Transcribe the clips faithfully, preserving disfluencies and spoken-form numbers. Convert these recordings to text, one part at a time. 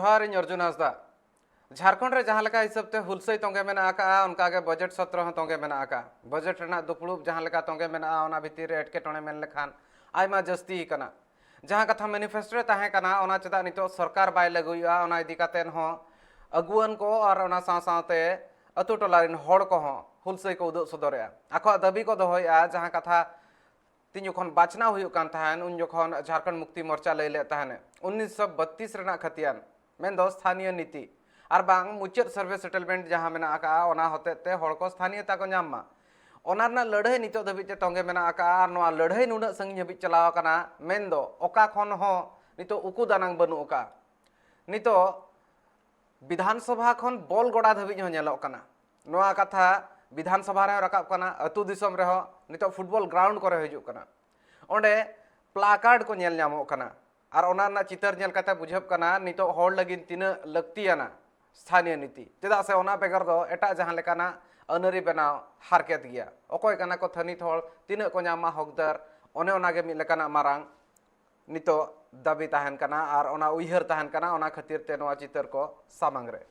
ᱡᱚᱦᱟᱨ, ᱤᱧ ᱚᱨᱡᱩᱱ ᱦᱟᱸᱥᱫᱟ᱾ ᱡᱷᱟᱲᱠᱷᱚᱸᱰ ᱨᱮ ᱡᱟᱦᱟᱸ ᱞᱮᱠᱟ ᱦᱤᱥᱟᱹᱵ ᱛᱮ ᱦᱩᱞᱥᱟᱹᱭ ᱛᱚᱸᱜᱮ ᱢᱮᱱᱟᱜ ᱟᱠᱟᱫᱼᱟ, ᱚᱱᱠᱟ ᱜᱮ ᱵᱟᱡᱮᱴ ᱥᱚᱛᱨᱚ ᱦᱚᱸ ᱛᱚᱸᱜᱮ ᱢᱮᱱᱟᱜ ᱟᱠᱟᱫᱼᱟ᱾ ᱵᱟᱡᱮᱴ ᱨᱮᱱᱟᱜ ᱫᱩᱯᱲᱩᱵ ᱡᱟᱦᱟᱸ ᱞᱮᱠᱟ ᱛᱚᱸᱜᱮ ᱢᱮᱱᱟᱜᱼᱟ, ᱚᱱᱟ ᱵᱷᱤᱛᱤᱨ ᱨᱮ ᱮᱴᱠᱮᱴᱚᱬᱮ ᱢᱮᱱ ᱞᱮᱠᱷᱟᱱ ᱟᱭᱢᱟ ᱡᱟᱹᱥᱛᱤ ᱟᱠᱟᱱᱟ᱾ ᱡᱟᱦᱟᱸ ᱠᱟᱛᱷᱟ ᱢᱮᱱᱤᱯᱷᱮᱥᱴᱳ ᱨᱮ ᱛᱟᱦᱮᱸ ᱠᱟᱱᱟ, ᱚᱱᱟ ᱪᱮᱫᱟᱜ ᱱᱤᱛᱚᱜ ᱥᱚᱨᱠᱟᱨ ᱵᱟᱭ ᱞᱟᱹᱜᱩᱭᱮᱫᱼᱟ, ᱚᱱᱟ ᱤᱫᱤ ᱠᱟᱛᱮᱫ ᱦᱚᱸ ᱟᱹᱜᱩᱣᱟᱹᱱ ᱠᱚ ᱟᱨ ᱚᱱᱟ ᱥᱟᱶ ᱥᱟᱶᱛᱮ ᱟᱹᱛᱩ ᱴᱚᱞᱟ ᱨᱮᱱ ᱦᱚᱲ ᱠᱚᱦᱚᱸ ᱦᱩᱞᱥᱟᱹᱭ ᱠᱚ ᱩᱫᱩᱜ ᱥᱚᱫᱚᱨᱮᱫᱼᱟ, ᱟᱠᱚᱣᱟᱜ ᱫᱟᱹᱵᱤ ᱠᱚ ᱫᱚᱦᱚᱭᱮᱫᱼᱟ᱾ ᱡᱟᱦᱟᱸ ᱠᱟᱛᱷᱟ ᱛᱤᱧ ᱡᱚᱠᱷᱚᱱ ᱵᱟᱪᱷᱱᱟᱣ ᱦᱩᱭᱩᱜ ᱠᱟᱱ ᱛᱟᱦᱮᱸᱱ, ᱩᱱ ᱡᱚᱠᱷᱚᱱ ᱡᱷᱟᱲᱠᱷᱚᱸᱰ ᱢᱩᱠᱛᱤ ᱢᱳᱨᱪᱟ ᱞᱟᱹᱭ ᱞᱮᱫ ᱛᱟᱦᱮᱸᱱ, ᱩᱱᱤᱥᱥᱚ ᱵᱟᱛᱛᱤᱥ ᱨᱮᱱᱟᱜ ᱠᱷᱟᱹᱛᱤᱭᱟᱱ, ᱢᱮᱱᱫᱚ ᱥᱛᱷᱟᱱᱤᱭᱚ ᱱᱤᱛᱤ ᱟᱨ ᱵᱟᱝ ᱢᱩᱪᱟᱹᱫ ᱥᱟᱨᱵᱷᱮ ᱥᱮᱴᱮᱞᱢᱮᱱᱴ ᱡᱟᱦᱟᱸ ᱢᱮᱱᱟᱜ ᱟᱠᱟᱫᱼᱟ, ᱚᱱᱟ ᱦᱚᱛᱮᱡ ᱛᱮ ᱦᱚᱲ ᱠᱚ ᱥᱛᱷᱟᱱᱤᱭᱚᱛᱟ ᱠᱚ ᱧᱟᱢ ᱢᱟ, ᱚᱱᱟ ᱨᱮᱱᱟᱜ ᱞᱟᱹᱲᱦᱟᱹᱭ ᱱᱤᱛᱚᱜ ᱫᱷᱟᱹᱵᱤᱡ ᱛᱮ ᱛᱚᱸᱜᱮ ᱢᱮᱱᱟᱜ ᱟᱠᱟᱫᱼᱟ᱾ ᱟᱨ ᱱᱚᱣᱟ ᱞᱟᱹᱲᱦᱟᱹᱭ ᱱᱩᱱᱟᱹᱜ ᱥᱟᱺᱜᱤᱧ ᱦᱟᱹᱵᱤᱡ ᱪᱟᱞᱟᱣ ᱟᱠᱟᱱᱟ, ᱢᱮᱱᱫᱚ ᱚᱠᱟ ᱠᱷᱚᱱ ᱦᱚᱸ ᱱᱤᱛᱚᱜ ᱩᱠᱩ ᱫᱟᱱᱟᱝ ᱵᱟᱹᱱᱩᱜ ᱟᱠᱟᱫᱼᱟ᱾ ᱱᱤᱛᱚᱜ ᱵᱤᱫᱷᱟᱱ ᱥᱚᱵᱷᱟ ᱠᱷᱚᱱ ᱵᱚᱞ ᱜᱚᱰᱟ ᱫᱷᱟᱹᱵᱤᱡ ᱦᱚᱸ ᱧᱮᱞᱚᱜ ᱠᱟᱱᱟ᱾ ᱱᱚᱣᱟ ᱠᱟᱛᱷᱟ ᱵᱤᱫᱷᱟᱱ ᱥᱚᱵᱷᱟ ᱨᱮᱦᱚᱸ ᱨᱟᱠᱟᱵ ᱠᱟᱱᱟ, ᱟᱹᱛᱩ ᱫᱤᱥᱚᱢ ᱨᱮᱦᱚᱸ, ᱱᱤᱛᱚᱜ ᱯᱷᱩᱴᱵᱚᱞ ᱜᱨᱟᱣᱩᱱᱰ ᱠᱚᱨᱮ ᱦᱤᱡᱩᱜ ᱠᱟᱱᱟ᱾ ᱚᱸᱰᱮ ᱯᱞᱟᱠᱟᱨᱰ ᱠᱚ ᱧᱮᱞ ᱧᱟᱢᱚᱜ ᱠᱟᱱᱟ᱾ ᱟᱨ ᱚᱱᱟ ᱨᱮᱱᱟᱜ ᱪᱤᱛᱟᱹᱨ ᱧᱮᱞ ᱠᱟᱛᱮ ᱵᱩᱡᱷᱟᱹᱜ ᱠᱟᱱᱟ, ᱱᱤᱛᱚᱜ ᱦᱚᱲ ᱞᱟᱹᱜᱤᱫ ᱛᱤᱱᱟᱹᱜ ᱞᱟᱹᱠᱛᱤᱭᱟᱱᱟ ᱥᱛᱷᱟᱱᱤᱭᱚ ᱱᱤᱛᱤ, ᱪᱮᱫᱟᱜ ᱥᱮ ᱚᱱᱟ ᱵᱮᱜᱚᱨ ᱫᱚ ᱮᱴᱟᱜ ᱡᱟᱦᱟᱸ ᱞᱮᱠᱟᱱᱟᱜ ᱟᱹᱱᱟᱹᱨᱤ ᱵᱮᱱᱟᱣ ᱦᱟᱨᱠᱮᱛ ᱜᱮᱭᱟ᱾ ᱚᱠᱚᱭ ᱠᱟᱱᱟ ᱠᱚ ᱛᱷᱟᱹᱱᱤᱛ ᱦᱚᱲ, ᱛᱤᱱᱟᱹᱜ ᱠᱚ ᱧᱟᱢᱟ ᱦᱚᱠᱫᱟᱨ, ᱚᱱᱮ ᱚᱱᱟ ᱜᱮ ᱢᱤᱫ ᱞᱮᱠᱟᱱᱟᱜ ᱢᱟᱨᱟᱝ ᱱᱤᱛᱚᱜ ᱫᱟᱹᱵᱤ ᱛᱟᱦᱮᱱ ᱠᱟᱱᱟ ᱟᱨ ᱚᱱᱟ ᱩᱭᱦᱟᱹᱨ ᱛᱟᱦᱮᱱ ᱠᱟᱱᱟ, ᱚᱱᱟ ᱠᱷᱟᱹᱛᱤᱨ ᱛᱮ ᱱᱚᱣᱟ ᱪᱤᱛᱟᱹᱨ ᱠᱚ ᱥᱟᱢᱟᱝ ᱨᱮ᱾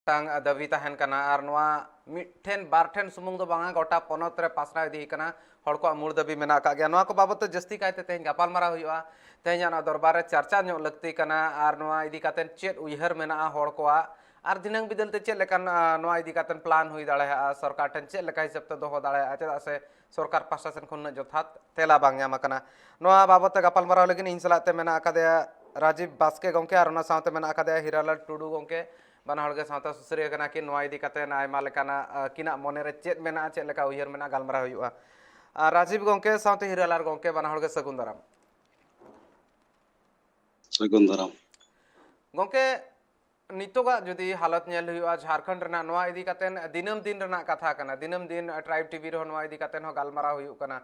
ᱢᱤᱫᱴᱟᱝ ᱫᱟᱹᱵᱤ ᱛᱟᱦᱮᱱ ᱠᱟᱱᱟ, ᱟᱨ ᱱᱚᱣᱟ ᱢᱤᱫᱴᱷᱮᱱ ᱵᱟᱨ ᱴᱷᱮᱱ ᱥᱩᱢᱩᱝ ᱫᱚ ᱵᱟᱝᱟ, ᱜᱚᱴᱟ ᱯᱚᱱᱚᱛ ᱨᱮ ᱯᱟᱥᱱᱟᱣ ᱤᱫᱤ ᱠᱟᱱᱟ, ᱦᱚᱲ ᱠᱚᱣᱟᱜ ᱢᱩᱲ ᱫᱟᱹᱵᱤ ᱢᱮᱱᱟᱜ ᱟᱠᱟᱫ ᱜᱮᱭᱟ᱾ ᱱᱚᱣᱟ ᱠᱚ ᱵᱟᱵᱚᱫ ᱛᱮ ᱡᱟᱹᱥᱛᱤ ᱠᱟᱭᱛᱮ ᱛᱮᱦᱮᱧ ᱜᱟᱯᱟᱞᱢᱟᱨᱟᱣ ᱦᱩᱭᱩᱜᱼᱟ᱾ ᱛᱮᱦᱮᱧᱟᱜ ᱱᱚᱣᱟ ᱫᱚᱨᱵᱟᱨ ᱨᱮ ᱪᱟᱨᱪᱟ ᱧᱚᱜ ᱞᱟᱹᱠᱛᱤ ᱠᱟᱱᱟ, ᱟᱨ ᱱᱚᱣᱟ ᱤᱫᱤ ᱠᱟᱛᱮ ᱪᱮᱫ ᱩᱭᱦᱟᱹᱨ ᱢᱮᱱᱟᱜᱼᱟ ᱦᱚᱲ ᱠᱚᱣᱟᱜ, ᱟᱨ ᱫᱷᱤᱱᱟᱹᱝ ᱵᱤᱫᱟᱹᱞ ᱛᱮ ᱪᱮᱫ ᱞᱮᱠᱟᱱ, ᱟ, ᱱᱚᱣᱟ ᱤᱫᱤ ᱠᱟᱛᱮ ᱯᱞᱟᱱ ᱦᱩᱭ ᱫᱟᱲᱮᱭᱟᱜᱼᱟ, ᱥᱚᱨᱠᱟᱨ ᱴᱷᱮᱱ ᱪᱮᱫ ᱞᱮᱠᱟ ᱦᱤᱥᱟᱹᱵ ᱛᱮ ᱫᱚᱦᱚ ᱫᱟᱲᱮᱭᱟᱜᱼᱟ, ᱪᱮᱫᱟᱜ ᱥᱮ ᱥᱚᱨᱠᱟᱨ ᱯᱟᱦᱴᱟ ᱥᱮᱱ ᱠᱷᱚᱱ ᱩᱱᱟᱹᱜ ᱡᱚᱛᱷᱟᱛ ᱛᱮᱞᱟ ᱵᱟᱝ ᱧᱟᱢ ᱟᱠᱟᱱᱟ᱾ ᱱᱚᱣᱟ ᱵᱟᱵᱚᱫ ᱛᱮ ᱜᱟᱯᱟᱞᱢᱟᱨᱟᱣ ᱞᱟᱹᱜᱤᱫ ᱤᱧ ᱥᱟᱞᱟᱜ ᱛᱮ ᱢᱮᱱᱟᱜ ᱟᱠᱟᱫᱮᱭᱟ ᱨᱟᱡᱤᱵ ᱵᱟᱥᱠᱮ ᱜᱚᱢᱠᱮ, ᱟᱨ ᱚᱱᱟ ᱥᱟᱶᱛᱮ ᱢᱮᱱᱟᱜ ᱟᱠᱟᱫᱮᱭᱟ ᱦᱤᱨᱟᱞᱟᱞ ᱴᱩᱰᱩ ᱜᱚᱢᱠᱮ, ᱵᱟᱱᱟ ᱦᱚᱲ ᱜᱮ ᱥᱟᱶᱛᱟ ᱥᱩᱥᱟᱹᱨᱤᱭᱟᱹ ᱠᱟᱱᱟ ᱠᱤᱱ᱾ ᱱᱚᱣᱟ ᱤᱫᱤ ᱠᱟᱛᱮ ᱟᱭᱢᱟ ᱞᱮᱠᱟᱱᱟᱜ, ᱟ, ᱟᱹᱠᱤᱱᱟᱜ ᱢᱚᱱᱮ ᱨᱮ ᱪᱮᱫ ᱢᱮᱱᱟᱜᱼᱟ, ᱪᱮᱫ ᱞᱮᱠᱟ ᱩᱭᱦᱟᱹᱨ ᱢᱮᱱᱟᱜᱼᱟ, ᱜᱟᱞᱢᱟᱨᱟᱣ ᱦᱩᱭᱩᱜᱼᱟ᱾ ᱟᱨ ᱨᱟᱡᱤᱵ ᱜᱚᱢᱠᱮ ᱥᱟᱶᱛᱮ ᱦᱤᱨᱟᱞᱟᱞ ᱜᱚᱢᱠᱮ, ᱵᱟᱱᱟ ᱦᱚᱲ ᱜᱮ ᱥᱟᱹᱜᱩᱱ ᱫᱟᱨᱟᱢ᱾ ᱥᱟᱹᱜᱩᱱ ᱫᱟᱨᱟᱢ᱾ ᱜᱚᱢᱠᱮ, ᱱᱤᱛᱚᱜᱟᱜ ᱡᱩᱫᱤ ᱦᱟᱞᱚᱛ ᱧᱮᱞ ᱦᱩᱭᱩᱜᱼᱟ ᱡᱷᱟᱲᱠᱷᱚᱸᱰ ᱨᱮᱱᱟᱜ, ᱱᱚᱣᱟ ᱤᱫᱤ ᱠᱟᱛᱮ ᱫᱤᱱᱟᱹᱢ ᱫᱤᱱ ᱨᱮᱱᱟᱜ ᱠᱟᱛᱷᱟ ᱠᱟᱱᱟ, ᱫᱤᱱᱟᱹᱢ ᱫᱤᱱ ᱴᱨᱟᱭᱤᱵᱽ ᱴᱤᱵᱷᱤ ᱨᱮᱦᱚᱸ ᱱᱚᱣᱟ ᱤᱫᱤ ᱠᱟᱛᱮ ᱦᱚᱸ ᱜᱟᱞᱢᱟᱨᱟᱣ ᱦᱩᱭᱩᱜ ᱠᱟᱱᱟ᱾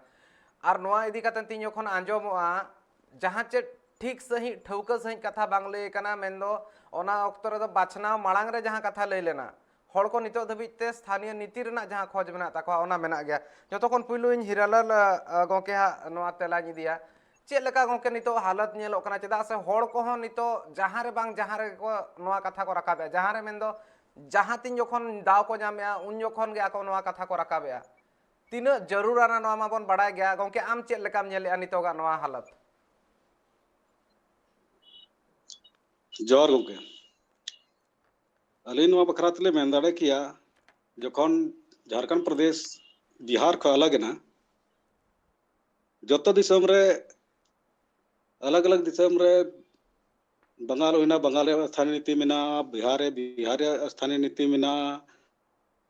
ᱟᱨ ᱱᱚᱣᱟ ᱤᱫᱤ ᱠᱟᱛᱮ ᱛᱤᱧ ᱡᱚᱠᱷᱚᱱ ᱟᱸᱡᱚᱢᱚᱜᱼᱟ, ᱡᱟᱦᱟᱸ ᱪᱮᱫ ᱴᱷᱤᱠ ᱥᱟᱺᱦᱤᱡ, ᱴᱷᱟᱹᱣᱠᱟᱹ ᱥᱟᱺᱦᱤᱡ ᱠᱟᱛᱷᱟ ᱵᱟᱝ ᱞᱟᱹᱭ ᱠᱟᱱᱟ, ᱢᱮᱱᱫᱚ ᱚᱱᱟ ᱚᱠᱛᱚ ᱨᱮᱫᱚ ᱵᱟᱪᱷᱱᱟᱣ ᱢᱟᱲᱟᱝ ᱨᱮ ᱡᱟᱦᱟᱸ ᱠᱟᱛᱷᱟ ᱞᱟᱹᱭ ᱞᱮᱱᱟ, ᱦᱚᱲ ᱠᱚ ᱱᱤᱛᱚᱜ ᱫᱷᱟᱹᱵᱤᱡ ᱛᱮ ᱥᱛᱷᱟᱱᱤᱭᱚ ᱱᱤᱛᱤ ᱨᱮᱱᱟᱜ ᱡᱟᱦᱟᱸ ᱠᱷᱚᱡᱽ ᱢᱮᱱᱟᱜ ᱛᱟᱠᱚᱣᱟ, ᱚᱱᱟ ᱢᱮᱱᱟᱜ ᱜᱮᱭᱟ᱾ ᱡᱚᱛᱚ ᱠᱷᱚᱱ ᱯᱩᱭᱞᱩ ᱤᱧ ᱦᱤᱨᱟᱞᱟᱞ, ᱟ, ᱟ, ᱜᱚᱢᱠᱮ ᱦᱟᱸᱜ ᱱᱚᱣᱟ ᱛᱮᱞᱟᱧ ᱤᱫᱤᱭᱟ᱾ ᱪᱮᱫ ᱞᱮᱠᱟ ᱜᱚᱢᱠᱮ ᱱᱤᱛᱚᱜ ᱦᱟᱞᱚᱛ ᱧᱮᱞᱚᱜ ᱠᱟᱱᱟ? ᱪᱮᱫᱟᱜ ᱥᱮ ᱦᱚᱲ ᱠᱚᱦᱚᱸ ᱱᱤᱛᱚᱜ ᱡᱟᱦᱟᱸ ᱨᱮ ᱵᱟᱝ ᱡᱟᱦᱟᱸ ᱨᱮᱜᱮ ᱠᱚ ᱱᱚᱣᱟ ᱠᱟᱛᱷᱟ ᱠᱚ ᱨᱟᱠᱟᱵᱮᱜᱼᱟ, ᱡᱟᱦᱟᱸ ᱨᱮ ᱢᱮᱱᱫᱚ ᱡᱟᱦᱟᱸ ᱛᱤᱱ ᱡᱚᱠᱷᱚᱱ ᱫᱟᱣ ᱠᱚ ᱧᱟᱢᱮᱜᱼᱟ, ᱩᱱ ᱡᱚᱠᱷᱚᱱ ᱜᱮ ᱟᱠᱚ ᱱᱚᱣᱟ ᱠᱟᱛᱷᱟ ᱠᱚ ᱨᱟᱠᱟᱵᱮᱜᱼᱟ᱾ ᱛᱤᱱᱟᱹᱜ ᱡᱟᱹᱨᱩᱲᱟᱱᱟ ᱱᱚᱣᱟ ᱢᱟᱵᱚᱱ ᱵᱟᱲᱟᱭ ᱜᱮᱭᱟ᱾ ᱜᱚᱢᱠᱮ, ᱟᱢ ᱪᱮᱫ ᱞᱮᱠᱟᱢ ᱧᱮᱞᱮᱜᱼᱟ ᱱᱤᱛᱚᱜᱟᱜ ᱱᱚᱣᱟ ᱦᱟᱞᱚᱛ? ᱡᱚᱦᱟᱨ ᱜᱚᱢᱠᱮ᱾ ᱟᱹᱞᱤᱧ ᱱᱚᱣᱟ ᱵᱟᱠᱷᱨᱟ ᱛᱮᱞᱤᱧ ᱢᱮᱱ ᱫᱟᱲᱮ ᱠᱮᱭᱟ, ᱡᱚᱠᱷᱚᱱ ᱡᱷᱟᱲᱠᱷᱚᱸᱰ ᱯᱨᱚᱫᱮᱥ ᱵᱤᱦᱟᱨ ᱠᱷᱚᱱ ᱟᱞᱟᱜᱽ ᱮᱱᱟ, ᱡᱚᱛᱚ ᱫᱤᱥᱚᱢ ᱨᱮ, ᱟᱞᱟᱜᱽ ᱟᱞᱟᱜᱽ ᱫᱤᱥᱚᱢ ᱨᱮ, ᱵᱟᱝᱜᱟᱞ ᱦᱩᱭᱱᱟ, ᱵᱟᱝᱜᱟᱞ ᱨᱮᱭᱟᱜ ᱥᱛᱷᱟᱱᱤᱭᱚ ᱱᱤᱛᱤ ᱢᱮᱱᱟᱜᱼᱟ, ᱵᱤᱦᱟᱨ ᱨᱮ, ᱵᱤᱦᱟᱨ ᱨᱮᱭᱟᱜ ᱥᱛᱷᱟᱱᱤᱭᱚ ᱱᱤᱛᱤ ᱢᱮᱱᱟᱜᱼᱟ,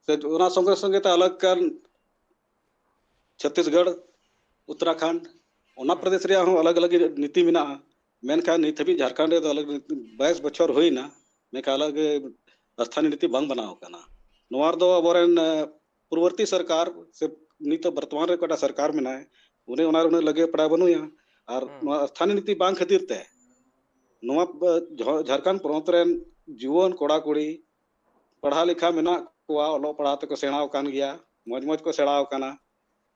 ᱥᱮ ᱚᱱᱟ ᱥᱚᱸᱜᱮ ᱥᱚᱸᱜᱮ ᱛᱮ ᱟᱞᱟᱜᱽ ᱠᱟᱱ ᱪᱷᱚᱛᱤᱥᱜᱚᱲ, ᱩᱛᱛᱚᱨᱟᱠᱷᱚᱸᱰ, ᱚᱱᱟ ᱦᱩᱸ᱾ ᱯᱨᱚᱫᱮᱥ ᱨᱮᱭᱟᱜ ᱦᱚᱸ ᱟᱞᱟᱜᱽ ᱟᱞᱟᱜᱽ ᱱᱤᱛᱤ ᱢᱮᱱᱟᱜᱼᱟ᱾ ᱢᱮᱱᱠᱷᱟᱱ ᱱᱤᱛ ᱦᱟᱹᱵᱤᱡ ᱡᱷᱟᱲᱠᱷᱚᱸᱰ ᱨᱮᱫᱚ ᱟᱞᱟᱜᱽ ᱱᱤᱛᱤ, ᱵᱟᱭᱤᱥ ᱵᱚᱪᱷᱚᱨ ᱦᱩᱭᱱᱟ, ᱢᱮᱱᱠᱷᱟᱱ ᱟᱞᱟᱜᱽ ᱥᱛᱷᱟᱱᱤᱭᱚ ᱱᱤᱛᱤ ᱵᱟᱝ ᱵᱮᱱᱟᱣ ᱟᱠᱟᱱᱟ᱾ ᱱᱚᱣᱟ ᱨᱮᱫᱚ ᱟᱵᱚᱨᱮᱱ, ᱮ, ᱯᱩᱨᱵᱚᱨᱛᱤ ᱥᱚᱨᱠᱟᱨ ᱥᱮ ᱱᱤᱛᱚᱜ ᱵᱚᱨᱛᱚᱢᱟᱱ ᱨᱮ ᱚᱠᱟᱴᱟᱜ ᱥᱚᱨᱠᱟᱨ ᱢᱮᱱᱟᱭ, ᱩᱱᱤ ᱚᱱᱟ ᱨᱮ ᱩᱱᱟᱹᱜ ᱞᱟᱹᱜᱤᱫ ᱯᱟᱲᱟᱣ ᱵᱟᱹᱱᱩᱭᱟ᱾ ᱟᱨ ᱦᱩᱸ᱾ ᱱᱚᱣᱟ ᱥᱛᱷᱟᱱᱤᱭᱚ ᱱᱤᱛᱤ ᱵᱟᱝ ᱠᱷᱟᱹᱛᱤᱨ ᱛᱮ ᱱᱚᱣᱟ, ᱮ, ᱡᱷᱚ-, ᱡᱷᱟᱲᱠᱷᱚᱸᱰ ᱯᱚᱱᱚᱛ ᱨᱮᱱ ᱡᱩᱣᱟᱹᱱ ᱠᱚᱲᱟ ᱠᱩᱲᱤ ᱯᱟᱲᱦᱟᱣ ᱞᱮᱠᱷᱟ ᱢᱮᱱᱟᱜ ᱠᱚᱣᱟ, ᱚᱞᱚᱜ ᱯᱟᱲᱦᱟᱣ ᱛᱮᱠᱚ ᱥᱮᱬᱟ ᱟᱠᱟᱱ ᱜᱮᱭᱟ, ᱢᱚᱡᱽ ᱢᱚᱡᱽ ᱠᱚ ᱥᱮᱬᱟ ᱟᱠᱟᱱᱟ᱾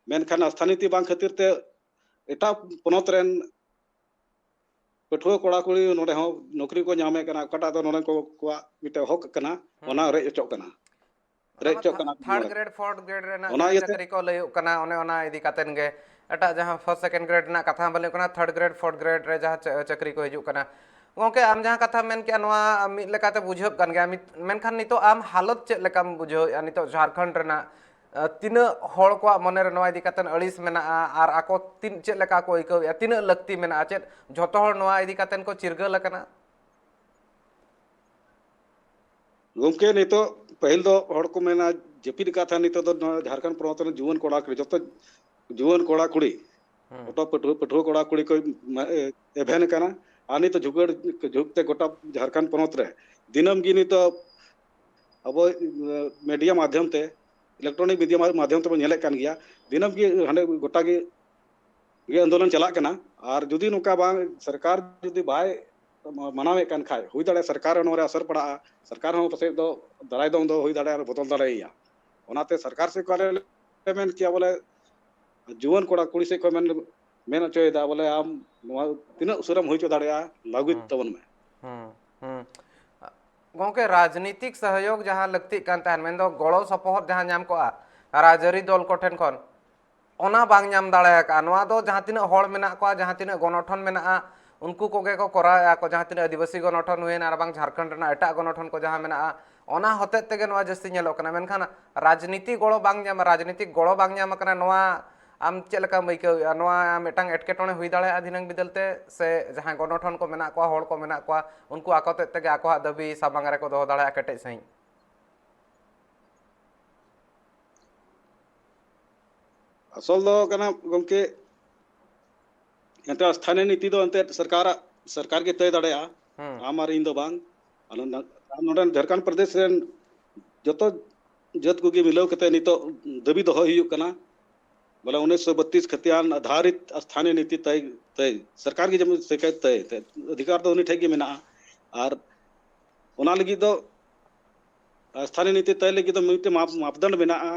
ᱢᱮᱱᱠᱷᱟᱱ ᱥᱛᱷᱟᱱᱤᱭᱚ ᱱᱤᱛᱤ ᱵᱟᱝ ᱠᱷᱟᱹᱛᱤᱨ ᱛᱮ ᱮᱴᱟᱜ ᱯᱚᱱᱚᱛ ᱨᱮᱱ ᱯᱟᱹᱴᱷᱩᱣᱟᱹ ᱠᱚᱲᱟ ᱠᱩᱲᱤ ᱱᱚᱰᱮ ᱦᱚᱸ ᱱᱚᱠᱨᱤ ᱠᱚ ᱧᱟᱢᱮᱫ ᱠᱟᱱᱟ, ᱚᱠᱟᱴᱟᱜ ᱫᱚ ᱱᱚᱰᱮ ᱠᱚ, ᱠᱚᱣᱟᱜ ᱢᱤᱫᱴᱮᱱ ᱦᱚᱠ ᱠᱟᱱᱟ, ᱚᱱᱟ ᱨᱮᱡ ᱦᱚᱪᱚᱜ ᱠᱟᱱᱟ᱾ ᱨᱮᱡ ᱦᱚᱪᱚᱜ ᱠᱟᱱᱟ᱾ ᱛᱷᱟᱨᱰ ᱜᱨᱮᱰ ᱯᱷᱳᱨᱛᱷ ᱜᱨᱮᱰ ᱨᱮᱱᱟᱜ ᱚᱱᱟ ᱡᱟᱦᱟᱸ ᱤᱭᱟᱹᱛᱮ ᱪᱟᱹᱠᱨᱤ ᱠᱚ ᱞᱟᱹᱭᱚᱜ ᱠᱟᱱᱟ, ᱚᱱᱮ ᱚᱱᱟ ᱤᱫᱤ ᱠᱟᱛᱮᱫ ᱜᱮ᱾ ᱮᱴᱟᱜ ᱡᱟᱦᱟᱸ ᱯᱷᱟᱨᱥᱴ ᱥᱮᱠᱮᱱᱰ ᱜᱨᱮᱰ ᱨᱮᱱᱟᱜ ᱠᱟᱛᱷᱟ ᱦᱚᱸ ᱵᱟᱹᱧ ᱞᱟᱹᱭ ᱠᱟᱱᱟ, ᱛᱷᱟᱨᱰ ᱜᱨᱮᱰ ᱯᱷᱳᱨᱛᱷ ᱜᱨᱮᱰ ᱨᱮ ᱡᱟᱦᱟᱸ ᱪᱟᱹ- ᱪᱟᱹᱠᱨᱤ ᱠᱚ ᱦᱤᱡᱩᱜ ᱠᱟᱱᱟ᱾ ᱜᱚᱢᱠᱮ, ᱟᱢ ᱡᱟᱦᱟᱸ ᱠᱟᱛᱷᱟᱢ ᱢᱮᱱ ᱠᱮᱜᱼᱟ, ᱱᱚᱣᱟ ᱢᱤᱫ ᱞᱮᱠᱟᱛᱮ ᱵᱩᱡᱷᱟᱹᱜ ᱠᱟᱱ ᱜᱮᱭᱟ, ᱢᱤᱫ- ᱢᱮᱱᱠᱷᱟᱱ ᱱᱤᱛᱚᱜ ᱟᱢ ᱦᱟᱞᱚᱛ ᱪᱮᱫ ᱞᱮᱠᱟᱢ ᱵᱩᱡᱷᱟᱹᱣᱮᱫᱼᱟ ᱱᱤᱛᱚᱜ ᱡᱷᱟᱲᱠᱷᱚᱸᱰ ᱨᱮᱱᱟᱜ? ᱟᱹ, ᱛᱤᱱᱟᱹᱜ ᱦᱚᱲ ᱠᱚᱣᱟᱜ ᱢᱚᱱᱮ ᱨᱮ ᱱᱚᱣᱟ ᱤᱫᱤ ᱠᱟᱛᱮᱫ ᱟᱹᱲᱤᱥ ᱢᱮᱱᱟᱜᱼᱟ ᱟᱨ ᱟᱠᱚ ᱛᱤᱱ- ᱪᱮᱫ ᱞᱮᱠᱟ ᱠᱚ ᱟᱹᱭᱠᱟᱹᱣᱮᱫᱼᱟ, ᱛᱤᱱᱟᱹᱜ ᱞᱟᱹᱠᱛᱤ ᱢᱮᱱᱟᱜᱼᱟ, ᱪᱮᱫ ᱡᱷᱚᱛᱚ ᱦᱚᱲ ᱱᱚᱣᱟ ᱤᱫᱤ ᱠᱟᱛᱮᱫ ᱠᱚ ᱪᱤᱨᱜᱟᱹᱞ ᱟᱠᱟᱱᱟ? ᱜᱚᱢᱠᱮ, ᱱᱤᱛᱚᱜ ᱯᱟᱹᱦᱤᱞ ᱫᱚ ᱦᱚᱲ ᱠᱚ ᱢᱮᱱᱟ, ᱡᱟᱹᱯᱤᱫ ᱟᱠᱟᱫ ᱛᱟᱦᱮᱸ, ᱱᱤᱛᱚᱜ ᱫᱚ ᱱᱚᱣᱟ ᱡᱷᱟᱲᱠᱷᱚᱸᱰ ᱯᱚᱱᱚᱛ ᱨᱮᱱ ᱡᱩᱣᱟᱹᱱ ᱠᱚᱲᱟ ᱠᱩᱲᱤ, ᱡᱚᱛᱚ ᱡᱩᱣᱟᱹᱱ ᱠᱚᱲᱟ ᱠᱩᱲᱤ, ᱦᱩᱸ᱾ ᱯᱟᱹᱴᱷᱩᱣᱟᱹ, ᱯᱟᱹᱴᱷᱩᱣᱟᱹ ᱠᱚᱲᱟ ᱠᱩᱲᱤ ᱠᱚ ᱢᱟ-, ᱮ, ᱮᱵᱷᱮᱱ ᱟᱠᱟᱱᱟ᱾ ᱟᱨ ᱱᱤᱛᱚᱜ ᱡᱷᱩᱠᱟᱹᱲ ᱡᱷᱩᱠ ᱛᱮ ᱜᱚᱴᱟ ᱡᱷᱟᱲᱠᱷᱚᱸᱰ ᱯᱚᱱᱚᱛ ᱨᱮ ᱫᱤᱱᱟᱹᱢ ᱜᱮ ᱱᱤᱛᱚᱜ ᱟᱵᱚ, ᱮ, ᱢᱤᱰᱤᱭᱟ ᱢᱟᱫᱽᱫᱷᱚᱢ ᱛᱮ, ᱤᱞᱮᱠᱴᱨᱚᱱᱤᱠ ᱢᱤᱰᱤᱭᱟ ᱢᱟ-, ᱢᱟᱫᱽᱫᱷᱚᱢ ᱛᱮᱵᱚᱱ ᱧᱮᱞᱮᱫ ᱠᱟᱱ ᱜᱮᱭᱟ, ᱫᱤᱱᱟᱹᱢ ᱜᱮ ᱦᱟᱸᱰᱮ ᱜᱚᱴᱟ ᱜᱮ, ᱜᱮ ᱟᱱᱫᱳᱞᱚᱱ ᱪᱟᱞᱟᱜ ᱠᱟᱱᱟ᱾ ᱟᱨ ᱡᱩᱫᱤ ᱱᱚᱝᱠᱟ ᱵᱟᱝ, ᱥᱚᱨᱠᱟᱨ ᱡᱩᱫᱤ ᱵᱟᱭ ᱢᱟ-, ᱢᱟᱱᱟᱣᱮᱫ ᱠᱟᱱ ᱠᱷᱟᱡ, ᱦᱩᱭ ᱫᱟᱲᱮᱭᱟᱜᱼᱟ ᱥᱚᱨᱠᱟᱨ ᱦᱚᱸ ᱱᱚᱣᱟ ᱨᱮ ᱟᱥᱚᱨ ᱯᱟᱲᱟᱜᱼᱟ᱾ ᱥᱚᱨᱠᱟᱨ ᱦᱚᱸ ᱯᱟᱥᱮᱡ ᱫᱚ ᱫᱟᱨᱟᱭ ᱫᱚᱢ ᱫᱚ ᱦᱩᱭ ᱫᱟᱲᱮᱭᱟᱜᱼᱟ ᱵᱚᱫᱚᱞ ᱫᱟᱲᱮᱭᱟᱭᱟ᱾ ᱚᱱᱟᱛᱮ ᱥᱚᱨᱠᱟᱨ ᱥᱮᱫ ᱠᱷᱚᱱ ᱟᱞᱮ ᱞᱮ ᱢᱮᱱ ᱠᱮᱭᱟ ᱵᱚᱞᱮ, ᱡᱩᱣᱟᱹᱱ ᱠᱚᱲᱟ ᱠᱩᱲᱤ ᱥᱮᱫ ᱠᱷᱚᱱ ᱢᱮᱱ, ᱢᱮᱱ ᱦᱚᱪᱚᱭᱮᱫᱟ ᱵᱚᱞᱮ, ᱟᱢ ᱱᱚᱣᱟ ᱛᱤᱱᱟᱹᱜ ᱩᱥᱟᱹᱨᱟᱢ ᱦᱩᱭ ᱦᱚᱪᱚ ᱫᱟᱲᱮᱭᱟᱜᱼᱟ, ᱞᱟᱹᱜᱩᱭ ᱦᱩᱸ᱾ ᱛᱟᱵᱚᱱ ᱢᱮ᱾ ᱦᱩᱸ, ᱦᱩᱸ᱾ ᱜᱚᱢᱠᱮ, ᱨᱟᱡᱽᱱᱤᱛᱤᱠ ᱥᱚᱦᱚᱭᱳᱜᱽ ᱡᱟᱦᱟᱸ ᱞᱟᱹᱠᱛᱤᱜ ᱠᱟᱱ ᱛᱟᱦᱮᱸᱱ, ᱢᱮᱱᱫᱚ ᱜᱚᱲᱚ ᱥᱚᱯᱚᱦᱚᱫ ᱡᱟᱦᱟᱸ ᱧᱟᱢ ᱠᱚᱜᱼᱟ ᱨᱟᱡᱽᱟᱹᱨᱤ ᱫᱚᱞ ᱠᱚᱴᱷᱮᱱ ᱠᱷᱚᱱ, ᱚᱱᱟ ᱵᱟᱝ ᱧᱟᱢ ᱫᱟᱲᱮ ᱟᱠᱟᱫᱼᱟ᱾ ᱱᱚᱣᱟ ᱫᱚ ᱡᱟᱦᱟᱸ ᱛᱤᱱᱟᱹᱜ ᱦᱚᱲ ᱢᱮᱱᱟᱜ ᱠᱚᱣᱟ, ᱡᱟᱦᱟᱸ ᱛᱤᱱᱟᱹᱜ ᱜᱚᱱᱚᱴᱷᱚᱱ ᱢᱮᱱᱟᱜᱼᱟ, ᱩᱱᱠᱩ ᱠᱚᱜᱮ ᱠᱚ ᱠᱚᱨᱟᱣᱮᱫᱼᱟ ᱠᱚ, ᱡᱟᱦᱟᱸ ᱛᱤᱱᱟᱹᱜ ᱟᱹᱫᱤᱵᱟᱹᱥᱤ ᱜᱚᱱᱚᱴᱷᱚᱱ ᱦᱩᱭᱮᱱ ᱟᱨ ᱵᱟᱝ ᱡᱷᱟᱲᱠᱷᱚᱸᱰ ᱨᱮᱱᱟᱜ ᱮᱴᱟᱜ ᱜᱚᱱᱚᱴᱷᱚᱱ ᱠᱚ ᱡᱟᱦᱟᱸ ᱢᱮᱱᱟᱜᱼᱟ, ᱚᱱᱟ ᱦᱚᱛᱮᱡ ᱛᱮᱜᱮ ᱱᱚᱣᱟ ᱡᱟᱹᱥᱛᱤ ᱧᱮᱞᱚᱜ ᱠᱟᱱᱟ᱾ ᱢᱮᱱᱠᱷᱟᱱ ᱨᱟᱡᱽᱱᱤᱛᱤ ᱜᱚᱲᱚ ᱵᱟᱝ ᱧᱟᱢ, ᱨᱟᱡᱽᱱᱤᱛᱤᱠ ᱜᱚᱲᱚ ᱵᱟᱝ ᱧᱟᱢ ᱟᱠᱟᱱᱟ, ᱱᱚᱣᱟ ᱟᱢ ᱪᱮᱫ ᱞᱮᱠᱟᱢ ᱟᱹᱭᱠᱟᱹᱣᱮᱫᱼᱟ? ᱱᱚᱣᱟ ᱢᱤᱫᱴᱟᱝ ᱮᱴᱠᱮᱴᱚᱬᱮ ᱦᱩᱭ ᱫᱟᱲᱮᱭᱟᱜᱼᱟ ᱫᱷᱤᱱᱟᱹᱝ ᱵᱤᱫᱟᱹᱞ ᱛᱮ, ᱥᱮ ᱡᱟᱦᱟᱸᱭ ᱜᱚᱱᱚᱴᱷᱚᱱ ᱠᱚ ᱢᱮᱱᱟᱜ ᱠᱚᱣᱟ, ᱦᱚᱲ ᱠᱚ ᱢᱮᱱᱟᱜ ᱠᱚᱣᱟ, ᱩᱱᱠᱩ ᱟᱠᱚ ᱛᱮᱫ ᱛᱮᱜᱮ ᱟᱠᱚᱣᱟᱜ ᱫᱟᱹᱵᱤ ᱥᱟᱢᱟᱝ ᱨᱮᱠᱚ ᱫᱚᱦᱚ ᱫᱟᱲᱮᱭᱟᱜᱼᱟ ᱠᱮᱴᱮᱡ ᱥᱟᱺᱦᱤᱡ? ᱟᱥᱚᱞ ᱫᱚ ᱠᱟᱱᱟ ᱜᱚᱢᱠᱮ, ᱮᱱᱛᱮ ᱥᱛᱷᱟᱱᱤᱭᱚ ᱱᱤᱛᱤ ᱫᱚ ᱮᱱᱛᱮ ᱥᱚᱨᱠᱟᱨᱟᱜ, ᱥᱚᱨᱠᱟᱨ ᱜᱮ ᱛᱚᱭ ᱫᱟᱲᱮᱭᱟᱜᱼᱟ, ᱦᱩᱸ᱾ ᱟᱢ ᱟᱨ ᱤᱧ ᱫᱚ ᱵᱟᱝ᱾ ᱟᱨ ᱱᱚᱰᱮ, ᱟᱨ ᱱᱚᱰᱮᱱ ᱡᱷᱟᱲᱠᱷᱚᱸᱰ ᱯᱨᱚᱫᱮᱥ ᱨᱮᱱ ᱡᱚᱛᱚ ᱡᱟᱹᱛ ᱠᱚᱜᱮ ᱢᱤᱞᱟᱹᱣ ᱠᱟᱛᱮ ᱱᱤᱛᱚᱜ ᱫᱟᱹᱵᱤ ᱫᱚᱦᱚ ᱦᱩᱭᱩᱜ ᱠᱟᱱᱟ, ᱵᱚᱞᱮ ᱩᱱᱤᱥᱥᱚ ᱵᱟᱛᱤᱥ ᱠᱷᱟᱹᱛᱤᱭᱟᱱ ᱟᱫᱷᱟᱨᱤᱛ ᱥᱛᱷᱟᱱᱤᱭᱚ ᱱᱤᱛᱤ ᱛᱟᱭ, ᱛᱟᱭ ᱥᱚᱨᱠᱟᱨ ᱜᱮ ᱡᱮᱢᱚᱱ ᱥᱤᱠᱟᱭ ᱛᱟᱭ, ᱛᱟᱭ ᱚᱫᱷᱤᱠᱟᱨ ᱫᱚ ᱩᱱᱤ ᱴᱷᱮᱡ ᱜᱮ ᱢᱮᱱᱟᱜᱼᱟ᱾ ᱟᱨ ᱚᱱᱟ ᱞᱟᱹᱜᱤᱫ ᱫᱚ ᱟᱨ ᱥᱛᱷᱟᱱᱤᱭᱚ ᱱᱤᱛᱤ ᱛᱚᱭ ᱞᱟᱹᱜᱤᱫ ᱫᱚ ᱢᱤᱫᱴᱮᱱ ᱢᱟᱯ-, ᱢᱟᱯᱫᱚᱱᱰ ᱢᱮᱱᱟᱜᱼᱟ᱾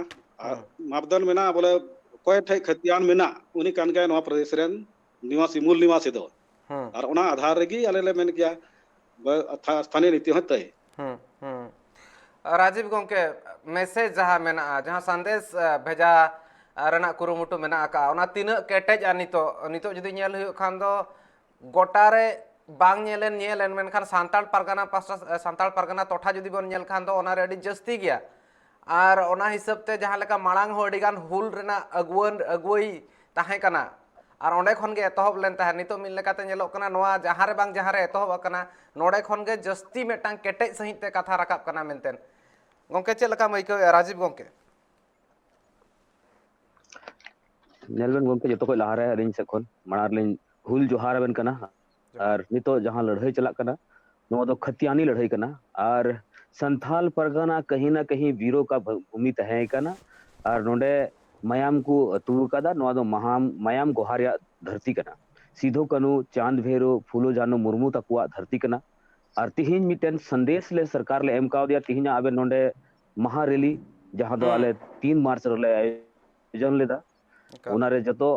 ᱟᱨ ᱦᱩᱸ᱾ ᱢᱟᱯᱫᱚᱱᱰ ᱢᱮᱱᱟᱜᱼᱟ ᱵᱚᱞᱮ, ᱚᱠᱚᱭ ᱴᱷᱮᱡ ᱠᱷᱟᱹᱛᱤᱭᱟᱱ ᱢᱮᱱᱟᱜ, ᱩᱱᱤ ᱠᱟᱱ ᱜᱮᱭᱟᱭ ᱱᱚᱣᱟ ᱯᱨᱚᱫᱮᱥ ᱨᱮᱱ ᱱᱤᱣᱟᱥᱤ, ᱢᱩᱞ ᱱᱤᱣᱟᱥᱤ ᱫᱚ᱾ ᱦᱩᱸ᱾ ᱟᱨ ᱚᱱᱟ ᱟᱫᱷᱟᱨ ᱨᱮᱜᱮ ᱟᱞᱮ ᱞᱮ ᱢᱮᱱ ᱜᱮᱭᱟ, ᱵᱟ-, ᱛᱷᱟ-, ᱥᱛᱷᱟᱱᱤᱭᱚ ᱱᱤᱛᱤ ᱦᱚᱸ ᱛᱟᱹᱭ᱾ ᱦᱩᱸ, ᱦᱩᱸ᱾ ᱨᱟᱡᱤᱵ ᱜᱚᱝᱠᱮ, message ᱡᱟᱦᱟᱸ ᱢᱮᱱᱟᱜᱼᱟ, ᱡᱟᱦᱟᱸ ᱥᱟᱸᱫᱮᱥ, ᱟ, ᱵᱷᱮᱡᱟ, ᱟ, ᱨᱮᱱᱟᱜ ᱠᱩᱨᱩᱢᱩᱴᱩ ᱢᱮᱱᱟᱜ ᱟᱠᱟᱫᱼᱟ, ᱚᱱᱟ ᱛᱤᱱᱟᱹᱜ ᱠᱮᱴᱮᱡᱼᱟ ᱱᱤᱛᱚᱜ? ᱱᱤᱛᱚᱜ ᱡᱩᱫᱤ ᱧᱮᱞ ᱦᱩᱭᱩᱜ ᱠᱷᱟᱱ ᱫᱚ ᱜᱚᱴᱟ ᱨᱮ ᱵᱟᱝ ᱧᱮᱞᱮᱱ, ᱧᱮᱞᱮᱱ, ᱢᱮᱱᱠᱷᱟᱱ ᱥᱟᱱᱛᱟᱲ ᱯᱟᱨᱜᱟᱱᱟ ᱯᱟᱥᱴᱟ, ᱥᱟᱱᱛᱟᱲ ᱯᱟᱨᱜᱟᱱᱟ ᱴᱚᱴᱷᱟ ᱡᱩᱫᱤ ᱵᱚᱱ ᱧᱮᱞ ᱠᱷᱟᱱ ᱫᱚ ᱚᱱᱟ ᱨᱮ ᱟᱹᱰᱤ ᱡᱟᱹᱥᱛᱤ ᱜᱮᱭᱟ᱾ ᱟᱨ ᱚᱱᱟ ᱦᱤᱥᱟᱹᱵ ᱛᱮ ᱡᱟᱦᱟᱸ ᱞᱮᱠᱟ ᱢᱟᱲᱟᱝ ᱦᱚᱸ ᱟᱹᱰᱤ ᱜᱟᱱ ᱦᱩᱞ ᱨᱮᱱᱟᱜ ᱟᱹᱜᱩᱣᱟᱹᱱ, ᱟᱹᱜᱩᱣᱟᱹᱭ ᱛᱟᱦᱮᱸ ᱠᱟᱱᱟ, ᱟᱨ ᱚᱸᱰᱮ ᱠᱷᱚᱱ ᱜᱮ ᱮᱛᱚᱦᱚᱵ ᱞᱮᱱ ᱛᱟᱦᱮᱸᱫ᱾ ᱱᱤᱛᱚᱜ ᱢᱤᱫ ᱞᱮᱠᱟᱛᱮ ᱧᱮᱞᱚᱜ ᱠᱟᱱᱟ, ᱱᱚᱣᱟ ᱡᱟᱦᱟᱸ ᱨᱮ ᱵᱟᱝ ᱡᱟᱦᱟᱸ ᱨᱮ ᱮᱛᱚᱦᱚᱵ ᱟᱠᱟᱱᱟ, ᱱᱚᱰᱮ ᱠᱷᱚᱱ ᱜᱮ ᱡᱟᱹᱥᱛᱤ ᱢᱤᱫᱴᱟᱝ ᱠᱮᱴᱮᱡ ᱥᱟᱺᱦᱤᱡ ᱛᱮ ᱠᱟᱛᱷᱟ ᱨᱟᱠᱟᱵ ᱠᱟᱱᱟ ᱢᱮᱱᱛᱮ᱾ ᱜᱚᱝᱠᱮ, ᱪᱮᱫ ᱞᱮᱠᱟᱢ ᱟᱹᱭᱠᱟᱹᱣᱮᱫᱼᱟ, ᱨᱟᱡᱤᱵ ᱜᱚᱝᱠᱮ? ᱧᱮᱞ ᱵᱮᱱ ᱜᱚᱝᱠᱮ, ᱡᱚᱛᱚ ᱠᱷᱚᱱ ᱞᱟᱦᱟᱨᱮ ᱟᱹᱞᱤᱧ ᱥᱮᱫ ᱠᱷᱚᱱ ᱢᱟᱲᱟᱝ ᱨᱮᱞᱤᱧ ᱦᱩᱞ ᱡᱚᱦᱟᱨ ᱟᱵᱮᱱ ᱠᱟᱱᱟ᱾ ᱡᱚᱦᱟᱨ᱾ ᱟᱨ ᱱᱤᱛᱚᱜ ᱡᱟᱦᱟᱸ ᱞᱟᱹᱲᱦᱟᱹᱭ ᱪᱟᱞᱟᱜ ᱠᱟᱱᱟ, ᱱᱚᱣᱟ ᱫᱚ ᱠᱷᱟᱹᱛᱤᱭᱟᱱᱤ ᱞᱟᱹᱲᱦᱟᱹᱭ ᱠᱟᱱᱟ᱾ ᱟᱨ ᱥᱟᱱᱛᱷᱟᱞ ᱯᱟᱨᱜᱟᱱᱟ ᱠᱟᱹᱦᱤ ᱱᱟ ᱠᱟᱹᱦᱤ ᱵᱤᱨᱳ ᱠᱟ ᱵᱷ-, ᱵᱷᱩᱢᱤ ᱛᱟᱦᱮᱸ ᱠᱟᱱᱟ᱾ ᱟᱨ ᱱᱚᱰᱮ ᱢᱟᱭᱟᱢ ᱠᱚ ᱟᱹᱛᱩ ᱟᱠᱟᱫᱟ᱾ ᱱᱚᱣᱟ ᱫᱚ ᱢᱟᱦᱟᱢ, ᱢᱟᱭᱟᱢ ᱜᱚᱦᱟ ᱨᱮᱭᱟᱜ ᱫᱷᱟᱹᱨᱛᱤ ᱠᱟᱱᱟ᱾ ᱥᱤᱫᱷᱩ, ᱠᱟᱹᱱᱦᱩ, ᱪᱟᱸᱫᱽ, ᱵᱷᱮᱨᱳ, ᱯᱷᱩᱞᱳ, ᱡᱷᱟᱱᱳ ᱢᱩᱨᱢᱩ ᱛᱟᱠᱚᱣᱟᱜ ᱫᱷᱟᱹᱨᱛᱤ ᱠᱟᱱᱟ᱾ ᱟᱨ ᱛᱤᱦᱤᱧ ᱢᱤᱫᱴᱮᱱ ᱥᱟᱸᱫᱮᱥ ᱞᱮ ᱥᱚᱨᱠᱟᱨ ᱞᱮ ᱮᱢ ᱠᱟᱣᱫᱮᱭᱟ᱾ ᱛᱤᱦᱤᱧᱟᱜ ᱟᱵᱮᱱ ᱱᱚᱰᱮ ᱢᱟᱦᱟ ᱨᱮᱞᱤ, ᱡᱟᱦᱟᱸ ᱫᱚ ᱦᱩᱸ᱾ ᱟᱞᱮ ᱛᱤᱱ ᱢᱟᱨᱪ ᱨᱮᱞᱮ ᱟᱭᱳᱡᱚᱱ ᱞᱮᱫᱟ, ᱮᱠᱟᱞ᱾ ᱚᱱᱟᱨᱮ ᱡᱚᱛᱚ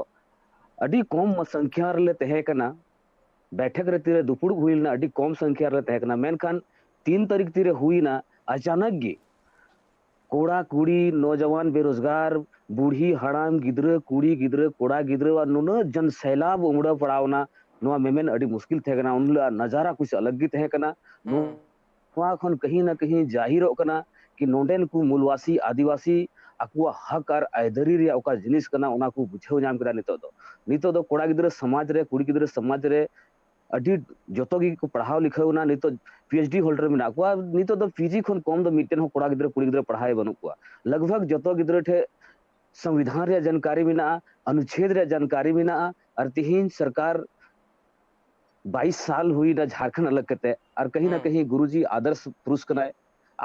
ᱟᱹᱰᱤ ᱠᱚᱢ ᱥᱚᱝᱠᱷᱟ ᱨᱮᱞᱮ ᱛᱟᱦᱮᱸ ᱠᱟᱱᱟ᱾ ᱵᱮᱴᱷᱮᱠ ᱨᱮ ᱛᱤᱨᱮ ᱫᱩᱯᱲᱩᱵ ᱦᱩᱭ ᱞᱮᱱᱟ, ᱟᱹᱰᱤ ᱠᱚᱢ ᱥᱚᱝᱠᱷᱟ ᱨᱮᱞᱮ ᱛᱟᱦᱮᱸ ᱠᱟᱱᱟ, ᱢᱮᱱᱠᱷᱟᱱ ᱛᱤᱱ ᱛᱟᱹᱨᱤᱠᱷ ᱛᱤᱨᱮ ᱦᱩᱭᱱᱟ, ᱟᱪᱟᱱᱚᱠ ᱜᱮ ᱠᱚᱲᱟ, ᱠᱩᱲᱤ, ᱱᱚᱡᱟᱣᱟᱱ, ᱵᱮᱨᱳᱡᱽᱜᱟᱨ, ᱵᱩᱲᱦᱤ, ᱦᱟᱲᱟᱢ, ᱜᱤᱫᱽᱨᱟᱹ, ᱠᱩᱲᱤ ᱜᱤᱫᱽᱨᱟᱹ, ᱠᱚᱲᱟ ᱜᱤᱫᱽᱨᱟᱹ, ᱟᱨ ᱱᱩᱱᱟᱹᱜ ᱡᱚᱱ ᱥᱮᱞᱟᱵ ᱩᱢᱲᱟᱹ ᱯᱟᱲᱟᱣᱱᱟ, ᱱᱚᱣᱟ ᱢᱮᱢᱮᱱ ᱟᱹᱰᱤ ᱢᱩᱥᱠᱤᱞ ᱛᱟᱦᱮᱸ ᱠᱟᱱᱟ᱾ ᱩᱱ ᱦᱤᱞᱳᱜ ᱱᱟᱡᱟᱨᱟ ᱠᱩᱪ ᱟᱞᱟᱜᱽ ᱜᱮ ᱛᱟᱦᱮᱸ ᱠᱟᱱᱟ᱾ ᱦᱩᱸ᱾ ᱱᱚᱣᱟ ᱠᱷᱚᱱ ᱠᱟᱹᱦᱤ ᱱᱟ ᱠᱟᱹᱦᱤ ᱡᱟᱦᱤᱨᱚᱜ ᱠᱟᱱᱟ ᱠᱤ ᱱᱚᱰᱮᱱ ᱠᱚ ᱢᱩᱞᱣᱟᱥᱤ, ᱟᱹᱫᱤᱵᱟᱹᱥᱤ ᱟᱠᱚᱣᱟᱜ ᱦᱚᱠ ᱟᱨ ᱟᱹᱭᱫᱟᱹᱨᱤ ᱨᱮᱭᱟᱜ ᱚᱠᱟ ᱡᱤᱱᱤᱥ ᱠᱟᱱᱟ, ᱚᱱᱟ ᱠᱚ ᱵᱩᱡᱷᱟᱹᱣ ᱧᱟᱢ ᱠᱮᱫᱟ᱾ ᱱᱤᱛᱚᱜ ᱫᱚ, ᱱᱤᱛᱚᱜ ᱫᱚ ᱠᱚᱲᱟ ᱜᱤᱫᱽᱨᱟᱹ ᱥᱚᱢᱟᱡᱽ ᱨᱮ, ᱠᱩᱲᱤ ᱜᱤᱫᱽᱨᱟᱹ ᱥᱚᱢᱟᱡᱽ ᱨᱮ ᱟᱹᱰᱤ ᱡᱚᱛᱚ ᱜᱮᱠᱚ ᱯᱟᱲᱦᱟᱣ ᱞᱤᱠᱷᱟᱹᱣ ᱮᱱᱟ, ᱱᱤᱛᱚᱜ PhD holder ᱢᱮᱱᱟᱜ ᱠᱚᱣᱟ, ᱱᱤᱛᱚᱜ ᱫᱚ PG ᱠᱷᱚᱱ ᱠᱚᱢ ᱫᱚ ᱢᱤᱫᱴᱮᱱ ᱦᱚᱸ ᱠᱚᱲᱟ ᱜᱤᱫᱽᱨᱟᱹ, ᱠᱩᱲᱤ ᱜᱤᱫᱽᱨᱟᱹ ᱯᱟᱲᱦᱟᱣ ᱜᱮ ᱵᱟᱹᱱᱩᱜ ᱠᱚᱣᱟ᱾ ᱞᱟᱜᱽ ᱵᱷᱟᱜᱽ ᱡᱚᱛᱚ ᱜᱤᱫᱽᱨᱟᱹ ᱴᱷᱮᱱ ᱥᱚᱝᱵᱤᱫᱷᱟᱱ ᱨᱮᱭᱟᱜ ᱡᱟᱱᱠᱟᱨᱤ ᱢᱮᱱᱟᱜᱼᱟ, ᱚᱱᱩᱪᱷᱮᱫ ᱨᱮᱭᱟᱜ ᱡᱟᱱᱠᱟᱨᱤ ᱢᱮᱱᱟᱜᱼᱟ, ᱟᱨ ᱛᱤᱦᱤᱧ ᱥᱚᱨᱠᱟᱨ ᱵᱟᱭᱤᱥ ᱥᱟᱞ ᱦᱩᱭᱱᱟ ᱡᱷᱟᱲᱠᱷᱚᱸᱰ ᱟᱞᱟᱜᱽ ᱠᱟᱛᱮ, ᱟᱨ ᱠᱟᱹᱦᱤ ᱱᱟ ᱦᱩᱸ᱾ ᱠᱟᱹᱦᱤ ᱜᱩᱨᱩᱡᱤ ᱟᱫᱚᱨᱥ ᱯᱩᱨᱩᱥ ᱠᱟᱱᱟᱭ,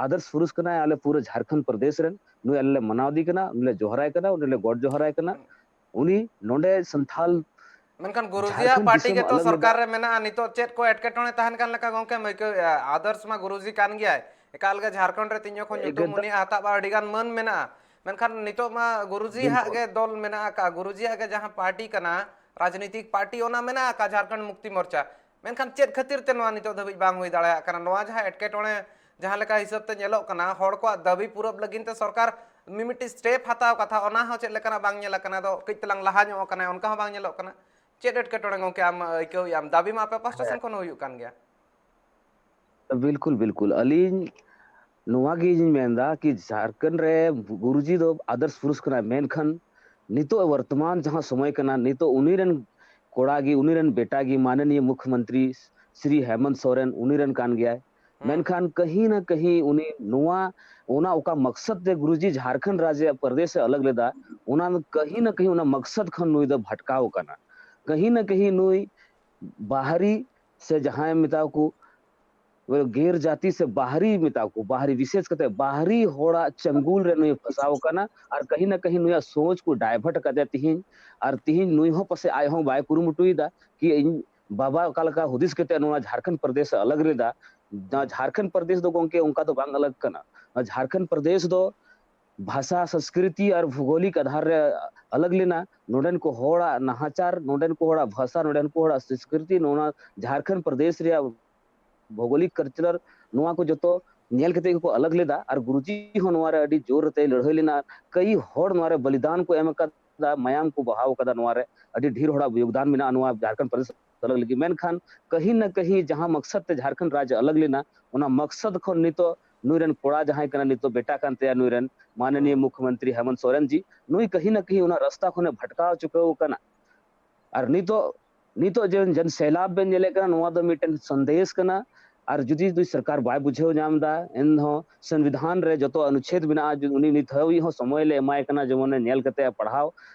ᱟᱫᱚᱨᱥ ᱯᱩᱨᱩᱥ ᱠᱟᱱᱟᱭ ᱟᱞᱮ ᱯᱩᱨᱟᱹ ᱡᱷᱟᱲᱠᱷᱚᱸᱰ ᱯᱨᱚᱫᱮᱥ ᱨᱮᱱ᱾ ᱱᱩᱭ ᱟᱞᱮ ᱞᱮ ᱢᱟᱱᱟᱣ ᱫᱮ ᱠᱟᱱᱟ, ᱩᱱᱤ ᱞᱮ ᱡᱚᱦᱟᱨᱟᱭ ᱠᱟᱱᱟ, ᱩᱱᱤ ᱞᱮ ᱜᱚᱰ ᱡᱚᱦᱟᱨᱟᱭ ᱠᱟᱱᱟ᱾ ᱩᱱᱤ ᱱᱚᱰᱮ ᱥᱟᱱᱛᱷᱟᱞ ᱢᱮᱱᱠᱷᱟᱱ ᱜᱩᱨᱩᱡᱤᱭᱟᱜ ᱡᱷᱟᱲᱠᱷᱚᱸᱰ ᱯᱟᱨᱴᱤ ᱫᱤᱥᱚᱢ ᱜᱮᱛᱚ ᱟᱞᱟᱜᱽ ᱥᱚᱨᱠᱟᱨ ᱞᱮᱫᱟ᱾ ᱨᱮ ᱢᱮᱱᱟᱜᱼᱟ᱾ ᱱᱤᱛᱚᱜ ᱪᱮᱫ ᱠᱚ ᱮᱴᱠᱮᱴᱚᱬᱮ ᱛᱟᱦᱮᱱ ᱠᱟᱱ ᱞᱮᱠᱟ ᱜᱚᱝᱠᱮᱢ ᱟᱹᱭᱠᱟᱹᱣᱮᱫᱼᱟ? ᱟᱫᱚᱨᱥ ᱢᱟ ᱜᱩᱨᱩᱡᱤ ᱠᱟᱱ ᱜᱮᱭᱟᱭ, ᱮᱠᱟᱞ ᱜᱮ ᱡᱷᱟᱲᱠᱷᱚᱸᱰ ᱨᱮ ᱛᱤᱧ ᱡᱚᱠᱷᱚᱱ ᱧᱩᱛᱩᱢ ᱮᱠᱫᱚᱢ᱾ ᱩᱱᱤᱭᱟᱜ ᱦᱟᱛᱟᱣ ᱢᱟ ᱟᱹᱰᱤ ᱜᱟᱱ ᱢᱟᱹᱱ ᱢᱮᱱᱟᱜᱼᱟ, ᱢᱮᱱᱠᱷᱟᱱ ᱱᱤᱛᱚᱜ ᱢᱟ ᱜᱩᱨᱩᱡᱤ ᱦᱟᱜ ᱵᱤᱞᱠᱩᱞ᱾ ᱜᱮ ᱫᱚᱞ ᱢᱮᱱᱟᱜ ᱟᱠᱟᱫᱼᱟ, ᱜᱩᱨᱩᱡᱤᱭᱟᱜ ᱜᱮ ᱡᱟᱦᱟᱸ ᱯᱟᱨᱴᱤ ᱠᱟᱱᱟ, ᱨᱟᱡᱽᱱᱤᱛᱤᱠ ᱯᱟᱨᱴᱤ ᱚᱱᱟ ᱢᱮᱱᱟᱜ ᱟᱠᱟᱫ, ᱡᱷᱟᱲᱠᱷᱚᱸᱰ ᱢᱩᱠᱛᱤ ᱢᱳᱨᱪᱟ᱾ ᱢᱮᱱᱠᱷᱟᱱ ᱪᱮᱫ ᱠᱷᱟᱹᱛᱤᱨ ᱛᱮ ᱱᱚᱣᱟ ᱱᱤᱛᱚᱜ ᱫᱷᱟᱹᱵᱤᱡ ᱵᱟᱝ ᱦᱩᱭ ᱫᱟᱲᱮᱭᱟᱜ ᱠᱟᱱᱟ? ᱱᱚᱣᱟ ᱡᱟᱦᱟᱸ ᱮᱴᱠᱮᱴᱚᱬᱮ ᱡᱟᱦᱟᱸ ᱞᱮᱠᱟ ᱦᱤᱥᱟᱹᱵ ᱛᱮ ᱧᱮᱞᱚᱜ ᱠᱟᱱᱟ, ᱦᱚᱲ ᱠᱚᱣᱟᱜ ᱫᱟᱹᱵᱤ ᱯᱩᱨᱟᱹᱵ ᱞᱟᱹᱜᱤᱫ ᱛᱮ ᱥᱚᱨᱠᱟᱨ ᱢᱤᱢᱤᱫᱴᱤᱡ ᱥᱴᱮᱯ ᱦᱟᱛᱟᱣ ᱠᱟᱛᱷᱟ, ᱚᱱᱟ ᱦᱚᱸ ᱪᱮᱫ ᱞᱮᱠᱟᱱᱟᱜ ᱵᱟᱝ ᱧᱮᱞ ᱟᱠᱟᱱᱟ᱾ ᱟᱫᱚ ᱠᱟᱹᱡ ᱛᱟᱞᱟᱝ ᱞᱟᱦᱟ ᱧᱚᱜ ᱟᱠᱟᱱᱟ, ᱚᱱᱠᱟ ᱦᱚᱸ ᱵᱟᱝ ᱧᱮᱞᱚᱜ ᱠᱟᱱᱟ᱾ ᱪᱮᱫ ᱮᱴᱠᱮᱴᱚᱬᱮ ᱜᱚᱝᱠᱮ ᱟᱢ ᱟᱹᱭᱠᱟᱹᱣᱮᱫ ᱟᱢ? ᱫᱟᱹᱵᱤ ᱢᱟ ᱟᱯᱮ ᱯᱟᱥᱴᱟ ᱥᱮᱱ ᱠᱷᱚᱱ ᱦᱚᱸ ᱦᱩᱭᱩᱜ ᱠᱟᱱ ᱜᱮᱭᱟ᱾ ᱵᱤᱞᱠᱩᱞ, ᱵᱤᱞᱠᱩᱞ᱾ ᱟᱹᱞᱤᱧ ᱱᱚᱣᱟ ᱜᱮᱞᱤᱧ ᱢᱮᱱᱫᱟ ᱠᱤ ᱡᱷᱟᱨᱠᱷᱚᱸᱰ ᱨᱮ ᱜᱩᱨᱩᱡᱤ ᱫᱚ ᱟᱫᱚᱨᱥ ᱯᱩᱨᱩᱥ ᱠᱟᱱᱟᱭ, ᱢᱮᱱᱠᱷᱟᱱ ᱱᱤᱛᱚᱜ ᱵᱚᱨᱛᱚᱢᱟᱱ ᱡᱟᱦᱟᱸ ᱥᱚᱢᱚᱭ ᱠᱟᱱᱟ, ᱱᱤᱛᱚᱜ ᱩᱱᱤ ᱨᱮᱱ ᱠᱚᱲᱟ ᱜᱮ, ᱩᱱᱤ ᱨᱮᱱ ᱵᱮᱴᱟ ᱜᱮ ᱢᱟᱱᱚᱱᱤᱭᱚ ᱢᱩᱠᱷᱭᱚᱢᱚᱱᱛᱨᱤ ᱥᱨᱤ ᱦᱮᱢᱚᱱᱛ ᱥᱚᱨᱮᱱ ᱩᱱᱤ ᱨᱮᱱ ᱠᱟᱱ ᱜᱮᱭᱟᱭ᱾ ᱢᱮᱱᱠᱷᱟᱱ ᱠᱟᱹᱦᱤ ᱱᱟ ᱠᱟᱹᱦᱤ ᱩᱱᱤ ᱱᱚᱣᱟ, ᱚᱱᱟ ᱚᱠᱟ ᱢᱚᱠᱥᱚᱫ ᱛᱮ ᱜᱩᱨᱩᱡᱤ ᱡᱷᱟᱨᱠᱷᱚᱸᱰ ᱨᱟᱡᱽ ᱨᱮᱭᱟᱜ ᱯᱨᱚᱫᱮᱥ ᱮ ᱟᱞᱟᱜ ᱞᱮᱫᱟ, ᱚᱱᱟ ᱠᱟᱹᱦᱤ ᱱᱟ ᱠᱟᱹᱦᱤ ᱚᱱᱟ ᱢᱚᱠᱥᱚᱫ ᱠᱷᱚᱱ ᱱᱩᱭ ᱫᱚ ᱵᱷᱟᱴᱠᱟᱣ ᱠᱟᱱᱟ᱾ ᱠᱟᱹᱦᱤ ᱱᱟ ᱠᱟᱹᱦᱤ ᱱᱩᱭ ᱵᱟᱦᱨᱤ ᱥᱮ ᱡᱟᱦᱟᱸᱭ ᱢᱮᱛᱟᱣ ᱠᱚ ᱜᱮᱨ ᱡᱟᱹᱛᱤ ᱥᱮ ᱵᱟᱦᱨᱤ ᱢᱮᱛᱟᱣ ᱠᱚ, ᱵᱟᱦᱨᱤ, ᱵᱤᱥᱮᱥ ᱠᱟᱛᱮ ᱵᱟᱦᱨᱤ ᱦᱚᱲᱟᱜ ᱪᱟᱸᱜᱩᱞ ᱨᱮ ᱱᱩᱭ ᱯᱷᱟᱸᱥᱟᱣ ᱠᱟᱱᱟ᱾ ᱟᱨ ᱠᱟᱹᱦᱤ ᱱᱟ ᱠᱟᱹᱦᱤ ᱱᱩᱭᱟᱜ ᱥᱳᱪ ᱠᱚ ᱰᱟᱭᱵᱷᱟᱨᱴ ᱟᱠᱟᱫᱮᱭᱟ ᱛᱤᱦᱤᱧ᱾ ᱟᱨ ᱛᱤᱦᱤᱧ ᱱᱩᱭ ᱦᱚᱸ ᱯᱟᱥᱮ ᱟᱡ ᱦᱚᱸ ᱵᱟᱭ ᱠᱩᱨᱩᱢᱩᱴᱩᱭᱮᱫᱟ ᱠᱤ ᱤᱧ ᱵᱟᱵᱟ ᱚᱠᱟ ᱞᱮᱠᱟ ᱦᱩᱫᱤᱥ ᱠᱟᱛᱮ ᱱᱚᱣᱟ ᱡᱷᱟᱨᱠᱷᱚᱸᱰ ᱯᱨᱚᱫᱮᱥ ᱮ ᱟᱞᱟᱜ ᱞᱮᱫᱟ᱾ ᱱᱚᱣᱟ ᱡᱷᱟᱨᱠᱷᱚᱸᱰ ᱯᱨᱚᱫᱮᱥ ᱫᱚ ᱜᱚᱝᱠᱮ ᱚᱱᱠᱟ ᱫᱚ ᱵᱟᱝ ᱟᱞᱟᱜ ᱠᱟᱱᱟ᱾ ᱱᱚᱣᱟ ᱡᱷᱟᱨᱠᱷᱚᱸᱰ ᱯᱨᱚᱫᱮᱥ ᱫᱚ ᱵᱷᱟᱥᱟ, ᱥᱚᱸᱥᱠᱨᱤᱛᱤ ᱟᱨ ᱵᱷᱩᱜᱳᱞᱤᱠ ᱟᱫᱷᱟᱨ ᱨᱮ ᱟᱞᱟᱜ ᱞᱮᱱᱟ᱾ ᱱᱚᱰᱮᱱ ᱠᱚ ᱦᱚᱲᱟᱜ ᱱᱟᱦᱟᱪᱟᱨ, ᱱᱚᱰᱮᱱ ᱠᱚ ᱦᱚᱲᱟᱜ ᱵᱷᱟᱥᱟ, ᱱᱚᱰᱮᱱ ᱠᱚ ᱦᱚᱲᱟᱜ ᱥᱚᱸᱥᱠᱨᱤᱛᱤ, ᱱᱚᱣᱟ ᱡᱷᱟᱨᱠᱷᱚᱸᱰ ᱯᱨᱚᱫᱮᱥ ᱨᱮᱭᱟᱜ ᱵᱷᱳᱜᱳᱞᱤᱠ ᱠᱟᱞᱪᱟᱨ, ᱱᱚᱣᱟ ᱠᱚ ᱡᱚᱛᱚ ᱧᱮᱞ ᱠᱟᱛᱮ ᱜᱮᱠᱚ ᱟᱞᱟᱜ ᱞᱮᱫᱟ᱾ ᱟᱨ ᱜᱩᱨᱩᱡᱤ ᱦᱚᱸ ᱱᱚᱣᱟ ᱨᱮ ᱟᱹᱰᱤ ᱡᱳᱨ ᱟᱛᱮ ᱞᱟᱹᱲᱦᱟᱹᱭ ᱞᱮᱱᱟ᱾ ᱠᱟᱹᱭ ᱦᱚᱲ ᱱᱚᱣᱟ ᱨᱮ ᱵᱚᱞᱤᱫᱟᱱ ᱠᱚ ᱮᱢ ᱟᱠᱟᱫᱟ, ᱢᱟᱭᱟᱢ ᱠᱚ ᱵᱟᱦᱟᱣ ᱟᱠᱟᱫᱟ᱾ ᱱᱚᱣᱟ ᱨᱮ ᱟᱹᱰᱤ ᱰᱷᱮᱨ ᱦᱚᱲᱟᱜ ᱭᱳᱜᱽᱫᱟᱱ ᱢᱮᱱᱟᱜᱼᱟ ᱱᱚᱣᱟ ᱡᱷᱟᱨᱠᱷᱚᱸᱰ ᱯᱨᱚᱫᱮᱥ ᱟᱞᱟᱜ ᱞᱟᱹᱜᱤᱫ᱾ ᱢᱮᱱᱠᱷᱟᱱ ᱠᱟᱹᱦᱤ ᱱᱟ ᱠᱟᱹᱦᱤ ᱡᱟᱦᱟᱸ ᱢᱚᱠᱥᱚᱫ ᱛᱮ ᱡᱷᱟᱨᱠᱷᱚᱸᱰ ᱨᱟᱡᱽ ᱟᱞᱟᱜ ᱞᱮᱱᱟ, ᱚᱱᱟ ᱢᱚᱠᱥᱚᱫ ᱠᱷᱚᱱ ᱱᱤᱛᱚᱜ ᱱᱩᱭ ᱨᱮᱱ ᱠᱚᱲᱟ ᱡᱟᱦᱟᱸᱭ ᱠᱟᱱᱟ, ᱱᱤᱛᱚᱜ ᱵᱮᱴᱟ ᱠᱟᱱ ᱛᱟᱭᱟ ᱱᱩᱭ ᱨᱮᱱ ᱢᱟᱱᱚᱱᱤᱭᱚ ᱢᱩᱠᱷᱭᱚᱢᱚᱱᱛᱨᱤ ᱦᱮᱢᱚᱱᱛ ᱥᱚᱨᱮᱱ ᱡᱤ, ᱱᱩᱭ ᱠᱟᱹᱦᱤ ᱱᱟ ᱠᱟᱹᱦᱤ ᱚᱱᱟ ᱨᱟᱥᱛᱟ ᱠᱷᱚᱱᱮ ᱵᱷᱟᱴᱠᱟᱣ ᱪᱩᱠᱟᱹᱣ ᱟᱠᱟᱱᱟ᱾ ᱟᱨ ᱱᱤᱛᱚᱜ, ᱱᱤᱛᱚᱜ ᱡᱮ ᱡᱚᱱ ᱥᱮᱞᱟᱵ ᱵᱮᱱ ᱧᱮᱞᱮᱫ ᱠᱟᱱᱟ, ᱱᱚᱣᱟ ᱫᱚ ᱢᱤᱫᱴᱮᱱ ᱥᱚᱱᱫᱮᱥ ᱠᱟᱱᱟ᱾ ᱟᱨ ᱡᱩᱫᱤ ᱱᱩᱭ ᱥᱚᱨᱠᱟᱨ ᱵᱟᱭ ᱵᱩᱡᱷᱟᱹᱣ ᱧᱟᱢ ᱮᱫᱟ, ᱮᱱᱦᱚᱸ ᱥᱚᱝᱵᱤᱫᱷᱟᱱ ᱨᱮ ᱡᱚᱛᱚ ᱚᱱᱩᱪᱷᱮᱫ ᱢᱮᱱᱟᱜᱼᱟ, ᱡᱩ-, ᱩᱱᱤ ᱱᱤᱛ ᱦᱟᱹᱵᱤᱡ ᱦᱚᱸ ᱥᱚᱢᱚᱭ ᱞᱮ ᱮᱢᱟᱭ ᱠᱟᱱᱟ, ᱡᱮᱢᱚᱱᱮ ᱧᱮᱞ ᱠᱟᱛᱮ ᱯᱟᱲᱦᱟᱣ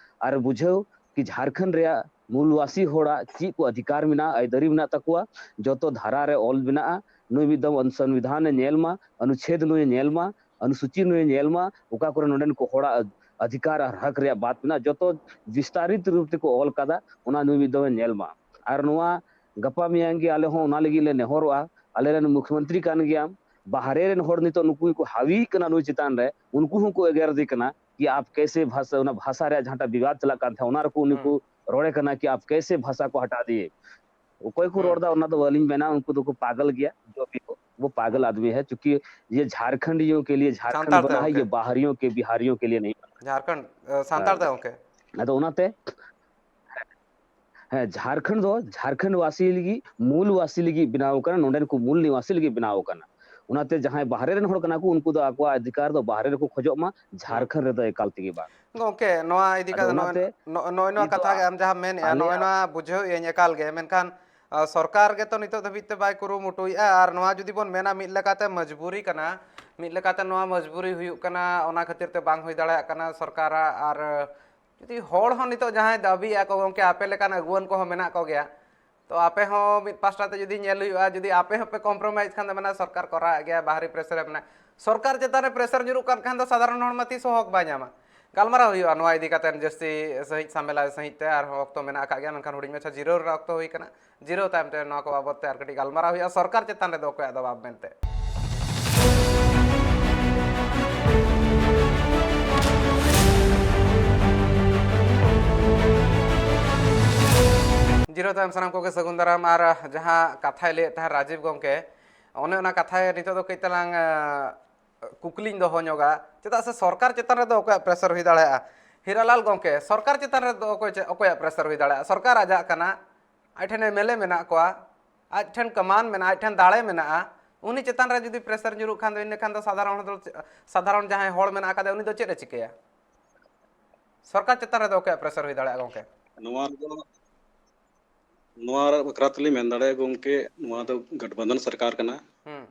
ᱟᱨ ᱵᱩᱡᱷᱟᱹᱣ ᱠᱤ ᱡᱷᱟᱨᱠᱷᱚᱸᱰ ᱨᱮᱭᱟᱜ ᱢᱩᱞᱣᱟᱥᱤ ᱦᱚᱲᱟᱜ ᱪᱮᱫ ᱠᱚ ᱚᱫᱷᱤᱠᱟᱨ ᱢᱮᱱᱟᱜᱼᱟ, ᱟᱹᱭᱫᱟᱹᱨᱤ ᱢᱮᱱᱟᱜ ᱛᱟᱠᱚᱣᱟ, ᱡᱚᱛᱚ ᱫᱷᱟᱨᱟ ᱨᱮ ᱚᱞ ᱢᱮᱱᱟᱜᱼᱟ᱾ ᱱᱩᱭ ᱢᱤᱫ ᱫᱚᱢ ᱥᱚᱝᱵᱤᱫᱷᱟᱱ ᱮ ᱧᱮᱞ ᱢᱟ, ᱚᱱᱩᱪᱷᱮᱫ ᱱᱩᱭ ᱧᱮᱞ ᱢᱟ, ᱚᱱᱩᱥᱩᱪᱤ ᱱᱩᱭ ᱧᱮᱞ ᱢᱟ, ᱚᱠᱟ ᱠᱚᱨᱮ ᱱᱚᱰᱮᱱ ᱠᱚ ᱦᱚᱲᱟᱜ ᱚᱫᱷᱤᱠᱟᱨ ᱟᱨ ᱦᱚᱠ ᱨᱮᱭᱟᱜ ᱵᱟᱛ ᱢᱮᱱᱟᱜᱼᱟ, ᱡᱚᱛᱚ ᱵᱤᱥᱛᱟᱨᱤᱛ ᱨᱩᱯ ᱛᱮᱠᱚ ᱚᱞ ᱠᱟᱫᱟ, ᱚᱱᱟ ᱱᱩᱭ ᱢᱤᱫ ᱫᱚᱢᱮ ᱧᱮᱞ ᱢᱟ᱾ ᱟᱨ ᱱᱚᱣᱟ ᱜᱟᱯᱟ ᱢᱮᱭᱟᱝ ᱜᱮ ᱟᱞᱮ ᱦᱚᱸ ᱚᱱᱟ ᱞᱟᱹᱜᱤᱫ ᱞᱮ ᱱᱮᱦᱚᱨᱚᱜᱼᱟ᱾ ᱟᱞᱮ ᱨᱮᱱ ᱢᱩᱠᱷᱭᱚᱢᱚᱱᱛᱨᱤ ᱠᱟᱱ ᱜᱮᱭᱟᱢ, ᱵᱟᱦᱨᱮ ᱨᱮᱱ ᱦᱚᱲ ᱱᱤᱛᱚᱜ ᱱᱩᱠᱩ ᱠᱚ ᱦᱟᱹᱣᱤ ᱠᱟᱱᱟ ᱱᱩᱭ ᱪᱮᱛᱟᱱ ᱨᱮ, ᱩᱱᱠᱩ ᱦᱚᱸᱠᱚ ᱮᱜᱮᱨ ᱫᱮ ᱠᱟᱱᱟ ᱠᱤ ᱟᱯ ᱠᱮᱥᱮ ᱵᱷᱟᱥᱟ, ᱚᱱᱟ ᱵᱷᱟᱥᱟ ᱨᱮᱭᱟᱜ ᱡᱟᱦᱟᱸᱴᱟᱜ ᱵᱤᱵᱟᱫ ᱪᱟᱞᱟᱜ ᱠᱟᱱ ᱛᱟᱦᱮᱸᱫ, ᱚᱱᱟ ᱨᱮᱠᱚ ᱩᱱᱤ ᱠᱚ ᱨᱚᱲᱮ ᱠᱟᱱᱟ ᱠᱤ ᱟᱯ ᱠᱮᱥᱮ ᱵᱷᱟᱥᱟ ᱠᱚ ᱦᱴᱟ ᱫᱤᱭᱮ᱾ ᱚᱠᱚᱭ ᱠᱚ ᱨᱚᱲ ᱫᱟ ᱚᱱᱟ ᱫᱚ ᱵᱟᱹᱞᱤᱧ ᱢᱮᱱᱟ, ᱩᱱᱠᱩ ᱫᱚᱠᱚ ᱯᱟᱜᱚᱞ ᱜᱮᱭᱟ, ᱡᱚ ᱵᱷᱤ ᱦᱳ, ᱣᱳ ᱯᱟᱜᱚᱞ ᱟᱫᱢᱤ ᱦᱮ, ᱪᱩᱸᱠᱤ ᱭᱮ ᱡᱷᱟᱨᱠᱷᱚᱸᱰᱤᱭᱳ ᱠᱮ ᱞᱤᱭᱮ ᱡᱷᱟᱨᱠᱷᱚᱸᱰ ᱵᱟᱱᱟ ᱦᱮ, ᱭᱮ ᱵᱟᱦᱟᱨᱤᱭᱳ ᱠᱮ ᱵᱤᱦᱟᱨᱤᱭᱳ ᱠᱮ ᱞᱤᱭᱮ ᱱᱟᱦᱤᱸ ᱵᱟᱱᱟ. ᱦᱮ᱾ ᱡᱷᱟᱨᱠᱷᱚᱸᱰ ᱥᱟᱱᱛᱟᱲ ᱫᱚ ᱜᱚᱝᱠᱮ᱾ ᱟᱫᱚ ᱚᱱᱟᱛᱮ ᱦᱮᱸ, ᱡᱷᱟᱨᱠᱷᱚᱸᱰ ᱫᱚ ᱡᱷᱟᱨᱠᱷᱚᱸᱰ ᱣᱟᱥᱤ ᱞᱟᱹᱜᱤᱫ, ᱢᱩᱞ ᱣᱟᱥᱤ ᱞᱟᱹᱜᱤᱫ ᱵᱮᱱᱟᱣ ᱠᱟᱱᱟ, ᱱᱚᱸᱰᱮᱱ ᱠᱚ ᱢᱩᱞ ᱱᱤᱣᱟᱥᱤ ᱞᱟᱹᱜᱤᱫ ᱵᱮᱱᱟᱣ ᱠᱟᱱᱟ᱾ ᱚᱱᱟᱛᱮ ᱡᱟᱦᱟᱸᱭ ᱵᱟᱦᱨᱮ ᱨᱮᱱ ᱦᱚᱲ ᱠᱟᱱᱟ ᱠᱚ, ᱩᱱᱠᱩ ᱫᱚ ᱟᱠᱚᱣᱟᱜ ᱚᱫᱷᱤᱠᱟᱨ ᱫᱚ ᱵᱟᱦᱨᱮ ᱨᱮᱠᱚ ᱠᱷᱚᱡᱚᱜ ᱢᱟ, ᱡᱷᱟᱨᱠᱷᱚᱸᱰ ᱨᱮᱫᱚ ᱮᱠᱟᱞ ᱛᱮᱜᱮ ᱵᱟᱝ᱾ ᱜᱚᱝᱠᱮ, ᱱᱚᱣᱟ ᱤᱫᱤ ᱟᱫᱚ ᱠᱟᱛᱮ ᱱᱚᱜᱼᱚᱭ, ᱚᱱᱟᱛᱮ ᱱᱚᱜᱼᱚᱭ ᱱᱚᱣᱟ ᱱᱤᱛᱚᱜ ᱠᱟᱛᱷᱟ ᱜᱮ ᱟᱢ ᱡᱟᱦᱟᱸᱢ ᱢᱮᱱᱮᱫᱼᱟ, ᱱᱚᱜᱼᱚᱭ ᱟᱞᱮᱭᱟᱜ ᱱᱚᱣᱟ ᱵᱩᱡᱷᱟᱹᱣᱮᱫ ᱟᱹᱧ ᱮᱠᱟᱞ ᱜᱮ, ᱢᱮᱱᱠᱷᱟᱱ, ᱟ, ᱥᱚᱨᱠᱟᱨ ᱜᱮᱛᱚ ᱱᱤᱛᱚᱜ ᱫᱷᱟᱹᱵᱤᱡ ᱛᱮ ᱵᱟᱭ ᱠᱩᱨᱩᱢᱩᱴᱩᱭᱮᱫᱼᱟ᱾ ᱟᱨ ᱱᱚᱣᱟ ᱡᱩᱫᱤ ᱵᱚᱱ ᱢᱮᱱᱟ, ᱢᱤᱫ ᱞᱮᱠᱟᱛᱮ ᱢᱚᱡᱽᱵᱩᱨᱤ ᱠᱟᱱᱟ, ᱢᱤᱫ ᱞᱮᱠᱟᱛᱮ ᱱᱚᱣᱟ ᱢᱚᱡᱽᱵᱩᱨᱤ ᱦᱩᱭᱩᱜ ᱠᱟᱱᱟ, ᱚᱱᱟ ᱠᱷᱟᱹᱛᱤᱨ ᱛᱮ ᱵᱟᱝ ᱦᱩᱭ ᱫᱟᱲᱮᱭᱟᱜ ᱠᱟᱱᱟ ᱥᱚᱨᱠᱟᱨᱟᱜ᱾ ᱟᱨ ᱡᱩᱫᱤ ᱦᱚᱲ ᱦᱚᱸ ᱱᱤᱛᱚᱜ ᱡᱟᱦᱟᱸᱭ ᱫᱟᱹᱵᱤᱭᱮᱫᱼᱟ ᱠᱚ, ᱜᱚᱝᱠᱮ, ᱟᱯᱮ ᱞᱮᱠᱟᱱ ᱟᱹᱜᱩᱣᱟᱹᱱ ᱠᱚᱦᱚᱸ ᱢᱮᱱᱟᱜ ᱠᱚᱜᱮᱭᱟ, ᱛᱚ ᱟᱯᱮ ᱦᱚᱸ ᱢᱤᱫ ᱯᱟᱥᱴᱟ ᱛᱮ ᱡᱩᱫᱤ ᱧᱮᱞ ᱦᱩᱭᱩᱜᱼᱟ, ᱡᱩᱫᱤ ᱟᱯᱮ ᱦᱚᱸᱯᱮ compromise ᱠᱷᱟᱱ ᱫᱚ ᱢᱮᱱᱟ ᱥᱚᱨᱠᱟᱨ ᱠᱚᱨᱟᱣᱮᱫ ᱜᱮᱭᱟ, ᱵᱟᱦᱨᱮ pressure ᱮ ᱢᱮᱱᱟ᱾ ᱥᱚᱨᱠᱟᱨ ᱪᱮᱛᱟᱱ ᱨᱮ pressure ᱧᱩᱨᱩᱜ ᱠᱟᱱ ᱠᱷᱟᱱ ᱫᱚ ᱥᱟᱫᱷᱟᱨᱚᱱ ᱦᱚᱲ ᱢᱟ ᱛᱤᱥ ᱦᱚᱸ ᱦᱚᱠ ᱵᱟᱭ ᱧᱟᱢᱟ᱾ ᱜᱟᱞᱢᱟᱨᱟᱣ ᱦᱩᱭᱩᱜᱼᱟ ᱱᱚᱣᱟ ᱤᱫᱤ ᱠᱟᱛᱮ ᱡᱟᱹᱥᱛᱤ ᱥᱟᱺᱦᱤᱡ ᱥᱟᱢᱮᱞᱟ ᱥᱟᱺᱦᱤᱡ ᱛᱮ, ᱟᱨᱦᱚᱸ ᱚᱠᱛᱚ ᱢᱮᱱᱟᱜ ᱟᱠᱟᱫ ᱜᱮᱭᱟ, ᱢᱮᱱᱠᱷᱟᱱ ᱦᱩᱰᱤᱧ ᱢᱟᱪᱷᱟ ᱡᱤᱨᱟᱹᱣ ᱨᱮᱱᱟᱜ ᱚᱠᱛᱚ ᱦᱩᱭ ᱠᱟᱱᱟ᱾ ᱡᱤᱨᱟᱹᱣ ᱛᱟᱭᱚᱢ ᱛᱮ ᱱᱚᱣᱟ ᱠᱚ ᱵᱟᱵᱚᱛ ᱛᱮ ᱟᱨ ᱠᱟᱹᱴᱤᱡ ᱜᱟᱞᱢᱟᱨᱟᱣ ᱦᱩᱭᱩᱜᱼᱟ, ᱥᱚᱨᱠᱟᱨ ᱪᱮᱛᱟᱱ ᱨᱮ ᱫᱚ ᱚᱠᱚᱭᱟᱜ ᱫᱚ ᱵᱟᱵ ᱢᱮᱱᱛᱮ᱾ ᱡᱤᱨᱟᱹᱣ ᱛᱟᱭᱚᱢ ᱥᱟᱱᱟᱢ ᱠᱚᱜᱮ ᱥᱟᱹᱜᱩᱱ ᱫᱟᱨᱟᱢ᱾ ᱟᱨ ᱡᱟᱦᱟᱸ ᱠᱟᱛᱷᱟᱭ ᱞᱟᱹᱭᱮᱫ ᱛᱟᱦᱮᱸᱫ ᱨᱟᱡᱤᱵᱽ ᱜᱚᱢᱠᱮ, ᱚᱱᱮ ᱚᱱᱟ ᱠᱟᱛᱷᱟ ᱱᱤᱛᱚᱜ ᱫᱚ ᱠᱟᱹᱡ ᱛᱟᱞᱟᱝ, ᱟ, ᱠᱩᱠᱞᱤᱧ ᱫᱚᱦᱚ ᱧᱚᱜᱟ, ᱪᱮᱫᱟᱜ ᱥᱮ ᱥᱚᱨᱠᱟᱨ ᱪᱮᱛᱟᱱ ᱨᱮᱫᱚ ᱚᱠᱚᱭᱟᱜ pressure ᱦᱩᱭ ᱫᱟᱲᱮᱭᱟᱜᱼᱟ? ᱦᱤᱨᱟᱞᱟᱞ ᱜᱚᱢᱠᱮ, ᱥᱚᱨᱠᱟᱨ ᱪᱮᱛᱟᱱ ᱨᱮᱫᱚ ᱚᱠᱚᱭ ᱪᱮ-, ᱚᱠᱚᱭᱟᱜ pressure ᱦᱩᱭ ᱫᱟᱲᱮᱭᱟᱜᱼᱟ? ᱥᱚᱨᱠᱟᱨ ᱟᱡᱟᱜ ᱠᱟᱱᱟ, ᱟᱡ ᱴᱷᱮᱱ MLA ᱢᱮᱱᱟᱜ ᱠᱚᱣᱟ, ᱟᱡ ᱴᱷᱮᱱ command ᱢᱮᱱᱟᱜᱼᱟ, ᱟᱡ ᱴᱷᱮᱱ ᱫᱟᱲᱮ ᱢᱮᱱᱟᱜᱼᱟ, ᱩᱱᱤ ᱪᱮᱛᱟᱱ ᱨᱮ ᱡᱩᱫᱤ pressure ᱧᱩᱨᱩᱜ ᱠᱷᱟᱱ ᱫᱚ, ᱤᱱᱟᱹ ᱠᱷᱟᱱ ᱫᱚ ᱥᱟᱫᱷᱟᱨᱚᱱ ᱦᱚᱲ ᱫᱚ ᱪᱮ-, ᱥᱟᱫᱷᱟᱨᱚᱱ ᱡᱟᱦᱟᱸᱭ ᱦᱚᱲ ᱢᱮᱱᱟᱜ ᱟᱠᱟᱫᱮᱭᱟ, ᱩᱱᱤ ᱫᱚ ᱪᱮᱫ ᱮ ᱪᱤᱠᱟᱹᱭᱟ? ᱥᱚᱨᱠᱟᱨ ᱪᱮᱛᱟᱱ ᱨᱮᱫᱚ ᱚᱠᱚᱭᱟᱜ pressure ᱦᱩᱭ ᱫᱟᱲᱮᱭᱟᱜᱼᱟ ᱜᱚᱢᱠᱮ? ᱱᱚᱣᱟ ᱨᱮᱫᱚ, ᱱᱚᱣᱟ ᱵᱟᱠᱷᱨᱟ ᱛᱮᱞᱤᱧ ᱢᱮᱱ ᱫᱟᱲᱮᱭᱟᱜᱼᱟ ᱜᱚᱢᱠᱮ, ᱱᱚᱣᱟ ᱫᱚ ᱜᱚᱴᱵᱚᱱᱫᱷᱚᱱ ᱥᱚᱨᱠᱟᱨ ᱠᱟᱱᱟ᱾ ᱦᱩᱸ᱾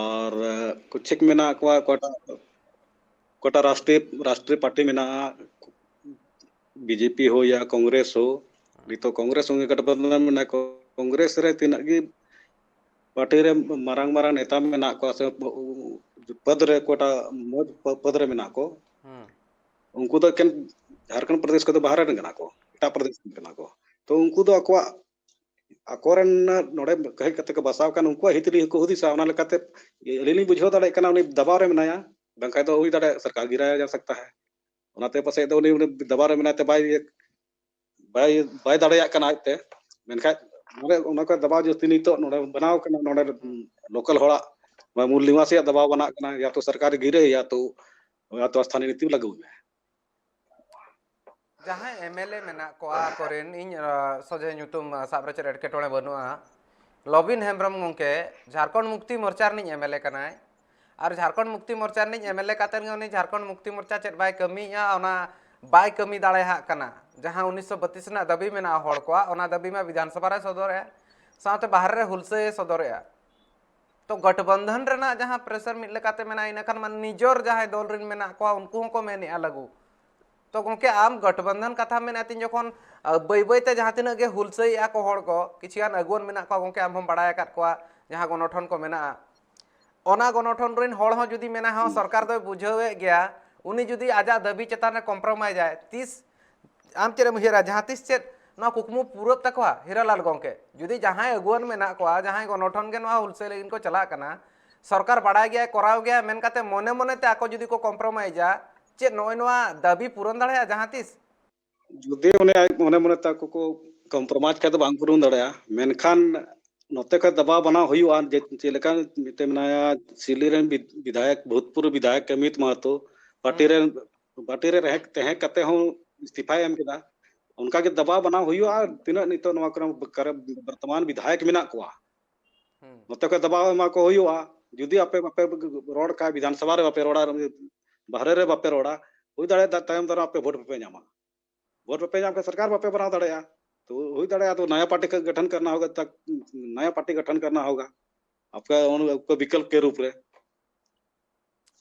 ᱟᱨ, ᱮ, ᱠᱩᱪᱷᱤᱠ ᱢᱮᱱᱟᱜ ᱠᱚᱣᱟ, ᱚᱠᱟᱴᱟᱜ, ᱚᱠᱟᱴᱟᱜ ᱨᱟᱥᱴᱨᱤᱭᱚ, ᱨᱟᱥᱴᱨᱤᱭᱚ ᱯᱟᱨᱴᱤ ᱢᱮᱱᱟᱜᱼᱟ, BJP ᱦᱳ ᱭᱟ ᱠᱚᱝᱜᱨᱮᱥ ᱦᱳ, ᱱᱤᱛᱚᱜ ᱠᱚᱝᱜᱨᱮᱥ ᱥᱚᱸᱜᱮ ᱜᱚᱴᱵᱚᱱᱫᱷᱚᱱ ᱢᱮᱱᱟᱜᱼᱟ᱾ ᱠᱚᱝᱜᱨᱮᱥ ᱨᱮ ᱛᱤᱱᱟᱹᱜ ᱜᱮ ᱯᱟᱨᱴᱤ ᱨᱮ ᱢᱟᱨᱟᱝ ᱢᱟᱨᱟᱝ ᱱᱮᱛᱟ ᱢᱮᱱᱟᱜ ᱠᱚᱣᱟ ᱥᱮ ᱯᱚᱫ ᱨᱮ, ᱚᱠᱟᱴᱟᱜ ᱢᱚᱡᱽ ᱯᱚ-, ᱯᱚᱫ ᱨᱮ ᱢᱮᱱᱟᱜ ᱠᱚ, ᱦᱩᱸ᱾ ᱩᱱᱠᱩ ᱫᱚ ᱮᱠᱮᱱ ᱡᱷᱟᱲᱠᱷᱚᱸᱰ ᱯᱨᱚᱫᱮᱥ ᱠᱷᱚᱱ ᱫᱚ ᱵᱟᱦᱨᱮ ᱨᱮᱱ ᱠᱟᱱᱟ ᱠᱚ, ᱮᱴᱟᱜ ᱯᱨᱚᱫᱮᱥ ᱨᱮᱱ ᱠᱟᱱᱟ ᱠᱚ᱾ ᱛᱚ ᱩᱱᱠᱩ ᱫᱚ ᱟᱠᱚᱣᱟᱜ, ᱟᱠᱚᱨᱮᱱ ᱱᱚᱰᱮ ᱦᱮᱡ ᱠᱟᱛᱮ ᱠᱚ ᱵᱟᱥᱟᱣ ᱠᱟᱱ, ᱩᱱᱠᱩᱣᱟᱜ ᱦᱤᱛ ᱞᱟᱹᱜᱤᱫ ᱠᱚ ᱦᱩᱫᱤᱥᱟ᱾ ᱚᱱᱟ ᱞᱮᱠᱟᱛᱮ ᱟᱹᱞᱤᱧ ᱞᱤᱧ ᱵᱩᱡᱷᱟᱹᱣ ᱫᱟᱲᱮᱭᱟᱜ ᱠᱟᱱᱟ, ᱩᱱᱤ ᱫᱟᱵᱟᱣ ᱨᱮ ᱢᱮᱱᱟᱭᱟ, ᱵᱟᱝᱠᱷᱟᱱ ᱫᱚ ᱦᱩᱭ ᱫᱟᱲᱮᱭᱟᱜᱼᱟ ᱥᱚᱨᱠᱟᱨ ᱜᱤᱨᱟᱭᱟ ᱡᱟ ᱥᱟᱠᱛᱟ ᱦᱟᱭ᱾ ᱚᱱᱟᱛᱮ ᱯᱟᱥᱮᱡ ᱫᱚ ᱩᱱᱤ, ᱩᱱᱤ ᱫᱟᱵᱟᱣ ᱨᱮ ᱢᱮᱱᱟᱭ ᱛᱮ ᱵᱟᱭ, ᱵᱟᱭ ᱵᱟᱭ ᱫᱟᱲᱮᱭᱟᱜ ᱠᱟᱱᱟ ᱟᱡᱛᱮ᱾ ᱢᱮᱱᱠᱷᱟᱱ ᱱᱚᱰᱮ ᱚᱱᱟ ᱠᱚ ᱫᱟᱵᱟᱣ ᱡᱟᱹᱥᱛᱤ ᱱᱤᱛᱚᱜ ᱱᱚᱰᱮ ᱵᱮᱱᱟᱣ ᱠᱟᱱᱟ, ᱱᱚᱰᱮ ᱞᱳᱠᱟᱞ ᱦᱚᱲᱟᱜ ᱢᱩᱞ ᱱᱤᱣᱟᱥᱤᱭᱟᱜ ᱫᱟᱵᱟᱣ ᱵᱮᱱᱟᱜ ᱠᱟᱱᱟ, ᱭᱟ ᱛᱚ ᱥᱚᱨᱠᱟᱨᱤ ᱜᱤᱨᱟᱹ, ᱭᱟ ᱛᱚ ᱭᱟ ᱛᱚ ᱥᱛᱷᱟᱱᱤᱭ ᱱᱤᱛᱤ ᱞᱟᱹᱜᱩ ᱢᱮ᱾ ᱡᱟᱦᱟᱸᱭ ᱮᱢᱮᱞᱮ ᱢᱮᱱᱟᱜ ᱠᱚᱣᱟ ᱟᱠᱚᱨᱮᱱ, ᱤᱧ ᱥᱚᱡᱷᱮ ᱧᱩᱛᱩᱢ ᱥᱟᱵ ᱨᱮ ᱪᱮᱫ ᱮᱴᱠᱮᱴᱚᱬᱮ ᱵᱟᱹᱱᱩᱜᱼᱟ᱾ ᱞᱚᱵᱤᱱ ᱦᱮᱢᱵᱨᱚᱢ ᱜᱚᱢᱠᱮ ᱡᱷᱟᱲᱠᱷᱚᱸᱰ ᱢᱩᱠᱛᱤ ᱢᱳᱨᱪᱟ ᱨᱤᱱᱤᱡ ᱮᱢᱮᱞᱮ ᱠᱟᱱᱟᱭ᱾ ᱟᱨ ᱡᱷᱟᱲᱠᱷᱚᱸᱰ ᱢᱩᱠᱛᱤ ᱢᱳᱨᱪᱟ ᱨᱤᱱᱤᱡ ᱮᱢᱮᱞᱮ ᱠᱟᱛᱮᱫ ᱜᱮ ᱩᱱᱤ ᱡᱷᱟᱲᱠᱷᱚᱸᱰ ᱢᱩᱠᱛᱤ ᱢᱳᱨᱪᱟ ᱪᱮᱫ ᱵᱟᱭ ᱠᱟᱹᱢᱤᱭᱮᱫᱼᱟ, ᱚᱱᱟ ᱵᱟᱭ ᱠᱟᱹᱢᱤ ᱫᱟᱲᱮᱭᱟᱜ ᱠᱟᱱᱟ᱾ ᱡᱟᱦᱟᱸ ᱩᱱᱤᱥᱥᱚ ᱵᱟᱛᱤᱥ ᱨᱮᱱᱟᱜ ᱫᱟᱹᱵᱤ ᱢᱮᱱᱟᱜᱼᱟ ᱦᱚᱲ ᱠᱚᱣᱟᱜ, ᱚᱱᱟ ᱫᱟᱹᱵᱤ ᱢᱟ ᱵᱤᱫᱷᱟᱱ ᱥᱚᱵᱷᱟ ᱨᱮ ᱥᱚᱫᱚᱨᱮᱫᱼᱟ, ᱥᱟᱶᱛᱮ ᱵᱟᱦᱨᱮ ᱨᱮ ᱦᱩᱞᱥᱟᱹᱭ ᱥᱚᱫᱚᱨᱮᱫᱼᱟ᱾ ᱛᱚ ᱜᱚᱴᱵᱚᱱᱫᱷᱚᱱ ᱨᱮᱱᱟᱜ ᱡᱟᱦᱟᱸ ᱯᱨᱮᱥᱟᱨ ᱢᱤᱫ ᱞᱮᱠᱟᱛᱮ ᱢᱮᱱᱟᱜᱼᱟ, ᱤᱱᱟᱹ ᱠᱷᱟᱱ ᱢᱟ ᱱᱤᱡᱚᱨ ᱡᱟᱦᱟᱸᱭ ᱫᱚᱞ ᱨᱮᱱ ᱢᱮᱱᱟᱜ ᱠᱚᱣᱟ ᱩᱱᱠᱩ ᱦᱚᱸᱠᱚ ᱢᱮᱱᱮᱫᱼᱟ ᱞᱟᱹᱜᱩ᱾ ᱛᱚ ᱜᱚᱢᱠᱮ, ᱟᱢ ᱜᱚᱴᱵᱚᱱᱫᱷᱚᱱ ᱠᱟᱛᱷᱟ ᱢᱮᱱᱮᱫᱼᱟ ᱛᱤᱧ ᱡᱚᱠᱷᱚᱱ ᱵᱟᱹᱭ ᱵᱟᱹᱭ ᱛᱮ ᱡᱟᱦᱟᱸ ᱛᱤᱱᱟᱹᱜ ᱜᱮ ᱦᱩᱞᱥᱟᱹᱭᱮᱫᱼᱟ ᱠᱚ ᱦᱚᱲ ᱠᱚ, ᱠᱤᱪᱷᱩ ᱜᱟᱱ ᱟᱹᱜᱩᱣᱟᱹᱱ ᱢᱮᱱᱟᱜ ᱠᱚᱣᱟ ᱜᱚᱢᱠᱮ, ᱟᱢ ᱦᱚᱸᱢ ᱵᱟᱲᱟᱭ ᱟᱠᱟᱫ ᱠᱚᱣᱟ, ᱡᱟᱦᱟᱸ ᱜᱚᱱᱚᱴᱷᱚᱱ ᱠᱚ ᱢᱮᱱᱟᱜᱼᱟ, ᱚᱱᱟ ᱜᱚᱱᱚᱴᱷᱚᱱ ᱨᱮᱱ ᱦᱚᱲ ᱦᱚᱸ ᱡᱩᱫᱤ ᱢᱮᱱᱟ ᱦᱚᱸ ᱥᱚᱨᱠᱟᱨ ᱫᱚᱭ ᱵᱩᱡᱷᱟᱹᱣᱮᱫ ᱜᱮᱭᱟ, ᱩᱱᱤ ᱡᱩᱫᱤ ᱟᱡᱟᱜ ᱫᱟᱹᱵᱤ ᱪᱮᱛᱟᱱ ᱨᱮ ᱠᱚᱢᱯᱨᱳᱢᱟᱭᱤᱡᱟᱭ, ᱛᱤᱥ ᱟᱢ ᱪᱮᱫ ᱮᱢ ᱩᱭᱦᱟᱹᱨᱟ, ᱡᱟᱦᱟᱸ ᱛᱤᱥ ᱪᱮᱫ ᱱᱚᱣᱟ ᱠᱩᱠᱢᱩ ᱯᱩᱨᱟᱹᱜ ᱛᱟᱠᱚᱣᱟ ᱦᱤᱨᱟᱞᱟᱞ ᱜᱚᱢᱠᱮ? ᱡᱩᱫᱤ ᱡᱟᱦᱟᱸᱭ ᱟᱹᱜᱩᱣᱟᱹᱱ ᱢᱮᱱᱟᱜ ᱠᱚᱣᱟ, ᱡᱟᱦᱟᱸᱭ ᱜᱚᱱᱚᱴᱷᱚᱱ ᱜᱮ ᱱᱚᱣᱟ ᱦᱩᱞᱥᱟᱹᱭ ᱞᱟᱹᱜᱤᱫ ᱠᱚ ᱪᱟᱞᱟᱜ ᱠᱟᱱᱟ, ᱥᱚᱨᱠᱟᱨ ᱵᱟᱲᱟᱭ ᱜᱮᱭᱟᱭ, ᱠᱚᱨᱟᱣ ᱜᱮᱭᱟᱭ ᱢᱮᱱ ᱠᱟᱛᱮ ᱢᱚᱱᱮ ᱢᱚᱱᱮ ᱛᱮ ᱟᱠᱚ ᱡᱩᱫᱤ ᱠᱚ ᱠᱚᱢᱯᱨᱳᱢᱟᱭᱤᱡᱟ, ᱪᱮᱫ ᱱᱚᱜᱼᱚᱭ ᱱᱚᱣᱟ ᱫᱟᱹᱵᱤ ᱯᱩᱨᱚᱱ ᱫᱟᱲᱮᱭᱟᱜᱼᱟ ᱡᱟᱦᱟᱸ ᱛᱤᱥ? ᱡᱩᱫᱤ ᱩᱱᱤ ᱟᱡ ᱢᱚᱱᱮ ᱢᱚᱱᱮ ᱛᱮ ᱟᱠᱚ ᱠᱚ ᱠᱚᱢᱯᱨᱳᱢᱟᱭᱤᱡᱽ ᱠᱷᱟᱡ ᱫᱚ ᱵᱟᱝ ᱯᱩᱨᱚᱱ ᱫᱟᱲᱮᱭᱟᱜᱼᱟ, ᱢᱮᱱᱠᱷᱟᱱ ᱱᱚᱛᱮ ᱠᱷᱚᱡ ᱫᱟᱵᱟᱣ ᱵᱟᱱᱟᱣ ᱦᱩᱭᱩᱜᱼᱟ᱾ ᱡᱮ ᱪᱮᱫ ᱞᱮᱠᱟ ᱢᱤᱫᱴᱮᱱ ᱢᱮᱱᱟᱭᱟ, ᱥᱤᱞᱤ ᱨᱮᱱ ᱵᱤᱫ- ᱵᱤᱫᱷᱟᱭᱚᱠ, ᱵᱷᱩᱛᱯᱩᱨᱵ ᱵᱤᱫᱷᱟᱭᱚᱠ ᱚᱢᱤᱛ ᱢᱟᱦᱟᱛᱚ ᱯᱟᱨᱴᱤ ᱨᱮ, ᱯᱟᱨᱴᱤ ᱨᱮ ᱨᱮᱦᱮ- ᱛᱟᱦᱮᱸ ᱠᱟᱛᱮ ᱦᱚᱸ ᱤᱥᱛᱤᱯᱷᱟᱭ ᱮᱢ ᱠᱮᱫᱟ᱾ ᱚᱱᱠᱟ ᱜᱮ ᱫᱟᱵᱟᱣ ᱵᱟᱱᱟᱣ ᱦᱩᱭᱩᱜᱼᱟ᱾ ᱛᱤᱱᱟᱹᱜ ᱱᱤᱛᱚᱜ ᱱᱚᱣᱟ ᱠᱚᱨᱮ ᱵᱚᱨᱛᱚᱢᱟᱱ ᱵᱤᱫᱷᱟᱭᱚᱠ ᱢᱮᱱᱟᱜ ᱠᱚᱣᱟ, ᱱᱚᱛᱮ ᱠᱷᱚᱡ ᱫᱟᱵᱟᱣ ᱮᱢᱟ ᱠᱚ ᱦᱩᱭᱩᱜᱼᱟ᱾ ᱡᱩᱫᱤ ᱟᱯᱮ ᱵᱟᱯᱮ ᱨᱚᱲ ᱠᱷᱟᱡ, ᱵᱤᱫᱷᱟᱱ ᱥᱚᱵᱷᱟ ᱨᱮ ᱵᱟᱯᱮ ᱨᱚᱲᱟ, ᱵᱟᱦᱨᱮ ᱨᱮ ᱵᱟᱯᱮ ᱨᱚᱲᱟ, ᱦᱩᱭ ᱫᱟᱲᱮᱭᱟᱜᱼᱟ ᱛᱟᱭᱚᱢ ᱫᱟᱨᱟᱢ ᱟᱯᱮ ᱵᱷᱳᱴ ᱵᱟᱯᱮ ᱧᱟᱢᱟ᱾ ᱵᱷᱳᱴ ᱵᱟᱯᱮ ᱧᱟᱢ ᱠᱷᱟᱱ ᱥᱚᱨᱠᱟᱨ ᱵᱟᱯᱮ ᱵᱮᱱᱟᱣ ᱫᱟᱲᱮᱭᱟᱜᱼᱟ᱾ ᱛᱚ ᱦᱩᱭ ᱫᱟᱲᱮᱭᱟᱜᱼᱟ ᱛᱚ ᱱᱟᱭᱟ ᱯᱟᱨᱴᱤ ᱜᱚᱴᱷᱚᱱ ᱠᱟᱨᱱᱟ ᱦᱳᱜᱟ, ᱛᱟᱠ- ᱱᱟᱭᱟ ᱯᱟᱨᱴᱤ ᱜᱚᱴᱷᱚᱱ ᱠᱟᱨᱱᱟ ᱦᱳᱜᱟ ᱟᱯᱠᱟ ᱩᱱ- ᱟᱯᱠᱟ ᱵᱤᱠᱚᱞᱯ ᱠᱮ ᱨᱩᱯ ᱨᱮ᱾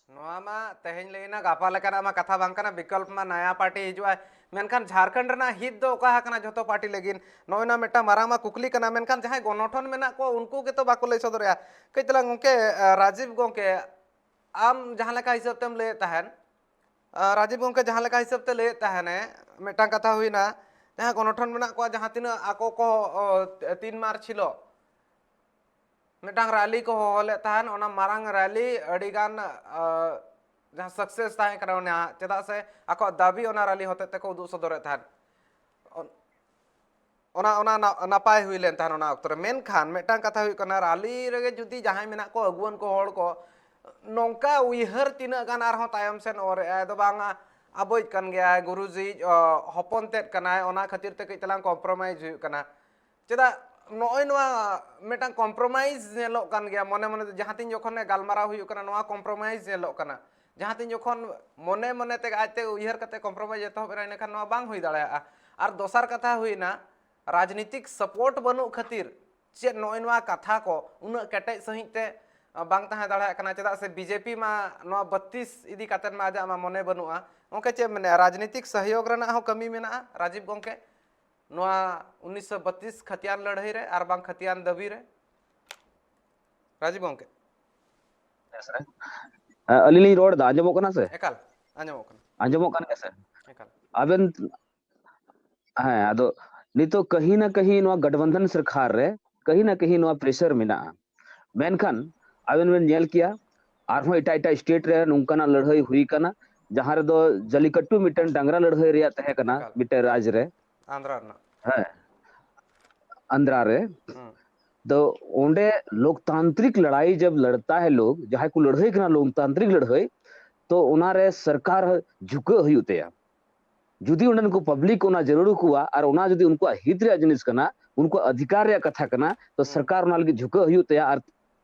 ᱱᱚᱣᱟ ᱢᱟ ᱛᱮᱦᱮᱧ ᱞᱟᱹᱭᱱᱟ, ᱜᱟᱯᱟ ᱞᱮᱠᱟᱱᱟᱜ ᱢᱟ ᱠᱟᱛᱷᱟ ᱵᱟᱝ ᱠᱟᱱᱟ, ᱵᱤᱠᱚᱞᱯ ᱢᱟ ᱱᱟᱭᱟ ᱯᱟᱨᱴᱤ ᱦᱤᱡᱩᱜᱼᱟ᱾ ᱢᱮᱱᱠᱷᱟᱱ ᱡᱷᱟᱲᱠᱷᱚᱸᱰ ᱨᱮᱱᱟᱜ ᱦᱤᱛ ᱫᱚ ᱚᱠᱟ ᱟᱠᱟᱱᱟ ᱡᱷᱚᱛᱚ ᱯᱟᱨᱴᱤ ᱞᱟᱹᱜᱤᱫ? ᱱᱚᱜᱼᱚᱭ ᱱᱚᱣᱟ ᱢᱤᱫᱴᱟᱝ ᱢᱟᱨᱟᱝ ᱢᱟ ᱠᱩᱠᱞᱤ ᱠᱟᱱᱟ᱾ ᱢᱮᱱᱠᱷᱟᱱ ᱡᱟᱦᱟᱸᱭ ᱜᱚᱱᱚᱴᱷᱚᱱ ᱢᱮᱱᱟᱜ ᱠᱚᱣᱟ ᱩᱱᱠᱩ ᱜᱮᱛᱚ ᱵᱟᱠᱚ ᱞᱟᱹᱭ ᱥᱚᱫᱚᱨᱮᱜᱼᱟ᱾ ᱠᱟᱹᱡ ᱛᱟᱞᱟᱝ ᱜᱚᱢᱠᱮ, ᱟᱸ, ᱨᱟᱡᱤᱵᱽ ᱜᱚᱢᱠᱮ, ᱟᱢ ᱡᱟᱦᱟᱸ ᱞᱮᱠᱟ ᱦᱤᱥᱟᱹᱵ ᱛᱮᱢ ᱞᱟᱹᱭᱮᱫ ᱛᱟᱦᱮᱸᱱ, ᱟᱸ, ᱨᱟᱡᱤᱵᱽ ᱜᱚᱢᱠᱮ ᱡᱟᱦᱟᱸ ᱞᱮᱠᱟ ᱦᱤᱥᱟᱹᱵ ᱛᱮ ᱞᱟᱹᱭᱮᱫ ᱛᱟᱦᱮᱸᱱᱮ, ᱢᱤᱫᱴᱟᱝ ᱠᱟᱛᱷᱟ ᱦᱩᱭᱱᱟ, ᱡᱟᱦᱟᱸ ᱜᱚᱱᱚᱴᱷᱚᱱ ᱢᱮᱱᱟᱜ ᱠᱚᱣᱟ, ᱡᱟᱦᱟᱸ ᱛᱤᱱᱟᱹᱜ ᱟᱠᱚ ᱠᱚ, ᱚ, ᱛᱤᱱ ᱢᱟᱨᱪ ᱦᱤᱞᱳᱜ ᱢᱤᱫᱴᱟᱝ ᱨᱟᱞᱤ ᱠᱚ ᱦᱚᱦᱚ ᱞᱮᱫ ᱛᱟᱦᱮᱸᱱ, ᱚᱱᱟ ᱢᱟᱨᱟᱝ ᱨᱟᱞᱤ ᱟᱹᱰᱤ ᱜᱟᱱ, ᱟᱸ, ᱡᱟᱦᱟᱸ ᱥᱟᱠᱥᱮᱥ ᱛᱟᱦᱮᱸ ᱠᱟᱱᱟ ᱚᱱᱟ, ᱪᱮᱫᱟᱜ ᱥᱮ ᱟᱠᱚᱣᱟᱜ ᱫᱟᱹᱵᱤ ᱚᱱᱟ ᱨᱟᱞᱤ ᱦᱚᱛᱮᱡ ᱛᱮᱠᱚ ᱩᱫᱩᱜ ᱥᱚᱫᱚᱨᱮᱫ ᱛᱟᱦᱮᱸᱱ᱾ ᱚᱱ- ᱚᱱᱟ ᱚᱱᱟ ᱱᱟ- ᱱᱟᱯᱟᱭ ᱦᱩᱭ ᱞᱮᱱ ᱛᱟᱦᱮᱸᱫ ᱚᱱᱟ ᱚᱠᱛᱚ ᱨᱮ᱾ ᱢᱮᱱᱠᱷᱟᱱ ᱢᱤᱫᱴᱟᱝ ᱠᱟᱛᱷᱟ ᱦᱩᱭᱩᱜ ᱠᱟᱱᱟ, ᱨᱟᱞᱤ ᱨᱮᱜᱮ ᱡᱩᱫᱤ ᱡᱟᱦᱟᱸᱭ ᱢᱮᱱᱟᱜ ᱠᱚ, ᱟᱹᱜᱩᱣᱟᱹᱱ ᱠᱚ, ᱦᱚᱲ ᱠᱚ, ᱱᱚᱝᱠᱟ ᱩᱭᱦᱟᱹᱨ ᱛᱤᱱᱟᱹᱜ ᱜᱟᱱ ᱟᱨᱦᱚᱸ ᱛᱟᱭᱚᱢ ᱥᱮᱱ ᱚᱨ ᱮᱜᱼᱟᱭ, ᱫᱚ ᱵᱟᱝᱟ ᱟᱵᱚᱭᱤᱡ ᱠᱟᱱ ᱜᱮᱭᱟᱭ, ᱜᱩᱨᱩᱡᱤᱭᱤᱡ ᱚ, ᱦᱚᱯᱚᱱ ᱛᱮᱫ ᱠᱟᱱᱟᱭ, ᱚᱱᱟ ᱠᱷᱟᱹᱛᱤᱨ ᱛᱮ ᱠᱟᱹᱡ ᱛᱟᱞᱟᱝ ᱠᱚᱢᱯᱨᱳᱢᱟᱭᱤᱡᱽ ᱦᱩᱭᱩᱜ ᱠᱟᱱᱟ᱾ ᱪᱮᱫᱟᱜ ᱱᱚᱜᱼᱚᱭ ᱱᱚᱣᱟ ᱢᱤᱫᱴᱟᱝ ᱠᱚᱢᱯᱨᱳᱢᱟᱭᱤᱡᱽ ᱧᱮᱞᱚᱜ ᱠᱟᱱ ᱜᱮᱭᱟ ᱢᱚᱱᱮ ᱢᱚᱱᱮ ᱛᱮ, ᱡᱟᱦᱟᱸ ᱛᱤᱱ ᱡᱚᱠᱷᱚᱱ ᱜᱟᱞᱢᱟᱨᱟᱣ ᱦᱩᱭᱩᱜ ᱠᱟᱱᱟ, ᱱᱚᱣᱟ ᱠᱚᱢᱯᱨᱳᱢᱟᱭᱤᱡᱽ ᱧᱮᱞᱚᱜ ᱠᱟᱱᱟ᱾ ᱡᱟᱦᱟᱸ ᱛᱤᱱ ᱡᱚᱠᱷᱚᱱ ᱢᱚᱱᱮ ᱢᱚᱱᱮ ᱛᱮ ᱟᱡᱛᱮ ᱩᱭᱦᱟᱹᱨ ᱠᱟᱛᱮ ᱠᱚᱢᱯᱨᱳᱢᱟᱭᱤᱡᱽ ᱮᱛᱚᱦᱚᱵ ᱮᱱᱟ, ᱤᱱᱟᱹᱠᱷᱟᱱ ᱱᱚᱣᱟ ᱵᱟᱝ ᱦᱩᱭ ᱫᱟᱲᱮᱭᱟᱜᱼᱟ᱾ ᱟᱨ ᱫᱚᱥᱟᱨ ᱠᱟᱛᱷᱟ ᱦᱩᱭᱱᱟ, ᱨᱟᱡᱽᱱᱤᱛᱤᱠ ᱥᱟᱯᱳᱨᱴ ᱵᱟᱹᱱᱩᱜ ᱠᱷᱟᱹᱛᱤᱨ ᱪᱮᱫ ᱱᱚᱜᱼᱚᱭ ᱱᱚᱣᱟ ᱠᱟᱛᱷᱟ ᱠᱚ ᱩᱱᱟᱹᱜ ᱠᱮᱴᱮᱡ ᱥᱟᱺᱦᱤᱡ ᱛᱮ, ᱟ, ᱵᱟᱝ ᱛᱟᱦᱮᱸ ᱫᱟᱲᱮᱭᱟᱜ ᱠᱟᱱᱟ? ᱪᱮᱫᱟᱜ ᱥᱮ ᱵᱤᱡᱮᱯᱤ ᱢᱟ ᱱᱚᱣᱟ ᱵᱚᱛᱛᱤᱥ ᱤᱫᱤ ᱠᱟᱛᱮᱫ ᱢᱟ ᱟᱡᱟᱜ ᱢᱟ ᱢᱚᱱᱮ ᱵᱟᱹᱱᱩᱜᱼᱟ᱾ ᱜᱚᱢᱠᱮ, ᱪᱮᱫ ᱮᱢ ᱢᱮᱱᱮᱫᱼᱟ? ᱨᱟᱡᱽᱱᱤᱛᱤᱠ ᱥᱚᱦᱭᱳᱜᱽ ᱨᱮᱱᱟᱜ ᱦᱚᱸ ᱠᱟᱹᱢᱤ ᱢᱮᱱᱟᱜᱼᱟ, ᱨᱟᱡᱤᱵᱽ ᱜᱚᱢᱠᱮ, ᱱᱚᱣᱟ ᱩᱱᱤᱥᱥᱚ ᱵᱚᱛᱛᱤᱥ ᱠᱷᱟᱹᱛᱤᱭᱟᱱ ᱞᱟᱹᱲᱦᱟᱹᱭ ᱨᱮ ᱟᱨ ᱵᱟᱝ ᱠᱷᱟᱹᱛᱤᱭᱟᱱ ᱫᱟᱹᱵᱤ ᱨᱮ? ᱨᱟᱡᱤᱵᱽ ᱜᱚᱢᱠᱮ᱾ ᱦᱮᱸ, ᱥᱮ? ᱦᱮᱸ, ᱟᱹᱞᱤᱧ ᱞᱤᱧ ᱨᱚᱲ ᱮᱫᱟ, ᱟᱸᱡᱚᱢᱚᱜ ᱠᱟᱱᱟ ᱥᱮ? ᱮᱠᱟᱞ ᱟᱸᱡᱚᱢᱚᱜ ᱠᱟᱱᱟ᱾ ᱟᱸᱡᱚᱢᱚᱜ ᱠᱟᱱ ᱜᱮᱭᱟ ᱥᱮ? ᱮᱠᱟᱞ᱾ ᱟᱵᱮᱱ, ᱦᱮᱸ, ᱟᱫᱚ ᱱᱤᱛᱚᱜ ᱠᱟᱹᱦᱤ ᱱᱟ ᱠᱟᱹᱦᱤ ᱱᱚᱣᱟ ᱜᱟᱴᱵᱟᱱᱫᱷᱟᱱ ᱥᱚᱨᱠᱟᱨ ᱨᱮ ᱠᱟᱹᱦᱤ ᱱᱟ ᱠᱟᱹᱦᱤ ᱱᱚᱣᱟ ᱯᱨᱮᱥᱟᱨ ᱢᱮᱱᱟᱜᱼᱟ᱾ ᱢᱮᱱᱠᱷᱟᱱ ᱟᱵᱮᱱ ᱵᱮᱱ ᱧᱮᱞ ᱠᱮᱭᱟ, ᱟᱨᱦᱚᱸ ᱮᱴᱟᱜ ᱮᱴᱟᱜ ᱥᱴᱮᱴ ᱨᱮ ᱱᱚᱝᱠᱟᱱᱟᱜ ᱞᱟᱹᱲᱦᱟᱹᱭ ᱦᱩᱭ ᱠᱟᱱᱟ, ᱡᱟᱦᱟᱸ ᱨᱮᱫᱚ ᱡᱟᱞᱤᱠᱟᱴᱴᱩ ᱢᱤᱫᱴᱮᱱ ᱰᱟᱝᱨᱟ ᱞᱟᱹᱲᱦᱟᱹᱭ ᱨᱮᱭᱟᱜ ᱛᱟᱦᱮᱸ ᱠᱟᱱᱟ, ᱮᱠᱟᱞ᱾ ᱢᱤᱫᱴᱮᱱ ᱨᱟᱡᱽ ᱨᱮ, ᱟᱱᱫᱷᱨᱟ ᱨᱮᱱᱟᱜ᱾ ᱦᱮᱸ, ᱟᱱᱫᱷᱨᱟ ᱨᱮ᱾ ᱦᱩᱸ᱾ ᱛᱚ ᱚᱸᱰᱮ ᱞᱳᱠᱛᱟᱱᱛᱨᱤᱠ ᱞᱟᱲᱟᱭ ᱡᱟᱵ ᱞᱟᱲᱛᱟ ᱦᱮ ᱞᱳᱜ, ᱡᱟᱦᱟᱸᱭ ᱠᱚ ᱞᱟᱹᱲᱦᱟᱹᱭ ᱠᱟᱱᱟ ᱞᱳᱠᱛᱟᱱᱛᱨᱤᱠ ᱞᱟᱹᱲᱦᱟᱹᱭ, ᱛᱚ ᱚᱱᱟᱨᱮ ᱥᱚᱨᱠᱟᱨ ᱡᱷᱩᱠᱟᱹᱜ ᱦᱩᱭᱩᱜ ᱛᱟᱭᱟ᱾ ᱡᱩᱫᱤ ᱚᱸᱰᱮᱱ ᱠᱚ ᱯᱟᱵᱽᱞᱤᱠ ᱚᱱᱟ ᱡᱟᱹᱨᱩᱲ ᱠᱚᱣᱟ ᱟᱨ ᱚᱱᱟ ᱡᱩᱫᱤ ᱩᱱᱠᱩᱣᱟᱜ ᱦᱤᱛ ᱨᱮᱭᱟᱜ ᱡᱤᱱᱤᱥ ᱠᱟᱱᱟ, ᱩᱱᱠᱩᱣᱟᱜ ᱚᱫᱷᱤᱠᱟᱨ ᱨᱮᱭᱟᱜ ᱠᱟᱛᱷᱟ ᱠᱟᱱᱟ, ᱛᱚ ᱦᱩᱸ᱾ ᱥᱚᱨᱠᱟᱨ ᱚᱱᱟ ᱞᱟᱹᱜᱤᱫ ᱡᱷᱩᱠᱟᱹᱜ ᱦᱩᱭᱩᱜ ᱛᱟᱭᱟ᱾ ᱟᱨ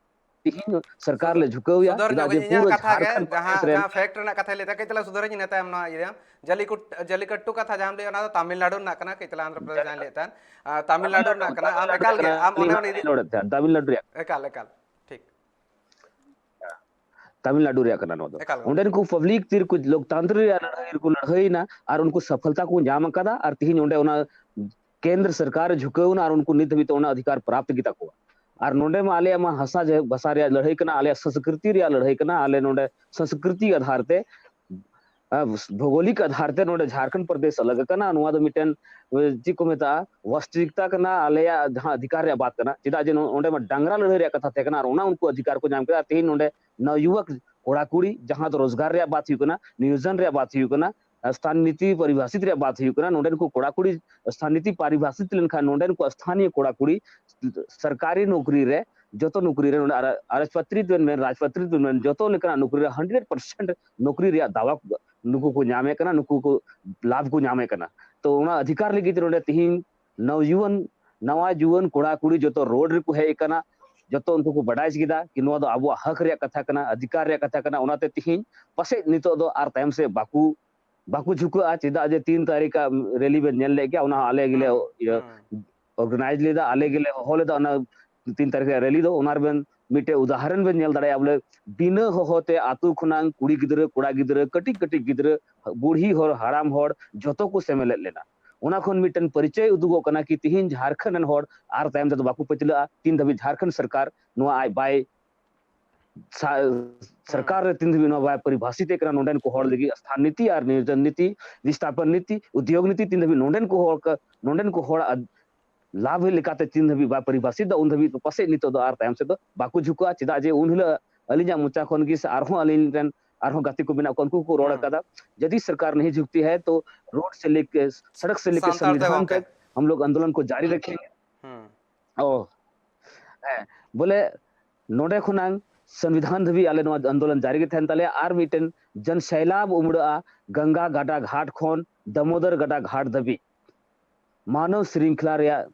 ᱛᱤᱦᱤᱧ ᱥᱚᱨᱠᱟᱨ ᱞᱮ ᱡᱷᱩᱠᱟᱹᱣ ᱮᱭᱟ, ᱥᱩᱫᱷᱟᱹᱨ ᱪᱮᱫᱟᱜ ᱧᱚᱜ ᱡᱮ ᱤᱧᱟᱹᱜ ᱯᱩᱨᱟᱹ ᱠᱟᱛᱷᱟ ᱜᱮ, ᱡᱷᱟᱲᱠᱷᱚᱸᱰ ᱡᱟᱦᱟᱸ ᱯᱨᱚᱫᱮᱥ ᱨᱮᱱ ᱡᱟᱦᱟᱸ ᱯᱷᱮᱠᱴ ᱨᱮᱱᱟᱜ ᱠᱟᱛᱷᱟᱭ ᱞᱟᱹᱭ ᱫᱟ, ᱠᱟᱹᱡ ᱛᱟᱞᱟᱝ ᱥᱩᱫᱷᱟᱹᱨ ᱤᱧ ᱱᱮᱛᱟᱭ ᱮᱢ ᱱᱚᱣᱟ ᱤᱭᱟᱹ ᱨᱮ᱾ ᱡᱟᱞᱤᱠᱩᱴ ᱡᱟᱞᱤᱠᱟᱴᱴᱩ ᱠᱟᱛᱷᱟ ᱡᱟᱦᱟᱸᱢ ᱞᱟᱹᱭ, ᱚᱱᱟ ᱫᱚ ᱛᱟᱢᱤᱞᱱᱟᱲᱩ ᱨᱮᱱᱟᱜ ᱠᱟᱱᱟ, ᱠᱟᱹᱡ ᱛᱟᱞᱟᱝ ᱟᱱᱫᱷᱨᱚ ᱯᱨᱚᱫᱮᱥ ᱡᱟᱦᱟᱸᱧ ᱞᱟᱹᱭᱮᱫ ᱛᱟᱦᱮᱸᱫ, ᱟᱨ ᱛᱟᱢᱤᱞᱱᱟᱲᱩ ᱨᱮᱱᱟᱜ ᱠᱟᱱᱟ᱾ ᱟᱢ ᱮᱠᱟᱞ ᱜᱮ, ᱟᱢ ᱚᱱᱮ ᱚᱱᱟ ᱤᱫᱤ ᱨᱚᱲᱮᱫ ᱛᱟᱦᱮᱸᱫ, ᱛᱟᱢᱤᱞᱱᱟᱲᱩ ᱨᱮᱭᱟᱜ᱾ ᱮᱠᱟᱞ, ᱮᱠᱟᱞ, ᱴᱷᱤᱠ᱾ ᱛᱟᱢᱤᱞᱱᱟᱲᱩ ᱨᱮᱭᱟᱜ ᱠᱟᱱᱟ ᱱᱚᱣᱟ ᱫᱚ᱾ ᱮᱠᱟᱞ, ᱮᱠᱟᱞ᱾ ᱚᱸᱰᱮᱱ ᱠᱚ ᱯᱟᱵᱽᱞᱤᱠ ᱛᱤᱨ ᱠᱚ ᱞᱳᱠᱛᱟᱱᱛᱨᱤᱠ ᱨᱮᱭᱟᱜ ᱞᱟᱹᱲᱦᱟᱹᱭ ᱨᱮᱠᱚ ᱞᱟᱹᱲᱦᱟᱹᱭᱮᱱᱟ ᱟᱨ ᱩᱱᱠᱩ ᱥᱟᱯᱷᱚᱞᱛᱟ ᱠᱚ ᱧᱟᱢ ᱟᱠᱟᱫᱟ᱾ ᱟᱨ ᱛᱤᱦᱤᱧ ᱚᱸᱰᱮ ᱚᱱᱟ ᱠᱮᱱᱫᱨᱚ ᱥᱚᱨᱠᱟᱨ ᱨᱮ ᱡᱷᱩᱠᱟᱹᱣ ᱮᱱᱟ ᱟᱨ ᱩᱱᱠᱩ ᱱᱤᱛ ᱫᱷᱟᱹᱵᱤᱡ ᱛᱮ ᱚᱱᱟ ᱚᱫᱷᱤᱠᱟᱨ ᱯᱨᱟᱯᱛ ᱜᱮᱛᱟ ᱠᱚᱣᱟ᱾ ᱟᱨ ᱱᱚᱰᱮ ᱢᱟ ᱟᱞᱮᱭᱟᱜ ᱢᱟ ᱦᱟᱥᱟ ᱡᱮ ᱵᱷᱟᱥᱟ ᱨᱮᱭᱟᱜ ᱞᱟᱹᱲᱦᱟᱹᱭ ᱠᱟᱱᱟ, ᱟᱞᱮᱭᱟᱜ ᱥᱚᱸᱥᱠᱨᱤᱛᱤ ᱨᱮᱭᱟᱜ ᱞᱟᱹᱲᱦᱟᱹᱭ ᱠᱟᱱᱟ, ᱟᱞᱮ ᱱᱚᱰᱮ ᱥᱚᱸᱥᱠᱨᱤᱛᱤ ᱟᱫᱷᱟᱨ ᱛᱮ, ᱟ, ᱵᱷᱳᱜᱳᱞᱤᱠ ᱟᱫᱷᱟᱨ ᱛᱮ ᱱᱚᱰᱮ ᱡᱷᱟᱲᱠᱷᱚᱸᱰ ᱯᱨᱚᱫᱮᱥ ᱟᱞᱟᱜᱽ ᱟᱠᱟᱱᱟ᱾ ᱱᱚᱣᱟ ᱫᱚ ᱢᱤᱫᱴᱮᱱ, ᱮ, ᱪᱮᱫ ᱠᱚ ᱢᱮᱛᱟᱜᱼᱟ, ᱵᱟᱥᱛᱚᱵᱤᱠᱛᱟ ᱠᱟᱱᱟ, ᱟᱞᱮᱭᱟᱜ ᱡᱟᱦᱟᱸ ᱚᱫᱷᱤᱠᱟᱨ ᱨᱮᱭᱟᱜ ᱵᱟᱛ ᱠᱟᱱᱟ᱾ ᱪᱮᱫᱟᱜ ᱡᱮ ᱱᱚ-, ᱚᱸᱰᱮ ᱢᱟ ᱰᱟᱝᱨᱟ ᱞᱟᱹᱲᱦᱟᱹᱭ ᱨᱮᱭᱟᱜ ᱠᱟᱛᱷᱟ ᱛᱟᱦᱮᱸ ᱠᱟᱱᱟ ᱟᱨ ᱚᱱᱟ ᱩᱱᱠᱩ ᱚᱫᱷᱤᱠᱟᱨ ᱠᱚ ᱧᱟᱢ ᱠᱮᱫᱟ᱾ ᱛᱮᱦᱮᱧ ᱱᱚᱰᱮ ᱱᱚᱣᱡᱩᱣᱟᱠ ᱠᱚᱲᱟ ᱠᱩᱲᱤ, ᱡᱟᱦᱟᱸ ᱫᱚ ᱨᱳᱡᱽᱜᱟᱨ ᱨᱮᱭᱟᱜ ᱵᱟᱛ ᱦᱩᱭᱩᱜ ᱠᱟᱱᱟ, ᱱᱤᱭᱳᱡᱚᱱ ᱨᱮᱭᱟᱜ ᱵᱟᱛ ᱦᱩᱭᱩᱜ ᱠᱟᱱᱟ, ᱥᱛᱷᱟᱱ ᱱᱤᱛᱤ ᱯᱚᱨᱤᱵᱷᱟᱥᱤᱛ ᱨᱮᱭᱟᱜ ᱵᱟᱛ ᱦᱩᱭᱩᱜ ᱠᱟᱱᱟ᱾ ᱱᱚᱰᱮᱱ ᱠᱚ ᱠᱚᱲᱟ ᱠᱩᱲᱤ ᱥᱛᱷᱟᱱ ᱱᱤᱛᱤ ᱯᱚᱨᱤᱵᱷᱟᱥᱤᱛ ᱞᱮᱱᱠᱷᱟᱱ ᱱᱚᱰᱮᱱ ᱠᱚ ᱥᱛᱷᱟᱱᱤᱭᱚ ᱠᱚᱲᱟ ᱠᱩᱲᱤ ᱥᱚᱨᱠᱟᱨᱤ ᱱᱚᱠᱨᱤ ᱨᱮ, ᱡᱚᱛᱚ ᱱᱚᱠᱨᱤ ᱨᱮ, ᱱᱚᱰᱮ ᱟᱨ-, ᱨᱟᱡᱽᱯᱟᱛᱨᱤ ᱛᱮᱵᱮᱱ ᱢᱮᱱ, ᱨᱟᱡᱽᱯᱟᱛᱨᱤ ᱛᱮᱵᱮᱱ ᱢᱮᱱ, ᱡᱚᱛᱚ ᱞᱮᱠᱟᱱᱟᱜ ᱱᱚᱠᱨᱤ ᱨᱮ ᱦᱟᱱᱰᱨᱮᱰ ᱯᱟᱨᱥᱮᱱᱴ ᱱᱚᱠᱨᱤ ᱨᱮᱭᱟᱜ ᱫᱟᱣᱟ ᱱᱩᱠᱩ ᱠᱚ ᱧᱟᱢᱮᱫ ᱠᱟᱱᱟ, ᱱᱩᱠᱩ ᱠᱚ ᱞᱟᱵᱷ ᱠᱚ ᱧᱟᱢᱮᱫ ᱠᱟᱱᱟ᱾ ᱛᱚ ᱚᱱᱟ ᱚᱫᱷᱤᱠᱟᱨ ᱞᱟᱹᱜᱤᱫ ᱛᱮ ᱱᱚᱰᱮ ᱛᱤᱦᱤᱧ ᱱᱟᱣᱡᱩᱣᱟᱹᱱ, ᱱᱟᱣᱟ ᱡᱩᱣᱟᱹᱱ ᱠᱚᱲᱟ ᱠᱩᱲᱤ ᱡᱚᱛᱚ ᱨᱳᱰ ᱨᱮᱠᱚ ᱦᱮᱡ ᱟᱠᱟᱱᱟ, ᱡᱚᱛᱚ ᱩᱱᱠᱩ ᱠᱚ ᱵᱟᱰᱟᱭ ᱠᱮᱫᱟ ᱠᱤ ᱱᱚᱣᱟ ᱫᱚ ᱟᱵᱚᱣᱟᱜ ᱦᱚᱠ ᱨᱮᱭᱟᱜ ᱠᱟᱛᱷᱟ ᱠᱟᱱᱟ, ᱚᱫᱷᱤᱠᱟᱨ ᱨᱮᱭᱟᱜ ᱠᱟᱛᱷᱟ ᱠᱟᱱᱟ᱾ ᱚᱱᱟᱛᱮ ᱛᱤᱦᱤᱧ ᱯᱟᱥᱮᱡ ᱱᱤᱛᱚᱜ ᱫᱚ ᱟᱨ ᱛᱟᱭᱚᱢ ᱥᱮᱫ ᱵᱟᱠᱚ, ᱵᱟᱠᱚ ᱡᱷᱩᱠᱟᱹᱜᱼᱟ᱾ ᱪᱮᱫᱟᱜ ᱡᱮ ᱛᱤᱱ ᱛᱟᱹᱨᱤᱠᱷ ᱟᱜ ᱨᱮᱞᱤ ᱵᱮᱱ ᱧᱮᱞ ᱞᱮᱫ ᱜᱮᱭᱟ, ᱚᱱᱟ ᱦᱚᱸ ᱟᱞᱮ ᱜᱮᱞᱮ, ᱦᱩᱸ, ᱤᱭᱟᱹ, ᱦᱩᱸ᱾ ᱚᱨᱜᱟᱱᱟᱭᱤᱡᱽ ᱞᱮᱫᱟ, ᱟᱞᱮ ᱜᱮᱞᱮ ᱦᱚᱦᱚ ᱞᱮᱫᱟ ᱚᱱᱟ ᱛᱤᱱ ᱛᱟᱹᱨᱤᱠᱷ ᱨᱮᱭᱟᱜ ᱨᱮᱞᱤ ᱫᱚ᱾ ᱚᱱᱟ ᱨᱮᱵᱮᱱ ᱢᱤᱫᱴᱮᱡ ᱩᱫᱟᱦᱚᱨᱚᱱ ᱵᱮᱱ ᱧᱮᱞ ᱫᱟᱲᱮᱭᱟᱜᱼᱟ, ᱵᱚᱞᱮ ᱵᱤᱱᱟᱹ ᱦᱚᱦᱚᱛᱮ ᱟᱛᱳ ᱠᱷᱚᱱᱟᱝ ᱠᱩᱲᱤ ᱜᱤᱫᱽᱨᱟᱹ, ᱠᱚᱲᱟ ᱜᱤᱫᱽᱨᱟᱹ, ᱠᱟᱹᱴᱤᱡ ᱠᱟᱹᱴᱤᱡ ᱜᱤᱫᱽᱨᱟᱹ, ᱵᱩᱲᱦᱤ ᱦᱚᱲ, ᱦᱟᱲᱟᱢ ᱦᱚᱲ ᱡᱚᱛᱚ ᱠᱚ ᱥᱮᱢᱞᱮᱫ ᱞᱮᱱᱟ᱾ ᱚᱱᱟ ᱠᱷᱚᱱ ᱢᱤᱫᱴᱮᱱ ᱯᱚᱨᱤᱪᱚᱭ ᱩᱫᱩᱜᱚᱜ ᱠᱟᱱᱟ ᱠᱤ ᱛᱤᱦᱤᱧ ᱡᱷᱟᱲᱠᱷᱚᱸᱰ ᱨᱮᱱ ᱦᱚᱲ ᱟᱨ ᱛᱟᱭᱚᱢ ᱛᱮᱫᱚ ᱵᱟᱠᱚ ᱯᱟᱹᱪᱷᱞᱟᱹᱜᱼᱟ᱾ ᱛᱤᱱ ᱫᱷᱟᱹᱵᱤᱡ ᱡᱷᱟᱲᱠᱷᱚᱸᱰ ᱥᱚᱨᱠᱟᱨ ᱱᱚᱣᱟ ᱟᱡ ᱵᱟᱭ ᱥᱟ-, ᱥᱚᱨᱠᱟᱨ ᱨᱮ ᱛᱤᱱ ᱫᱷᱟᱹᱵᱤᱡ ᱱᱚᱣᱟ ᱵᱟᱭ ᱯᱚᱨᱤᱵᱷᱟᱥᱤᱛ ᱮ ᱠᱟᱱᱟ, ᱱᱚᱰᱮᱱ ᱠᱚ ᱦᱚᱲ ᱞᱟᱹᱜᱤᱫ ᱥᱛᱷᱟᱱ ᱱᱤᱛᱤ ᱟᱨ ᱱᱤᱨᱡᱚᱱ ᱱᱤᱛᱤ, ᱵᱤᱥᱛᱷᱟᱯᱚᱱ ᱱᱤᱛᱤ, ᱩᱫᱽᱭᱳᱜᱽ ᱱᱤᱛᱤ ᱛᱤᱱ ᱫᱷᱟᱹᱵᱤᱡ ᱱᱚᱰᱮᱱ ᱠᱚ ᱦᱚᱲ ᱠᱟ-, ᱱᱚᱰᱮᱱ ᱠᱚ ᱦᱚᱲᱟᱜ ᱞᱟᱵᱷ ᱞᱮᱠᱟᱛᱮ ᱛᱤᱱ ᱫᱷᱟᱹᱵᱤᱡ ᱵᱟᱭ ᱯᱚᱨᱤᱵᱷᱟᱥᱤᱛ ᱫᱟ, ᱩᱱ ᱫᱷᱟᱹᱵᱤᱡ ᱫᱚ ᱯᱟᱥᱮᱡ ᱱᱤᱛᱚᱜ ᱫᱚ ᱟᱨ ᱛᱟᱭᱚᱢ ᱥᱮᱫ ᱫᱚ ᱵᱟᱠᱚ ᱡᱷᱩᱠᱟᱹᱜᱼᱟ᱾ ᱪᱮᱫᱟᱜ ᱡᱮ ᱩᱱ ᱦᱤᱞᱳᱜ ᱟᱹᱞᱤᱧᱟᱜ ᱢᱚᱪᱟ ᱠᱷᱚᱱ ᱜᱮ ᱥᱮ ᱟᱨᱦᱚᱸ ᱟᱹᱞᱤᱧ ᱨᱮᱱ ᱟᱨᱦᱚᱸ ᱜᱟᱛᱮ ᱠᱚ ᱢᱮᱱᱟᱜ ᱠᱚᱣᱟ, ᱩᱱᱠᱩ ᱠᱚ ᱨᱚᱲ ᱟᱠᱟᱫᱟ, "ᱡᱚᱫᱤ ᱥᱚᱨᱠᱟᱨ ᱱᱟᱦᱤ ᱡᱷᱩᱠᱛᱤ ᱦᱟᱭ ᱛᱚ ᱨᱳᱰ ᱥᱮ ᱞᱮᱠ-, ᱥᱚᱲᱚᱠ ᱥᱮ ᱞᱮᱠᱮ ᱥᱚᱝᱵᱤᱫᱷᱟᱱ ᱛᱮ ᱦᱟᱢ ᱞᱳᱜ ᱟᱱᱫᱳᱞᱚᱱ ᱠᱚ ᱡᱟᱨᱤ ᱨᱟᱠᱷᱮᱸᱜᱮ᱾" ᱚ, ᱦᱮᱸ, ᱵᱚᱞᱮ ᱱᱚᱰᱮ ᱠᱷᱚᱱᱟᱝ ᱥᱚᱝᱵᱤᱫᱷᱟᱱ ᱫᱷᱟᱹᱵᱤᱡ ᱟᱞᱮ ᱱᱚᱣᱟ ᱟᱱᱫᱳᱞᱚᱱ ᱡᱟᱨᱤ ᱜᱮ ᱛᱟᱦᱮᱱ ᱛᱟᱞᱮᱭᱟ᱾ ᱟᱨ ᱢᱤᱫᱴᱮᱱ ᱡᱚᱱ ᱥᱮᱞᱟᱵ ᱩᱢᱲᱟᱹᱜᱼᱟ ᱜᱟᱝᱜᱟ ᱜᱟᱰᱟ ᱜᱷᱟᱴ ᱠᱷᱚᱱ ᱫᱟᱢᱳᱫᱚᱨ ᱜᱟᱰᱟ ᱜᱷᱟᱴ ᱫᱷᱟᱹᱵᱤᱡ᱾ ᱢᱟᱱᱚᱵ ᱥᱨᱤᱝᱠᱷᱞᱟ ᱨᱮᱭᱟᱜ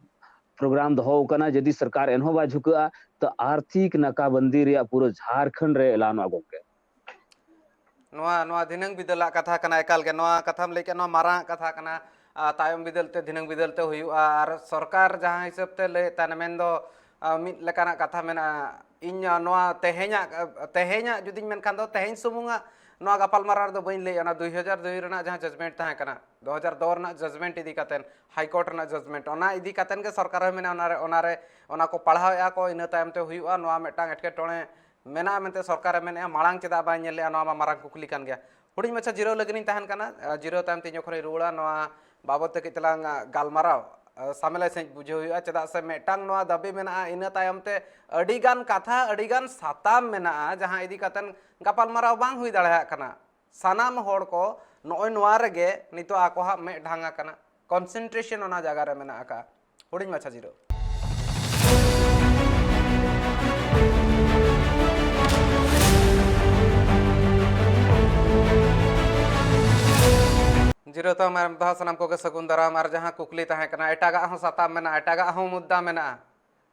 ᱯᱨᱳᱜᱨᱟᱢ ᱫᱚᱦᱚ ᱟᱠᱟᱱᱟ᱾ ᱡᱩᱫᱤ ᱥᱚᱨᱠᱟᱨ ᱮᱱᱦᱚᱸ ᱵᱟᱭ ᱡᱷᱩᱠᱟᱹᱜᱼᱟ, ᱛᱚ ᱟᱨᱛᱷᱤᱠ ᱱᱟᱠᱟᱵᱟᱱᱫᱤ ᱨᱮᱭᱟᱜ ᱯᱩᱨᱟᱹ ᱡᱷᱟᱲᱠᱷᱚᱸᱰ ᱨᱮ ᱮᱞᱟᱱᱚᱜᱼᱟ ᱜᱚᱢᱠᱮ᱾ ᱱᱚᱣᱟ, ᱱᱚᱣᱟ ᱫᱷᱤᱱᱟᱹᱝ ᱵᱤᱫᱟᱹᱞᱟᱜ ᱠᱟᱛᱷᱟ ᱠᱟᱱᱟ, ᱮᱠᱟᱞ ᱜᱮ ᱱᱚᱣᱟ ᱠᱟᱛᱷᱟᱢ ᱞᱟᱹᱭ ᱠᱮᱫ, ᱱᱚᱣᱟ ᱢᱟᱨᱟᱝ ᱠᱟᱛᱷᱟ ᱠᱟᱱᱟ᱾ ᱟᱨ ᱛᱟᱭᱚᱢ ᱵᱤᱫᱟᱹᱞ ᱛᱮ, ᱫᱷᱤᱱᱟᱹᱝ ᱵᱤᱫᱟᱹᱞ ᱛᱮ ᱦᱩᱭᱩᱜᱼᱟ᱾ ᱟᱨ ᱥᱚᱨᱠᱟᱨ ᱡᱟᱦᱟᱸ ᱦᱤᱥᱟᱹᱵ ᱛᱮ ᱞᱟᱹᱭᱮᱫ ᱛᱟᱦᱮᱱ, ᱢᱮᱱᱫᱚ, ᱟᱨ ᱢᱤᱫ ᱞᱮᱠᱟᱱᱟᱜ ᱠᱟᱛᱷᱟ ᱢᱮᱱᱟᱜᱼᱟ᱾ ᱤᱧ ᱱᱚᱣᱟ ᱛᱮᱦᱮᱧᱟᱜ, ᱛᱮᱦᱮᱧᱟᱜ ᱡᱩᱫᱤᱧ ᱢᱮᱱᱠᱷᱟᱱ ᱫᱚ ᱛᱮᱦᱮᱧ ᱥᱩᱢᱩᱝᱟᱜ ᱱᱚᱣᱟ ᱜᱟᱯᱟᱞᱢᱟᱨᱟᱣ ᱨᱮᱫᱚ ᱵᱟᱹᱧ ᱞᱟᱹᱭᱮᱫᱼᱟ᱾ ᱚᱱᱟ ᱫᱩᱭ ᱦᱟᱡᱟᱨ ᱫᱩᱭ ᱨᱮᱱᱟᱜ ᱡᱟᱦᱟᱸ judgement ᱛᱟᱦᱮᱸ ᱠᱟᱱᱟ, ᱫᱩ ᱦᱟᱡᱟᱨ ᱫᱩ ᱨᱮᱱᱟᱜ judgement ᱤᱫᱤ ᱠᱟᱛᱮᱱ, High Court ᱨᱮᱱᱟᱜ judgement, ᱚᱱᱟ ᱤᱫᱤ ᱠᱟᱛᱮᱱ ᱜᱮ ᱥᱚᱨᱠᱟᱨ ᱦᱚᱸᱭ ᱢᱮᱱᱟ, ᱚᱱᱟᱨᱮ, ᱚᱱᱟᱨᱮ, ᱚᱱᱟ ᱠᱚ ᱯᱟᱲᱦᱟᱣᱮᱫᱼᱟ ᱠᱚ, ᱤᱱᱟᱹ ᱛᱟᱭᱚᱢ ᱛᱮ ᱦᱩᱭᱩᱜᱼᱟ᱾ ᱱᱚᱣᱟ ᱢᱤᱫᱴᱟᱝ ᱮᱴᱠᱮᱴᱚᱬᱮ ᱢᱮᱱᱟᱜᱼᱟ ᱢᱮᱱᱛᱮ ᱥᱚᱨᱠᱟᱨᱮ ᱢᱮᱱᱮᱫᱼᱟ, ᱢᱟᱲᱟᱝ ᱪᱮᱫᱟᱜ ᱵᱟᱭ ᱧᱮᱞ ᱞᱮᱜᱼᱟ, ᱱᱚᱣᱟ ᱢᱟ ᱢᱟᱨᱟᱝ ᱠᱩᱠᱞᱤ ᱠᱟᱱ ᱜᱮᱭᱟ᱾ ᱦᱩᱰᱤᱧ ᱢᱟᱪᱷᱟ ᱡᱤᱨᱟᱹᱣ ᱞᱟᱹᱜᱤᱫ ᱤᱧ ᱛᱟᱦᱮᱱ ᱠᱟᱱᱟ᱾ ᱟᱨ ᱡᱤᱨᱟᱹᱣ ᱛᱟᱭᱚᱢ ᱛᱮ ᱤᱧ ᱡᱚᱠᱷᱚᱱᱤᱧ ᱨᱩᱣᱟᱹᱲᱟ, ᱱᱚᱣᱟ ᱵᱟᱵᱚᱫ ᱛᱮ ᱠᱟᱹᱡ ᱛᱮᱞᱟᱝ, ᱟᱨ, ᱜᱟᱞᱢᱟᱨᱟᱣ, ᱟᱨ, ᱥᱟᱢᱮᱞᱟᱭ ᱥᱟᱺᱦᱤᱡ ᱵᱩᱡᱷᱟᱹᱣ ᱦᱩᱭᱩᱜᱼᱟ᱾ ᱪᱮᱫᱟᱜ ᱥᱮ ᱢᱤᱫᱴᱟᱝ ᱱᱚᱣᱟ ᱫᱟᱹᱵᱤ ᱢᱮᱱᱟᱜᱼᱟ, ᱤᱱᱟᱹ ᱛᱟᱭᱚᱢ ᱛᱮ ᱟᱹᱰᱤᱜᱟᱱ ᱠᱟᱛᱷᱟ, ᱟᱹᱰᱤᱜᱟᱱ ᱥᱟᱛᱟᱢ ᱢᱮᱱᱟᱜᱼᱟ, ᱡᱟᱦᱟᱸ ᱤᱫᱤ ᱠᱟᱛᱮᱱ ᱜᱟᱯᱟᱞᱢᱟᱨᱟᱣ ᱵᱟᱝ ᱦᱩᱭ ᱫᱟᱲᱮᱭᱟᱜ ᱠᱟᱱᱟ᱾ ᱥᱟᱱᱟᱢ ᱦᱚᱲ ᱠᱚ ᱱᱚᱜᱼᱚᱭ ᱱᱚᱣᱟ ᱨᱮᱜᱮ ᱱᱤᱛᱚᱜ ᱟᱠᱚᱣᱟᱜ ᱢᱮᱫ ᱰᱷᱟᱝ ᱟᱠᱟᱱᱟ, concentration ᱚᱱᱟ ᱡᱟᱭᱜᱟ ᱨᱮ ᱢᱮᱱᱟᱜ ᱟᱠᱟᱫᱼᱟ᱾ ᱦᱩᱰᱤᱧ ᱢᱟᱪᱷᱟ ᱡᱤᱨᱟᱹᱣ᱾ ᱡᱤᱨᱟᱹᱣ ᱛᱟᱭᱚᱢ ᱟᱨ ᱢᱤᱫ ᱫᱷᱟᱣ ᱥᱟᱱᱟᱢ ᱠᱚᱜᱮ ᱥᱟᱹᱜᱩᱱ ᱫᱟᱨᱟᱢ᱾ ᱟᱨ ᱡᱟᱦᱟᱸ ᱠᱩᱠᱞᱤ ᱛᱟᱦᱮᱸ ᱠᱟᱱᱟ, ᱮᱴᱟᱜᱟᱜ ᱦᱚᱸ ᱥᱟᱛᱟᱢ ᱢᱮᱱᱟᱜᱼᱟ, ᱮᱴᱟᱜᱟᱜ ᱦᱚᱸ ᱢᱩᱫᱽᱫᱟ ᱢᱮᱱᱟᱜᱼᱟ᱾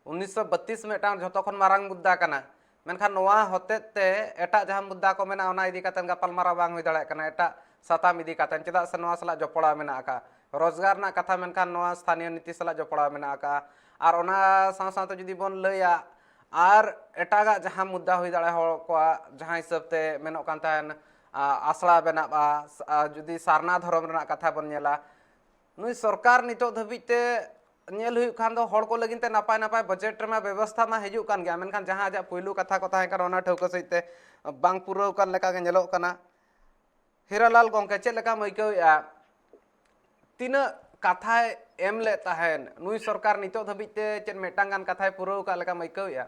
ᱩᱱᱤᱥᱥᱚ ᱵᱟᱛᱤᱥ ᱢᱤᱫᱴᱟᱝ ᱡᱷᱚᱛᱚ ᱠᱷᱚᱱ ᱢᱟᱨᱟᱝ ᱢᱩᱫᱽᱫᱟ ᱠᱟᱱᱟ, ᱢᱮᱱᱠᱷᱟᱱ ᱱᱚᱣᱟ ᱦᱚᱛᱮᱡ ᱛᱮ ᱮᱴᱟᱜ ᱡᱟᱦᱟᱸ ᱢᱩᱫᱽᱫᱟ ᱠᱚ ᱢᱮᱱᱟᱜᱼᱟ, ᱚᱱᱟ ᱤᱫᱤ ᱠᱟᱛᱮ ᱜᱟᱯᱟᱞᱢᱟᱨᱟᱣ ᱵᱟᱝ ᱦᱩᱭ ᱫᱟᱲᱮᱭᱟᱜ ᱠᱟᱱᱟ, ᱮᱴᱟᱜ ᱥᱟᱛᱟᱢ ᱤᱫᱤ ᱠᱟᱛᱮ, ᱪᱮᱫᱟᱜ ᱥᱮ ᱱᱚᱣᱟ ᱥᱟᱞᱟᱜ ᱡᱚᱯᱲᱟᱣ ᱢᱮᱱᱟᱜ ᱟᱠᱟᱫᱼᱟ᱾ ᱨᱳᱡᱽᱜᱟᱨ ᱨᱮᱱᱟᱜ ᱠᱟᱛᱷᱟ, ᱢᱮᱱᱠᱷᱟᱱ ᱱᱚᱣᱟ ᱥᱛᱷᱟᱱᱤᱭᱚ ᱱᱤᱛᱤ ᱥᱟᱞᱟᱜ ᱡᱚᱯᱲᱟᱣ ᱢᱮᱱᱟᱜ ᱟᱠᱟᱫᱼᱟ᱾ ᱟᱨ ᱚᱱᱟ ᱥᱟᱶ ᱥᱟᱶᱛᱮ ᱡᱩᱫᱤ ᱵᱚᱱ ᱞᱟᱹᱭᱟ, ᱟᱨ ᱮᱴᱟᱜᱟᱜ ᱡᱟᱦᱟᱸ ᱢᱩᱫᱽᱫᱟ ᱦᱩᱭ ᱫᱟᱲᱮᱭᱟᱜᱼᱟ, ᱦᱚᱲ ᱠᱚᱣᱟᱜ ᱡᱟᱦᱟᱸ ᱦᱤᱥᱟᱹᱵ ᱛᱮ ᱢᱮᱱᱚᱜ ᱠᱟᱱ ᱛᱟᱦᱮᱱ, ᱟ, ᱟᱥᱲᱟ ᱵᱮᱱᱟᱜᱼᱟ, ᱥ-, ᱟ, ᱡᱩᱫᱤ ᱥᱟᱨᱱᱟ ᱫᱷᱚᱨᱚᱢ ᱨᱮᱱᱟᱜ ᱠᱟᱛᱷᱟ ᱵᱚᱱ ᱧᱮᱞᱟ, ᱱᱩᱭ ᱥᱚᱨᱠᱟᱨ ᱱᱤᱛᱚᱜ ᱫᱷᱟᱹᱵᱤᱡ ᱛᱮ ᱧᱮᱞ ᱦᱩᱭᱩᱜ ᱠᱷᱟᱱ ᱫᱚ ᱦᱚᱲ ᱠᱚ ᱞᱟᱹᱜᱤᱫ ᱛᱮ ᱱᱟᱯᱟᱭ ᱱᱟᱯᱟᱭ ᱵᱟᱡᱮᱴ ᱨᱮᱢᱟ ᱵᱮᱵᱚᱥᱛᱷᱟ ᱢᱟ ᱦᱤᱡᱩᱜ ᱠᱟᱱ ᱜᱮᱭᱟ, ᱢᱮᱱᱠᱷᱟᱱ ᱡᱟᱦᱟᱸ ᱟᱡᱟᱜ ᱯᱩᱭᱞᱩ ᱠᱟᱛᱷᱟ ᱠᱚ ᱛᱟᱦᱮᱸ ᱠᱟᱱᱟ, ᱚᱱᱟ ᱴᱷᱟᱹᱣᱠᱟᱹ ᱥᱟᱺᱦᱤᱡ ᱛᱮ ᱵᱟᱝ ᱯᱩᱨᱟᱹᱣ ᱠᱟᱱ ᱞᱮᱠᱟ ᱜᱮ ᱧᱮᱞᱚᱜ ᱠᱟᱱᱟ᱾ ᱦᱤᱨᱟᱞᱟᱞ ᱜᱚᱢᱠᱮ, ᱪᱮᱫ ᱞᱮᱠᱟᱢ ᱟᱹᱭᱠᱟᱹᱣᱮᱫᱼᱟ? ᱛᱤᱱᱟᱹᱜ ᱠᱟᱛᱷᱟᱭ ᱮᱢ ᱞᱮᱫ ᱛᱟᱦᱮᱸᱱ ᱱᱩᱭ ᱥᱚᱨᱠᱟᱨ, ᱱᱤᱛᱚᱜ ᱫᱷᱟᱹᱵᱤᱡ ᱛᱮ ᱪᱮᱫ ᱢᱤᱫᱴᱟᱝ ᱜᱟᱱ ᱠᱟᱛᱷᱟᱭ ᱯᱩᱨᱟᱹᱣ ᱟᱠᱟᱫ ᱞᱮᱠᱟᱢ ᱟᱹᱭᱠᱟᱹᱣᱮᱫᱼᱟ?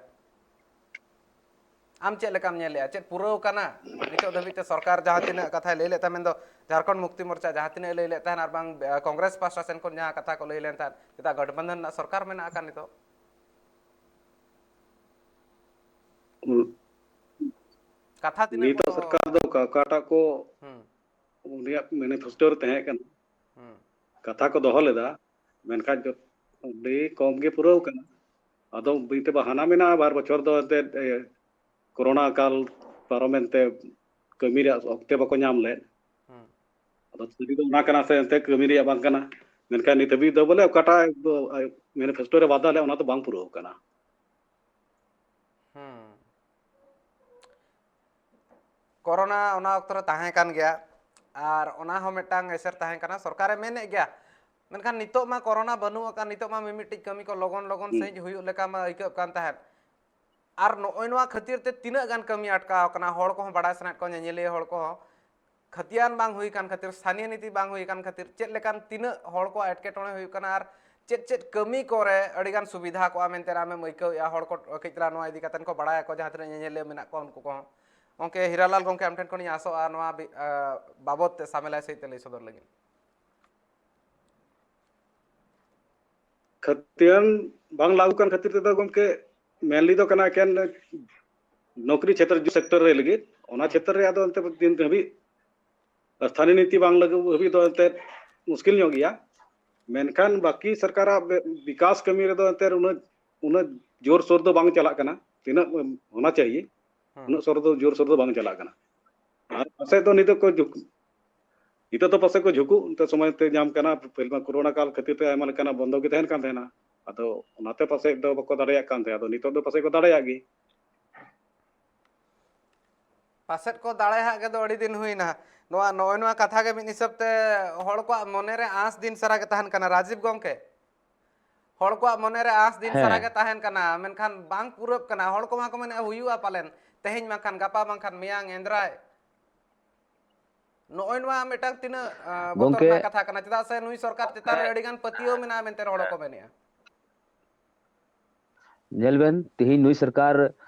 ᱟᱢ ᱪᱮᱫ ᱞᱮᱠᱟᱢ ᱧᱮᱞᱮᱫᱼᱟ? ᱪᱮᱫ ᱯᱩᱨᱟᱹᱣ ᱠᱟᱱᱟ ᱱᱤᱛᱚᱜ ᱫᱷᱟᱹᱵᱤᱡ ᱛᱮ? ᱥᱚᱨᱠᱟᱨ ᱡᱟᱦᱟᱸ ᱛᱤᱱᱟᱹᱜ ᱠᱟᱛᱷᱟᱭ ᱞᱟᱹᱭ ᱞᱮᱫ ᱛᱟᱦᱮᱸ, ᱢᱮᱱᱫᱚ ᱡᱷᱟᱲᱠᱷᱚᱸᱰ ᱢᱩᱠᱛᱤ ᱢᱳᱨᱪᱟ ᱡᱟᱦᱟᱸ ᱛᱤᱱᱟᱹᱜ ᱮ ᱞᱟᱹᱭ ᱞᱮᱫ ᱛᱟᱦᱮᱸᱱ, ᱟᱨ ᱵᱟᱝ, ᱮ, ᱠᱚᱝᱜᱨᱮᱥ ᱯᱟᱦᱴᱟ ᱥᱮᱱ ᱠᱷᱚᱱ ᱡᱟᱦᱟᱸ ᱠᱟᱛᱷᱟ ᱠᱚ ᱞᱟᱹᱭ ᱞᱮᱱ ᱛᱟᱦᱮᱸᱱ, ᱪᱮᱫᱟᱜ ᱜᱚᱴᱵᱚᱱᱫᱷᱚᱱ ᱨᱮᱱᱟᱜ ᱥᱚᱨᱠᱟᱨ ᱢᱮᱱᱟᱜ ᱟᱠᱟᱫ ᱱᱤᱛᱚᱜ? ᱦᱩᱸ᱾ ᱠᱟᱛᱷᱟ ᱛᱤᱱᱟᱹᱜ ᱱᱤᱛᱚᱜ ᱠᱚ ᱥᱚᱨᱠᱟᱨ ᱫᱚ ᱚᱠᱟ-, ᱚᱠᱟᱴᱟᱜ ᱠᱚ ᱦᱩᱸ᱾ ᱩᱱᱤᱭᱟᱜ ᱢᱮᱱᱤᱯᱷᱮᱥᱴᱳ ᱨᱮ ᱛᱟᱦᱮᱸ ᱠᱟᱱᱟ, ᱦᱩᱸ᱾ ᱠᱟᱛᱷᱟ ᱠᱚ ᱫᱚᱦᱚ ᱞᱮᱫᱟ, ᱢᱮᱱᱠᱷᱟᱱ ᱡᱚᱛ-, ᱟᱹᱰᱤ ᱠᱚᱢ ᱜᱮ ᱯᱩᱨᱟᱹᱣ ᱠᱟᱱᱟ᱾ ᱟᱫᱚ ᱢᱤᱫᱴᱮᱡ ᱵᱟᱦᱟᱱᱟ ᱢᱮᱱᱟᱜᱼᱟ, ᱵᱟᱨ ᱵᱚᱪᱷᱚᱨ ᱫᱚ ᱮᱱᱛᱮᱫ, ᱮ, ᱠᱳᱨᱳᱱᱟ ᱠᱟᱞ ᱯᱟᱨᱚᱢᱮᱱ ᱛᱮ ᱠᱟᱹᱢᱤ ᱨᱮᱭᱟᱜ ᱚᱠᱛᱮ ᱵᱟᱠᱚ ᱧᱟᱢ ᱞᱮᱫ᱾ ᱦᱩᱸ᱾ ᱟᱫᱚ ᱥᱟᱹᱨᱤ ᱫᱚ ᱚᱱᱟ ᱠᱟᱱᱟ ᱥᱮ ᱮᱱᱛᱮᱫ ᱠᱟᱹᱢᱤ ᱨᱮᱭᱟᱜ ᱵᱟᱝ ᱠᱟᱱᱟ? ᱢᱮᱱᱠᱷᱟᱱ ᱱᱤᱛ ᱦᱟᱹᱵᱤᱡ ᱫᱚ ᱵᱚᱞᱮ ᱚᱠᱟᱴᱟᱜ ᱫᱚ, ᱮ, ᱢᱮᱱᱤᱯᱷᱮᱥᱴᱳ ᱨᱮ ᱵᱟᱫᱷᱟ ᱞᱮᱫ, ᱚᱱᱟ ᱫᱚ ᱵᱟᱝ ᱯᱩᱨᱟᱹᱣ ᱠᱟᱱᱟ᱾ ᱦᱩᱸ᱾ ᱠᱳᱨᱳᱱᱟ ᱚᱱᱟ ᱚᱠᱛᱚ ᱨᱮ ᱛᱟᱦᱮᱸ ᱠᱟᱱ ᱜᱮᱭᱟ, ᱟᱨ ᱚᱱᱟ ᱦᱚᱸ ᱢᱤᱫᱴᱟᱝ ᱮᱥᱮᱨ ᱛᱟᱦᱮᱸ ᱠᱟᱱᱟ᱾ ᱥᱚᱨᱠᱟᱨᱮ ᱢᱮᱱᱮᱫ ᱜᱮᱭᱟ, ᱢᱮᱱᱠᱷᱟᱱ ᱱᱤᱛᱚᱜ ᱢᱟ ᱠᱳᱨᱳᱱᱟ ᱵᱟᱹᱱᱩᱜ ᱟᱠᱟᱫ, ᱱᱤᱛᱚᱜ ᱢᱟ ᱢᱤᱢᱤᱫᱴᱤᱡ ᱠᱟᱹᱢᱤ ᱠᱚ ᱞᱚᱜᱚᱱ ᱞᱚᱜᱚᱱ ᱦᱩᱸ᱾ ᱥᱟᱺᱦᱤᱡ ᱦᱩᱭᱩᱜ ᱞᱮᱠᱟ ᱢᱟ ᱟᱹᱭᱠᱟᱹᱜ ᱠᱟᱱ ᱛᱟᱦᱮᱸᱫ᱾ ᱟᱨ ᱱᱚᱜᱼᱚᱭ ᱱᱚᱣᱟ ᱠᱷᱟᱹᱛᱤᱨ ᱛᱮ ᱛᱤᱱᱟᱹᱜ ᱜᱟᱱ ᱠᱟᱹᱢᱤ ᱟᱴᱠᱟᱣ ᱟᱠᱟᱱᱟ, ᱦᱚᱲ ᱠᱚᱦᱚᱸ ᱵᱟᱲᱟᱭ ᱥᱟᱱᱟᱭᱮᱫ ᱠᱚᱣᱟ, ᱧᱮᱧᱮᱞᱤᱭᱟᱹ ᱦᱚᱲ ᱠᱚᱦᱚᱸ᱾ ᱠᱷᱟᱹᱛᱤᱭᱟᱹᱱ ᱵᱟᱝ ᱦᱩᱭ ᱟᱠᱟᱱ ᱠᱷᱟᱹᱛᱤᱨ, ᱥᱛᱷᱟᱱᱤᱭᱚ ᱱᱤᱛᱤ ᱵᱟᱝ ᱦᱩᱭ ᱟᱠᱟᱱ ᱠᱷᱟᱹᱛᱤᱨ ᱪᱮᱫ ᱞᱮᱠᱟᱱ ᱛᱤᱱᱟᱹᱜ ᱦᱚᱲ ᱠᱚᱣᱟᱜ ᱮᱴᱠᱮᱴᱚᱬᱮ ᱦᱩᱭᱩᱜ ᱠᱟᱱᱟ, ᱟᱨ ᱪᱮᱫ ᱪᱮᱫ ᱠᱟᱹᱢᱤ ᱠᱚᱨᱮ ᱟᱹᱰᱤᱜᱟᱱ ᱥᱩᱵᱤᱫᱷᱟ ᱠᱚᱜᱼᱟ ᱢᱮᱱᱛᱮ ᱟᱢᱮᱢ ᱟᱹᱭᱠᱟᱹᱣᱮᱫᱼᱟ? ᱦᱚᱲ ᱠᱚ ᱠᱟᱹᱡ ᱛᱟᱞᱟᱝ ᱱᱚᱣᱟ ᱤᱫᱤ ᱠᱟᱛᱮ ᱠᱚ ᱵᱟᱲᱟᱭᱟᱠᱚ, ᱡᱟᱦᱟᱸ ᱛᱤᱱᱟᱹᱜ ᱧᱮᱧᱮᱞᱤᱭᱟᱹ ᱢᱮᱱᱟᱜ ᱠᱚᱣᱟ ᱩᱱᱠᱩ ᱠᱚᱦᱚᱸ᱾ ᱜᱚᱢᱠᱮ ᱦᱤᱨᱟᱞᱟᱞ ᱜᱚᱢᱠᱮ, ᱟᱢ ᱴᱷᱮᱱ ᱠᱷᱚᱱᱤᱧ ᱟᱥᱚᱜᱼᱟ ᱱᱚᱣᱟ ᱵᱤ- ᱟ, ᱵᱟᱵᱚᱫ ᱛᱮ ᱥᱟᱢᱮᱞᱟᱭ ᱥᱟᱹᱦᱤᱡ ᱛᱮ ᱞᱟᱹᱭ ᱥᱚᱫᱚᱨ ᱞᱟᱹᱜᱤᱫ᱾ ᱠᱷᱟᱹᱛᱤᱭᱟᱹᱱ ᱵᱟᱝ ᱞᱟᱹᱜᱩ ᱠᱟᱱ ᱠᱷᱟᱹᱛᱤᱨ ᱛᱮᱫᱚ ᱜᱚᱢᱠᱮ mainly ᱫᱚ ᱠᱟᱱᱟ ᱮᱠᱮᱱ ᱱᱚᱠᱨᱤ ᱪᱷᱮᱛᱨᱚ ᱡᱩ sector ᱨᱮ ᱞᱟᱹᱜᱤᱫ, ᱚᱱᱟ ᱦᱩᱸ᱾ ᱪᱷᱮᱛᱨᱚ ᱨᱮ ᱟᱫᱚ ᱮᱱᱛᱮ ᱫᱤᱱ ᱦᱟᱹᱵᱤᱡ ᱥᱛᱷᱟᱱᱤᱭ ᱱᱤᱛᱤ ᱵᱟᱝ ᱞᱟᱹᱜᱩ ᱦᱟᱹᱵᱤᱡ ᱫᱚ ᱮᱱᱛᱮ ᱢᱩᱥᱠᱤᱞ ᱧᱚᱜ ᱜᱮᱭᱟ᱾ ᱢᱮᱱᱠᱷᱟᱱ ᱵᱟᱹᱠᱤ ᱥᱚᱨᱠᱟᱨᱟᱜ ᱵᱮ- ᱵᱤᱠᱟᱥ ᱠᱟᱹᱢᱤ ᱨᱮᱫᱚ ᱮᱱᱛᱮ ᱩᱱᱟᱹᱜ ᱩᱱᱟᱹᱜ ᱡᱳᱨ ᱥᱳᱨ ᱫᱚ ᱵᱟᱝ ᱪᱟᱞᱟᱜ ᱠᱟᱱᱟ, ᱛᱤᱱᱟᱹᱜ ᱦᱳᱱᱟ ᱪᱟᱦᱤᱭᱮ ᱦᱩᱸ᱾ ᱩᱱᱟᱹᱜ ᱥᱳᱨ ᱫᱚ ᱡᱳᱨ ᱥᱳᱨ ᱫᱚ ᱵᱟᱝ ᱪᱟᱞᱟᱜ ᱠᱟᱱᱟ᱾ ᱟᱨ ᱯᱟᱥᱮᱡ ᱫᱚ ᱱᱤᱛᱚᱜ ᱠᱚ ᱡᱷᱩᱠ ᱱᱤᱛᱚᱜ ᱫᱚ ᱯᱟᱥᱮᱡ ᱠᱚ ᱡᱷᱩᱠᱩᱜ, ᱱᱤᱛᱚᱜ ᱥᱚᱢᱚᱭ ᱛᱮ ᱧᱟᱢ ᱠᱟᱱᱟ, ᱯᱟᱹᱦᱤᱞ ᱢᱟ ᱠᱳᱨᱳᱱᱟ ᱠᱟᱞ ᱠᱷᱟᱹᱛᱤᱨ ᱛᱮ ᱟᱭᱢᱟ ᱞᱮᱠᱟᱱᱟᱜ ᱵᱚᱱᱫᱚ ᱜᱮ ᱛᱟᱦᱮᱱ ᱠᱟᱱ ᱛᱟᱦᱮᱱᱟ᱾ ᱟᱫᱚ ᱚᱱᱟᱛᱮ ᱯᱟᱥᱮᱡ ᱫᱚ ᱵᱟᱠᱚ ᱫᱟᱲᱮᱭᱟᱜ ᱠᱟᱱ ᱛᱟᱦᱮᱸᱫ, ᱟᱫᱚ ᱱᱤᱛᱚᱜ ᱫᱚ ᱯᱟᱥᱮᱡ ᱠᱚ ᱫᱟᱲᱮᱭᱟᱜ ᱜᱮ᱾ ᱯᱟᱥᱮᱫ ᱠᱚ ᱫᱟᱲᱮᱭᱟᱜ ᱜᱮ ᱫᱚ ᱟᱹᱰᱤ ᱫᱤᱱ ᱦᱩᱭᱱᱟ᱾ ᱱᱚᱣᱟ, ᱱᱚᱜᱼᱚᱭ ᱱᱚᱣᱟ ᱠᱟᱛᱷᱟ ᱜᱮ ᱢᱤᱫ ᱦᱤᱥᱟᱹᱵ ᱛᱮ ᱦᱚᱲ ᱠᱚᱣᱟᱜ ᱢᱚᱱᱮᱨᱮ ᱟᱸᱥ ᱫᱤᱱ ᱥᱟᱨᱟ ᱜᱮ ᱛᱟᱦᱮᱱ ᱠᱟᱱᱟ, ᱨᱟᱡᱤᱵ ᱜᱚᱢᱠᱮ᱾ ᱦᱚᱲ ᱠᱚᱣᱟᱜ ᱢᱚᱱᱮᱨᱮ ᱟᱸᱥ ᱫᱤᱱ ᱥᱟᱨᱟ ᱜᱮ ᱦᱮᱸ᱾ ᱛᱟᱦᱮᱱ ᱠᱟᱱᱟ, ᱢᱮᱱᱠᱷᱟᱱ ᱵᱟᱝ ᱯᱩᱨᱟᱹᱜ ᱠᱟᱱᱟ᱾ ᱦᱚᱲ ᱠᱚᱢᱟ ᱠᱚ ᱢᱮᱱᱮᱫᱼᱟ, ᱦᱩᱭᱩᱜᱼᱟ ᱯᱟᱞᱮᱱ, ᱛᱮᱦᱮᱧ ᱵᱟᱝᱠᱷᱟᱱ ᱜᱟᱯᱟ, ᱵᱟᱝᱠᱷᱟᱱ ᱢᱮᱭᱟᱝ, ᱮᱸᱫᱽᱨᱟᱭ᱾ ᱱᱚᱜᱼᱚᱭ ᱱᱚᱣᱟ ᱢᱤᱫᱴᱟᱝ ᱛᱤᱱᱟᱹᱜ, ᱟᱸ, ᱵᱚᱛᱚᱨ ᱜᱚᱢᱠᱮ, ᱨᱮᱱᱟᱜ ᱠᱟᱛᱷᱟ ᱠᱟᱱᱟ, ᱪᱮᱫᱟᱜ ᱥᱮ ᱱᱩᱭ ᱥᱚᱨᱠᱟᱨ ᱪᱮᱛᱟᱱ ᱨᱮ ᱟᱹᱰᱤ ᱜᱟᱱ ᱯᱟᱹᱛᱭᱟᱹᱣ ᱢᱮᱱᱟᱜᱼᱟ ᱢᱮᱱᱛᱮ ᱦᱚᱲ ᱠᱚ ᱢᱮᱱᱮᱫᱼᱟ᱾ ᱧᱮᱞ ᱵᱮᱱ, ᱛᱤᱦᱤᱧ ᱱᱩᱭ ᱥᱚᱨᱠᱟᱨ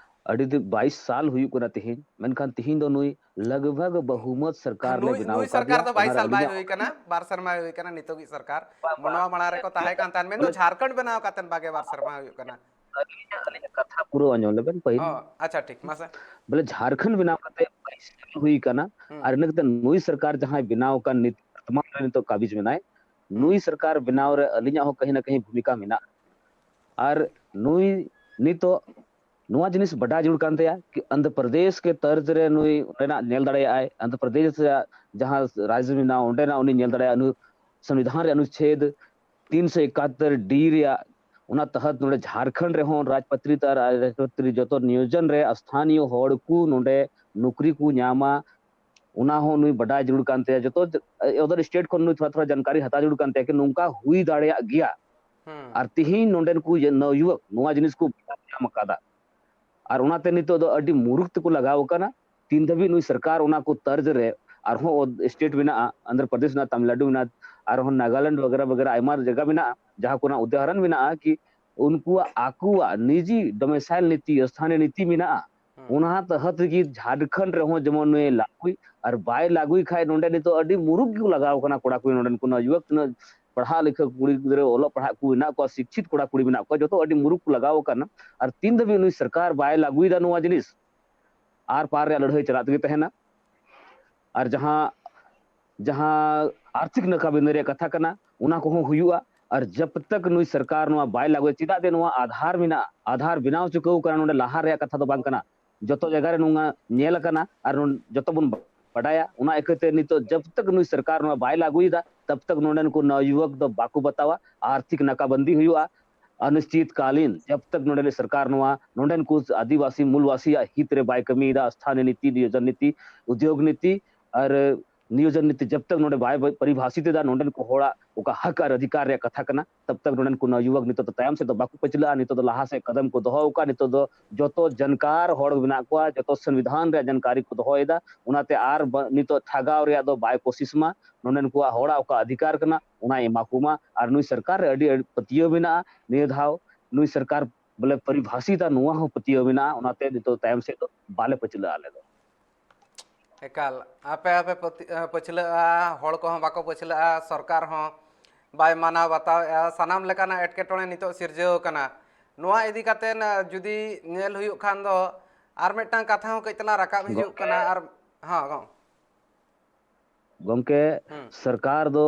ᱟᱹᱰᱤ ᱫᱤᱱ, ᱵᱟᱭᱤᱥ ᱥᱟᱞ ᱦᱩᱭᱩᱜ ᱠᱟᱱᱟ ᱛᱤᱦᱤᱧ, ᱢᱮᱱᱠᱷᱟᱱ ᱛᱤᱦᱤᱧ ᱫᱚ ᱱᱩᱭ ᱞᱟᱜᱽ ᱵᱷᱟᱜᱽ ᱵᱚᱦᱩᱢᱚᱛ ᱥᱚᱨᱠᱟᱨ ᱞᱮ ᱱᱩᱭ, ᱵᱮᱱᱟᱣ ᱱᱩᱭ ᱟᱠᱟᱫ ᱥᱚᱨᱠᱟᱨ ᱜᱮᱭᱟ᱾ ᱫᱚ ᱵᱟᱭᱤᱥ ᱚᱱᱟ ᱨᱮ ᱥᱟᱞ ᱵᱟᱭ ᱟᱹᱞᱤᱧᱟᱜ ᱦᱩᱭ ᱠᱟᱱᱟ, ᱵᱟᱨ ᱥᱮᱨᱢᱟ ᱦᱩᱭ ᱠᱟᱱᱟ ᱱᱤᱛᱚᱜᱤᱡ ᱥᱚᱨᱠᱟᱨ᱾ ᱵᱟᱝ, ᱵᱟᱝ᱾ ᱱᱚᱣᱟ ᱢᱟᱲᱟᱝ ᱨᱮᱠᱚ ᱛᱟᱦᱮᱸ ᱠᱟᱱ ᱛᱟᱦᱮᱸᱫ, ᱢᱮᱱᱫᱚ ᱵᱚᱞᱮ ᱡᱷᱟᱲᱠᱷᱚᱸᱰ ᱵᱮᱱᱟᱣ ᱠᱟᱛᱮᱫ ᱵᱟᱜᱮ ᱵᱟᱨ ᱥᱮᱨᱢᱟ ᱦᱩᱭᱩᱜ ᱠᱟᱱᱟ᱾ ᱟᱹᱞᱤᱧᱟᱜ, ᱟᱹᱞᱤᱧᱟᱜ ᱠᱟᱛᱷᱟ ᱯᱩᱨᱟᱹᱣ ᱟᱸᱡᱚᱢ ᱞᱮᱵᱮᱱ ᱯᱟᱹᱦᱤᱞ᱾ ᱚ, ᱟᱪᱪᱷᱟ, ᱴᱷᱤᱠ, ᱢᱟᱥᱮ᱾ ᱵᱚᱞᱮ ᱡᱷᱟᱲᱠᱷᱚᱸᱰ ᱵᱮᱱᱟᱣ ᱠᱟᱛᱮ ᱵᱟᱭᱤᱥ ᱥᱟᱞ ᱦᱩᱭ ᱠᱟᱱᱟ, ᱦᱩᱸ᱾ ᱟᱨ ᱤᱱᱟᱹ ᱠᱟᱛᱮ ᱱᱩᱭ ᱥᱚᱨᱠᱟᱨ ᱡᱟᱦᱟᱸᱭ ᱵᱮᱱᱟᱣ ᱟᱠᱟᱱ ᱱᱤᱛ ᱵᱚᱨᱛᱚᱢᱟᱱ ᱨᱮ ᱱᱤᱛᱚᱜ ᱠᱟᱵᱤᱡ ᱢᱮᱱᱟᱭ, ᱦᱩᱸ᱾ ᱱᱩᱭ ᱥᱚᱨᱠᱟᱨ ᱵᱮᱱᱟᱣ ᱨᱮ ᱟᱹᱞᱤᱧᱟᱜ ᱦᱚᱸ ᱠᱟᱹᱦᱤ ᱱᱟ ᱠᱟᱹᱦᱤ ᱵᱷᱩᱢᱤᱠᱟ ᱢᱮᱱᱟᱜᱼᱟ᱾ ᱟᱨ ᱱᱩᱭ ᱱᱤᱛᱚᱜ ᱱᱚᱣᱟ ᱡᱤᱱᱤᱥ ᱵᱟᱰᱟᱭ ᱡᱟᱹᱨᱩᱲ ᱠᱟᱱ ᱛᱟᱭᱟ ᱠᱤ ᱟᱱᱫᱷᱨᱚ ᱯᱨᱚᱫᱮᱥ ᱠᱮ ᱛᱚᱨᱡ ᱨᱮ ᱱᱩᱭ ᱚᱸᱰᱮᱱᱟᱜ ᱧᱮᱞ ᱫᱟᱲᱮᱭᱟᱜᱼᱟᱭ, ᱟᱱᱫᱷᱨᱚ ᱯᱨᱚᱫᱮᱥ ᱨᱮᱭᱟᱜ ᱡᱟᱦᱟᱸ ᱨᱟᱡᱽ ᱢᱮᱱᱟᱜᱼᱟ ᱚᱸᱰᱮᱱᱟᱜ ᱩᱱᱤ ᱧᱮᱞ ᱫᱟᱲᱮᱭᱟᱜᱼᱟ, ᱱᱩᱭ ᱥᱚᱝᱵᱤᱫᱷᱟᱱ ᱨᱮᱭᱟᱜ ᱚᱱᱩᱪᱷᱮᱫ ᱛᱤᱱᱥᱚ ᱮᱠᱟᱛᱛᱚᱨ ᱰᱤ ᱨᱮᱭᱟᱜ, ᱚᱱᱟ ᱛᱟᱦᱟᱛ ᱱᱚᱰᱮ ᱡᱷᱟᱲᱠᱷᱚᱸᱰ ᱨᱮᱦᱚᱸ ᱨᱟᱡᱽᱯᱟᱛᱨᱤ ᱟᱨ ᱨᱟᱡᱽᱯᱟᱛᱨᱤ ᱡᱚᱛᱚ ᱱᱤᱭᱳᱡᱚᱱ ᱨᱮ ᱥᱛᱷᱟᱱᱤᱭᱚ ᱦᱚᱲ ᱠᱚ ᱱᱚᱰᱮ ᱱᱚᱠᱨᱤ ᱠᱚ ᱧᱟᱢᱟ, ᱚᱱᱟ ᱦᱚᱸ ᱱᱩᱭ ᱵᱟᱰᱟᱭ ᱡᱟᱹᱨᱩᱲ ᱠᱟᱱ ᱛᱟᱭᱟ᱾ ᱡᱚᱛᱚ other state ᱠᱷᱚᱱ ᱱᱩᱭ ᱛᱷᱚᱲᱟ ᱛᱷᱚᱲᱟ ᱡᱟᱱᱠᱟᱨᱤ ᱦᱟᱛᱟᱣ ᱡᱟᱹᱨᱩᱲ ᱠᱟᱱ ᱛᱟᱭᱟ ᱠᱤ ᱱᱚᱝᱠᱟ ᱦᱩᱭ ᱫᱟᱲᱮᱭᱟᱜ ᱜᱮᱭᱟ᱾ ᱦᱩᱸ᱾ ᱟᱨ ᱛᱤᱦᱤᱧ ᱱᱚᱰᱮᱱ ᱠᱚ ᱡᱮ ᱱᱚᱣᱭᱩᱣᱚᱠ ᱱᱚᱣᱟ ᱡᱤᱱᱤᱥ ᱠᱚ ᱧᱟᱢ ᱟᱠᱟᱫᱟ᱾ ᱟᱨ ᱚᱱᱟᱛᱮ ᱱᱤᱛᱚᱜ ᱫᱚ ᱟᱹᱰᱤ ᱢᱩᱨᱩᱠᱷ ᱛᱮᱠᱚ ᱞᱟᱜᱟᱣ ᱟᱠᱟᱱᱟ᱾ ᱛᱤᱱ ᱫᱷᱟᱹᱵᱤᱡ ᱱᱩᱭ ᱥᱚᱨᱠᱟᱨ ᱚᱱᱟ ᱠᱚ ᱛᱚᱨᱡ ᱨᱮ ᱟᱨᱦᱚᱸ state ᱢᱮᱱᱟᱜᱼᱟ, ᱟᱱᱫᱷᱨᱚ ᱯᱨᱚᱫᱮᱥ ᱢᱮᱱᱟᱜᱼᱟ, ᱛᱟᱢᱤᱞᱱᱟᱰᱩ ᱢᱮᱱᱟᱜᱼᱟ, ᱟᱨᱦᱚᱸ ᱱᱟᱜᱟᱞᱮᱱᱰ ᱵᱟᱜᱮᱨᱟ ᱵᱟᱜᱮᱨᱟ ᱟᱭᱢᱟ ᱡᱟᱭᱜᱟ ᱢᱮᱱᱟᱜᱼᱟ, ᱡᱟᱦᱟᱸ ᱠᱚᱨᱮᱱᱟᱜ ᱩᱫᱟᱦᱚᱨᱚᱱ ᱢᱮᱱᱟᱜᱼᱟ ᱠᱤ ᱩᱱᱠᱩᱣᱟᱜ ᱟᱠᱚᱣᱟᱜ ᱱᱤᱡᱤ domicile ᱱᱤᱛᱤ, ᱥᱛᱷᱟᱱᱤᱭᱚ ᱱᱤᱛᱤ ᱢᱮᱱᱟᱜᱼᱟ᱾ ᱚᱱᱟ ᱛᱟᱦᱟᱛ ᱨᱮᱜᱮ ᱡᱷᱟᱲᱠᱷᱚᱸᱰ ᱨᱮᱦᱚᱸ ᱡᱮᱢᱚᱱ ᱱᱩᱭ ᱞᱟᱹᱜᱩᱭ, ᱟᱨ ᱵᱟᱭ ᱞᱟᱹᱜᱩᱭ ᱠᱷᱟᱡ ᱱᱚᱰᱮ ᱱᱤᱛᱚᱜ ᱟᱹᱰᱤ ᱢᱩᱨᱩᱠ ᱜᱮᱠᱚ ᱞᱟᱜᱟᱣ ᱠᱟᱱᱟ ᱠᱚᱲᱟ ᱠᱩᱲᱤ, ᱱᱚᱰᱮᱱ ᱠᱚ ᱱᱚᱣᱟ ᱡᱩᱣᱟᱹᱠ ᱛᱤᱱᱟᱹᱜ ᱯᱟᱲᱦᱟᱜ ᱞᱮᱠᱷᱟ ᱠᱩᱲᱤ ᱜᱤᱫᱽᱨᱟᱹ ᱚᱞᱚᱜ ᱯᱟᱲᱦᱟᱜ ᱠᱚ ᱢᱮᱱᱟᱜ ᱠᱚᱣᱟ, ᱥᱤᱠᱪᱷᱤᱛ ᱠᱚᱲᱟ ᱠᱩᱲᱤ ᱢᱮᱱᱟᱜ ᱠᱚᱣᱟ, ᱡᱚᱛᱚ ᱟᱹᱰᱤ ᱢᱩᱨᱩᱠ ᱠᱚ ᱞᱟᱜᱟᱣ ᱟᱠᱟᱱᱟ᱾ ᱟᱨ ᱛᱤᱱ ᱫᱷᱟᱹᱵᱤᱡ ᱱᱩᱭ ᱥᱚᱨᱠᱟᱨ ᱵᱟᱭ ᱞᱟᱹᱜᱩᱭᱮᱫᱟ ᱱᱚᱣᱟ ᱡᱤᱱᱤᱥ, ᱟᱨ ᱯᱟᱨ ᱨᱮᱭᱟᱜ ᱞᱟᱹᱲᱦᱟᱹᱭ ᱪᱟᱞᱟᱜ ᱛᱮᱜᱮ ᱛᱟᱦᱮᱱᱟ᱾ ᱟᱨ ᱡᱟᱦᱟᱸ, ᱡᱟᱦᱟᱸ ᱟᱨᱛᱷᱤᱠ ᱱᱟᱠᱟᱵᱤᱱᱫᱤ ᱨᱮᱭᱟᱜ ᱠᱟᱛᱷᱟ ᱠᱟᱱᱟ, ᱚᱱᱟ ᱠᱚᱦᱚᱸ ᱦᱩᱭᱩᱜᱼᱟ᱾ ᱟᱨ ᱡᱟᱵ ᱛᱟᱠ ᱱᱩᱭ ᱥᱚᱨᱠᱟᱨ ᱱᱚᱣᱟ ᱵᱟᱭ ᱞᱟᱹᱜᱩᱭᱟ, ᱪᱮᱫᱟᱜ ᱡᱮ ᱱᱚᱣᱟ ᱟᱫᱷᱟᱨ ᱢᱮᱱᱟᱜᱼᱟ, ᱟᱫᱷᱟᱨ ᱵᱮᱱᱟᱣ ᱪᱩᱠᱟᱹᱣ ᱠᱟᱱᱟ, ᱱᱚᱰᱮ ᱞᱟᱦᱟ ᱨᱮᱭᱟᱜ ᱠᱟᱛᱷᱟ ᱫᱚ ᱵᱟᱝ ᱠᱟᱱᱟ᱾ ᱡᱚᱛᱚ ᱡᱟᱭᱜᱟ ᱨᱮ ᱱᱚᱣᱟ ᱧᱮᱞ ᱟᱠᱟᱱᱟ ᱟᱨ ᱱᱚᱰ-, ᱡᱚᱛᱚ ᱵᱚᱱ ᱵᱟᱰᱟᱭᱟ᱾ ᱚᱱᱟ ᱤᱠᱷᱟᱹᱛᱮ ᱱᱤᱛᱚᱜ ᱡᱟᱵ ᱛᱟᱠ ᱱᱩᱭ ᱥᱚᱨᱠᱟᱨ ᱱᱚᱣᱟ ᱵᱟᱭ ᱞᱟᱹᱜᱩᱭᱮᱫᱟ, ᱛᱟᱵ ᱛᱟᱠ ᱱᱚᱰᱮᱱ ᱠᱚ ᱱᱚᱣᱡᱩᱣᱟᱠ ᱫᱚ ᱵᱟᱠᱚ ᱵᱟᱛᱟᱣᱟ᱾ ᱟᱨᱛᱷᱤᱠ ᱱᱟᱠᱟᱵᱟᱱᱫᱤ ᱦᱩᱭᱩᱜᱼᱟ, ᱚᱱᱤᱥᱪᱤᱛ ᱠᱟᱞᱤᱱ, ᱡᱟᱵ ᱛᱟᱠ ᱱᱚᱰᱮᱱ ᱥᱚᱨᱠᱟᱨ ᱱᱚᱣᱟ ᱱᱚᱰᱮᱱ ᱠᱚ ᱟᱹᱫᱤᱵᱟᱹᱥᱤ ᱢᱩᱞᱣᱟᱥᱤᱭᱟᱜ ᱦᱤᱛ ᱨᱮ ᱵᱟᱭ ᱠᱟᱹᱢᱤᱭᱮᱫᱟ, ᱥᱛᱷᱟᱱᱤᱭ ᱱᱤᱛᱤ, ᱱᱤᱭᱳᱡᱚᱱ ᱱᱤᱛᱤ, ᱩᱫᱭᱳᱜᱽ ᱱᱤᱛᱤ ᱟᱨ ᱱᱤᱭᱳᱡᱚᱱ ᱱᱤᱛᱤ ᱡᱟᱵ ᱛᱟᱠ ᱱᱚᱰᱮ ᱵᱟᱭ ᱯᱚᱨᱤᱵᱷᱟᱥᱤᱛ ᱮᱫᱟ, ᱱᱚᱰᱮᱱ ᱠᱚ ᱦᱚᱲᱟᱜ ᱚᱠᱟ ᱦᱚᱠ ᱟᱨ ᱚᱫᱷᱤᱠᱟᱨ ᱨᱮᱭᱟᱜ ᱠᱟᱛᱷᱟ ᱠᱟᱱᱟ, ᱛᱟᱵ ᱛᱟᱠ ᱱᱚᱰᱮᱱ ᱠᱚ ᱱᱚᱣᱡᱩᱣᱟᱠ ᱱᱤᱛᱚᱜ ᱫᱚ ᱛᱟᱭᱚᱢ ᱥᱮᱫ ᱫᱚ ᱵᱟᱠᱚ ᱯᱟᱹᱪᱷᱞᱟᱹᱜᱼᱟ᱾ ᱱᱤᱛᱚᱜ ᱫᱚ ᱞᱟᱦᱟ ᱥᱮᱫ ᱠᱟᱫᱟᱢ ᱠᱚ ᱫᱚᱦᱚ ᱟᱠᱟᱫ, ᱱᱤᱛᱚᱜ ᱫᱚ ᱡᱚᱛᱚ ᱡᱟᱱᱠᱟᱨ ᱦᱚᱲ ᱢᱮᱱᱟᱜ ᱠᱚᱣᱟ, ᱡᱚᱛᱚ ᱥᱚᱝᱵᱤᱫᱷᱟᱱ ᱨᱮᱭᱟᱜ ᱡᱟᱱᱠᱟᱨᱤ ᱠᱚ ᱫᱚᱦᱚᱭᱮᱫᱟ᱾ ᱚᱱᱟᱛᱮ ᱟᱨ ᱵᱟ-, ᱱᱤᱛᱚᱜ ᱴᱷᱟᱜᱟᱣ ᱨᱮᱭᱟᱜ ᱫᱚ ᱵᱟᱭ ᱠᱳᱥᱤᱥ ᱢᱟ, ᱱᱚᱰᱮᱱ ᱠᱚᱣᱟᱜ ᱦᱚᱲᱟᱜ ᱚᱠᱟ ᱚᱫᱷᱤᱠᱟᱨ ᱠᱟᱱᱟ ᱚᱱᱟᱭ ᱮᱢᱟ ᱠᱚ ᱢᱟ᱾ ᱟᱨ ᱱᱩᱭ ᱥᱚᱨᱠᱟᱨ ᱨᱮ ᱟᱹᱰᱤ, ᱟᱹᱰᱤ ᱯᱟᱹᱛᱭᱟᱹᱣ ᱢᱮᱱᱟᱜᱼᱟ᱾ ᱱᱤᱭᱟᱹ ᱫᱷᱟᱣ ᱱᱩᱭ ᱥᱚᱨᱠᱟᱨ ᱵᱚᱞᱮ ᱯᱚᱨᱤᱵᱷᱟᱥᱤᱛᱟ, ᱱᱚᱣᱟ ᱦᱚᱸ ᱯᱟᱹᱛᱭᱟᱹᱣ ᱢᱮᱱᱟᱜᱼᱟ᱾ ᱚᱱᱟᱛᱮ ᱱᱤᱛᱚᱜ ᱛᱟᱭᱚᱢ ᱥᱮᱫ ᱫᱚ ᱵᱟᱞᱮ ᱯᱟᱹᱪᱷᱞᱟᱹᱜᱼᱟ ᱟᱞᱮ ᱫᱚ᱾ ᱮᱠᱟᱞ, ᱟᱯᱮ ᱟᱯᱮ ᱯᱟᱹᱛ-, ᱮ, ᱯᱟᱹᱪᱷᱞᱟᱹᱜᱼᱟ, ᱦᱚᱲ ᱠᱚᱦᱚᱸ ᱵᱟᱠᱚ ᱯᱟᱹᱪᱷᱞᱟᱹᱜᱼᱟ, ᱥᱚᱨᱠᱟᱨ ᱦᱚᱸ ᱵᱟᱭ ᱢᱟᱱᱟᱣ ᱵᱟᱛᱟᱣᱮᱫᱼᱟ᱾ ᱥᱟᱱᱟᱢ ᱞᱮᱠᱟᱱᱟᱜ ᱮᱴᱠᱮᱴᱚᱬᱮ ᱱᱤᱛᱚᱜ ᱥᱤᱨᱡᱟᱹᱣ ᱟᱠᱟᱱᱟ᱾ ᱱᱚᱣᱟ ᱤᱫᱤ ᱠᱟᱛᱮ, ᱮ, ᱡᱩᱫᱤ ᱧᱮᱞ ᱦᱩᱭᱩᱜ ᱠᱷᱟᱱ ᱫᱚ ᱟᱨ ᱢᱤᱫᱴᱟᱝ ᱠᱟᱛᱷᱟ ᱦᱚᱸ ᱠᱟᱹᱡ ᱛᱟᱞᱟᱝ ᱨᱟᱠᱟᱵ ᱦᱤᱡᱩᱜ ᱜᱚᱢᱠᱮ, ᱠᱟᱱᱟ᱾ ᱟᱨ ᱦᱚᱸ, ᱦᱚᱸ᱾ ᱜᱚᱢᱠᱮ, ᱦᱩᱸ᱾ ᱥᱚᱨᱠᱟᱨ ᱫᱚ,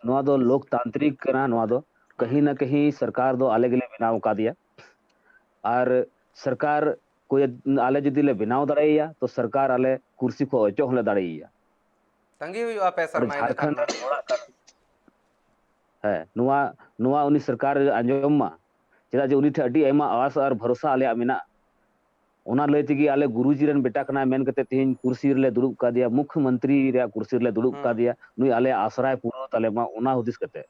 ᱱᱚᱣᱟ ᱫᱚ ᱞᱳᱠᱛᱟᱱᱛᱨᱤᱠ ᱠᱟᱱᱟ, ᱱᱚᱣᱟ ᱫᱚ ᱦᱩᱸ᱾ ᱠᱟᱹᱦᱤ ᱱᱟ ᱠᱟᱹᱦᱤ ᱥᱚᱨᱠᱟᱨ ᱫᱚ ᱟᱞᱮ ᱜᱮᱞᱮ ᱵᱮᱱᱟᱣ ᱟᱠᱟᱫᱮᱭᱟ᱾ ᱟᱨ ᱥᱚᱨᱠᱟᱨ ᱠᱚ, ᱟᱞᱮ ᱡᱩᱫᱤ ᱞᱮ ᱵᱮᱱᱟᱣ ᱫᱟᱲᱮᱭᱟᱭᱟ, ᱛᱚ ᱥᱚᱨᱠᱟᱨ ᱟᱞᱮ ᱠᱩᱨᱥᱤ ᱠᱷᱚᱱ ᱚᱪᱚᱜ ᱦᱚᱸᱞᱮ ᱫᱟᱲᱮᱭᱟᱭᱟ᱾ ᱛᱟᱺᱜᱤ ᱦᱩᱭᱩᱜᱼᱟ ᱯᱮ ᱟᱨ ᱥᱮᱨᱢᱟ ᱤᱱᱟᱹ ᱠᱷᱟᱱ ᱡᱷᱟᱲᱠᱷᱚᱸᱰ ᱢᱟ᱾ ᱨᱮᱱ ᱦᱚᱲᱟᱜ ᱠᱟᱛᱷᱟ, ᱦᱮᱸ, ᱱᱚᱣᱟ, ᱱᱚᱣᱟ ᱩᱱᱤ ᱥᱚᱨᱠᱟᱨ ᱟᱸᱡᱚᱢ ᱢᱟ, ᱪᱮᱫᱟᱜ ᱡᱮ ᱩᱱᱤ ᱴᱷᱮᱱ ᱟᱹᱰᱤ ᱟᱭᱢᱟ ᱟᱥ ᱟᱨ ᱵᱷᱚᱨᱥᱟ ᱟᱞᱮᱭᱟᱜ ᱢᱮᱱᱟᱜᱼᱟ᱾ ᱚᱱᱟ ᱞᱟᱹᱭ ᱛᱮᱜᱮ ᱟᱞᱮ ᱜᱩᱨᱩᱡᱤ ᱨᱮᱱ ᱵᱮᱴᱟ ᱠᱟᱱᱟᱭ ᱢᱮᱱ ᱠᱟᱛᱮ ᱛᱮᱦᱮᱧ ᱠᱩᱨᱥᱤ ᱨᱮᱞᱮ ᱫᱩᱲᱩᱵ ᱠᱟᱫᱮᱭᱟ, ᱢᱩᱠᱷᱭᱚᱢᱚᱱᱛᱨᱤ ᱨᱮᱭᱟᱜ ᱠᱩᱨᱥᱤ ᱨᱮᱞᱮ ᱫᱩᱲᱩᱵ ᱦᱩᱸ᱾ ᱠᱟᱫᱮᱭᱟ, ᱱᱩᱭ ᱟᱞᱮᱭᱟᱜ ᱟᱥᱨᱟᱭ ᱯᱩᱨᱟᱹᱣ ᱛᱟᱞᱮ ᱢᱟ, ᱚᱱᱟ ᱦᱩᱫᱤᱥ ᱠᱟᱛᱮ᱾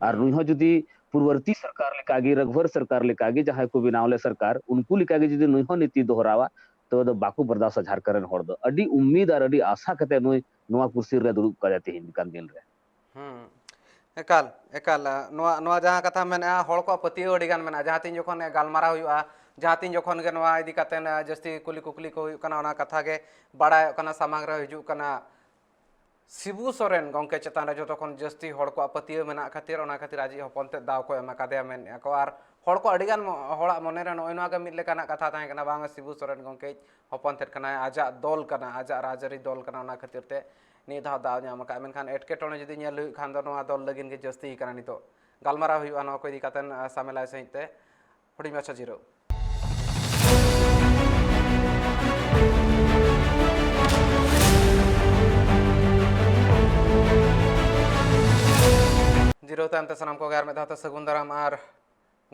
ᱟᱨ ᱦᱩᱸ᱾ ᱱᱩᱭ ᱦᱚᱸ ᱡᱩᱫᱤ ᱯᱩᱨᱵᱚᱨᱛᱤ ᱥᱚᱨᱠᱟᱨ ᱞᱮᱠᱟᱜᱮ, ᱨᱟᱜᱷᱩᱣᱟᱨ ᱥᱚᱨᱠᱟᱨ ᱞᱮᱠᱟᱜᱮ, ᱡᱟᱦᱟᱸᱭ ᱠᱚ ᱵᱮᱱᱟᱣ ᱞᱮᱫ ᱥᱚᱨᱠᱟᱨ, ᱩᱱᱠᱩ ᱞᱮᱠᱟᱜᱮ ᱡᱩᱫᱤ ᱱᱩᱭ ᱦᱚᱸ ᱱᱤᱛᱤ ᱫᱚᱦᱚᱨᱟᱣᱟ, ᱛᱚᱵᱮ ᱫᱚ ᱵᱟᱠᱚ ᱵᱚᱨᱫᱟᱥᱟ ᱡᱷᱟᱨᱠᱷᱚᱸᱰ ᱨᱮᱱ ᱦᱚᱲ ᱫᱚ᱾ ᱟᱹᱰᱤ ᱩᱢᱤᱫ ᱟᱨ ᱟᱹᱰᱤ ᱟᱥᱟ ᱠᱟᱛᱮ ᱱᱩᱭ ᱱᱚᱣᱟ ᱠᱩᱨᱥᱤ ᱨᱮᱞᱮ ᱫᱩᱲᱩᱵ ᱠᱟᱫᱮᱭᱟ ᱛᱮᱦᱮᱧ ᱞᱮᱠᱟᱱ ᱫᱤᱱ ᱨᱮ᱾ ᱦᱩᱸ᱾ ᱮᱠᱟᱞ, ᱮᱠᱟᱞ᱾ ᱱᱚᱣᱟ, ᱱᱚᱣᱟ ᱡᱟᱦᱟᱸ ᱠᱟᱛᱷᱟ ᱢᱮᱱᱟᱜᱼᱟ, ᱦᱚᱲ ᱠᱚᱣᱟᱜ ᱯᱟᱹᱛᱭᱟᱹᱣ ᱟᱹᱰᱤ ᱜᱟᱱ ᱢᱮᱱᱟᱜᱼᱟ᱾ ᱡᱟᱦᱟᱸ ᱛᱤᱱ ᱡᱚᱠᱷᱚᱱ ᱜᱟᱞᱢᱟᱨᱟᱣ ᱦᱩᱭᱩᱜᱼᱟ, ᱡᱟᱦᱟᱸ ᱛᱤᱱ ᱡᱚᱠᱷᱚᱱ ᱜᱮ ᱱᱚᱣᱟ ᱤᱫᱤ ᱠᱟᱛᱮ ᱡᱟᱹᱥᱛᱤ ᱠᱩᱞᱤ ᱠᱩᱠᱞᱤ ᱠᱚ ᱦᱩᱭᱩᱜ ᱠᱟᱱᱟ, ᱚᱱᱟ ᱠᱟᱛᱷᱟ ᱜᱮ ᱵᱟᱲᱟᱭᱚᱜ ᱠᱟᱱᱟ, ᱥᱟᱢᱟᱝ ᱨᱮ ᱦᱤᱡᱩᱜ ᱠᱟᱱᱟ᱾ ᱥᱤᱵᱩ ᱥᱚᱨᱮᱱ ᱜᱚᱢᱠᱮ ᱪᱮᱛᱟᱱ ᱨᱮ ᱡᱚᱛᱚ ᱠᱷᱚᱱ ᱡᱟᱹᱥᱛᱤ ᱦᱚᱲ ᱠᱚᱣᱟᱜ ᱯᱟᱹᱛᱭᱟᱹᱣ ᱢᱮᱱᱟᱜ ᱠᱷᱟᱹᱛᱤᱨ, ᱚᱱᱟ ᱠᱷᱟᱹᱛᱤᱨ ᱟᱡᱤᱡ ᱦᱚᱯᱚᱱ ᱛᱮᱫ ᱫᱟᱣ ᱠᱚ ᱮᱢ ᱟᱠᱟᱫᱮᱭᱟ ᱢᱮᱱᱮᱫᱼᱟ ᱠᱚ᱾ ᱟᱨ ᱦᱚᱲ ᱠᱚ ᱟᱹᱰᱤᱜᱟᱱ ᱢᱚ-, ᱦᱚᱲᱟᱜ ᱢᱚᱱᱮᱨᱮ ᱱᱚᱜᱼᱚᱭ ᱱᱚᱣᱟ ᱜᱮ ᱢᱤᱫ ᱞᱮᱠᱟᱱᱟᱜ ᱠᱟᱛᱷᱟ ᱛᱟᱦᱮᱸ ᱠᱟᱱᱟ, ᱵᱟᱝ, ᱥᱤᱵᱩ ᱥᱚᱨᱮᱱ ᱜᱚᱢᱠᱮ ᱦᱚᱯᱚᱱ ᱛᱮᱫ ᱠᱟᱱᱟᱭ, ᱟᱡᱟᱜ ᱫᱚᱞ ᱠᱟᱱᱟ, ᱟᱡᱟᱜ ᱨᱟᱡᱽᱟᱹᱨᱤ ᱫᱚᱞ ᱠᱟᱱᱟ, ᱚᱱᱟ ᱠᱷᱟᱹᱛᱤᱨ ᱛᱮ ᱱᱤᱭᱟᱹ ᱫᱷᱟᱣ ᱫᱟᱣ ᱧᱟᱢ ᱟᱠᱟᱫᱼᱟ᱾ ᱢᱮᱱᱠᱷᱟᱱ ᱮᱴᱠᱮᱴᱚᱬᱮ ᱡᱩᱫᱤ ᱧᱮᱞ ᱦᱩᱭᱩᱜ ᱠᱷᱟᱱ ᱫᱚ ᱱᱚᱣᱟ ᱫᱚᱞ ᱞᱟᱹᱜᱤᱫ ᱜᱮ ᱡᱟᱹᱥᱛᱤ ᱠᱟᱱᱟ᱾ ᱱᱤᱛᱚᱜ ᱜᱟᱞᱢᱟᱨᱟᱣ ᱦᱩᱭᱩᱜᱼᱟ ᱱᱚᱣᱟ ᱠᱚ ᱤᱫᱤ ᱠᱟᱛᱮ, ᱟᱸ, ᱥᱟᱢᱮᱞᱟᱭ ᱥᱟᱺᱦᱤᱡ ᱛᱮ᱾ ᱦᱩᱰᱤᱧ ᱢᱟᱪᱷᱟ ᱡᱤᱨᱟᱹᱣ᱾ ᱡᱤᱨᱟᱹᱣ ᱛᱟᱭᱚᱢ ᱛᱮ ᱥᱟᱱᱟᱢ ᱠᱚᱜᱮ ᱟᱨ ᱢᱤᱫ ᱫᱷᱟᱣ ᱛᱮ ᱥᱟᱹᱜᱩᱱ ᱫᱟᱨᱟᱢ ᱟᱨ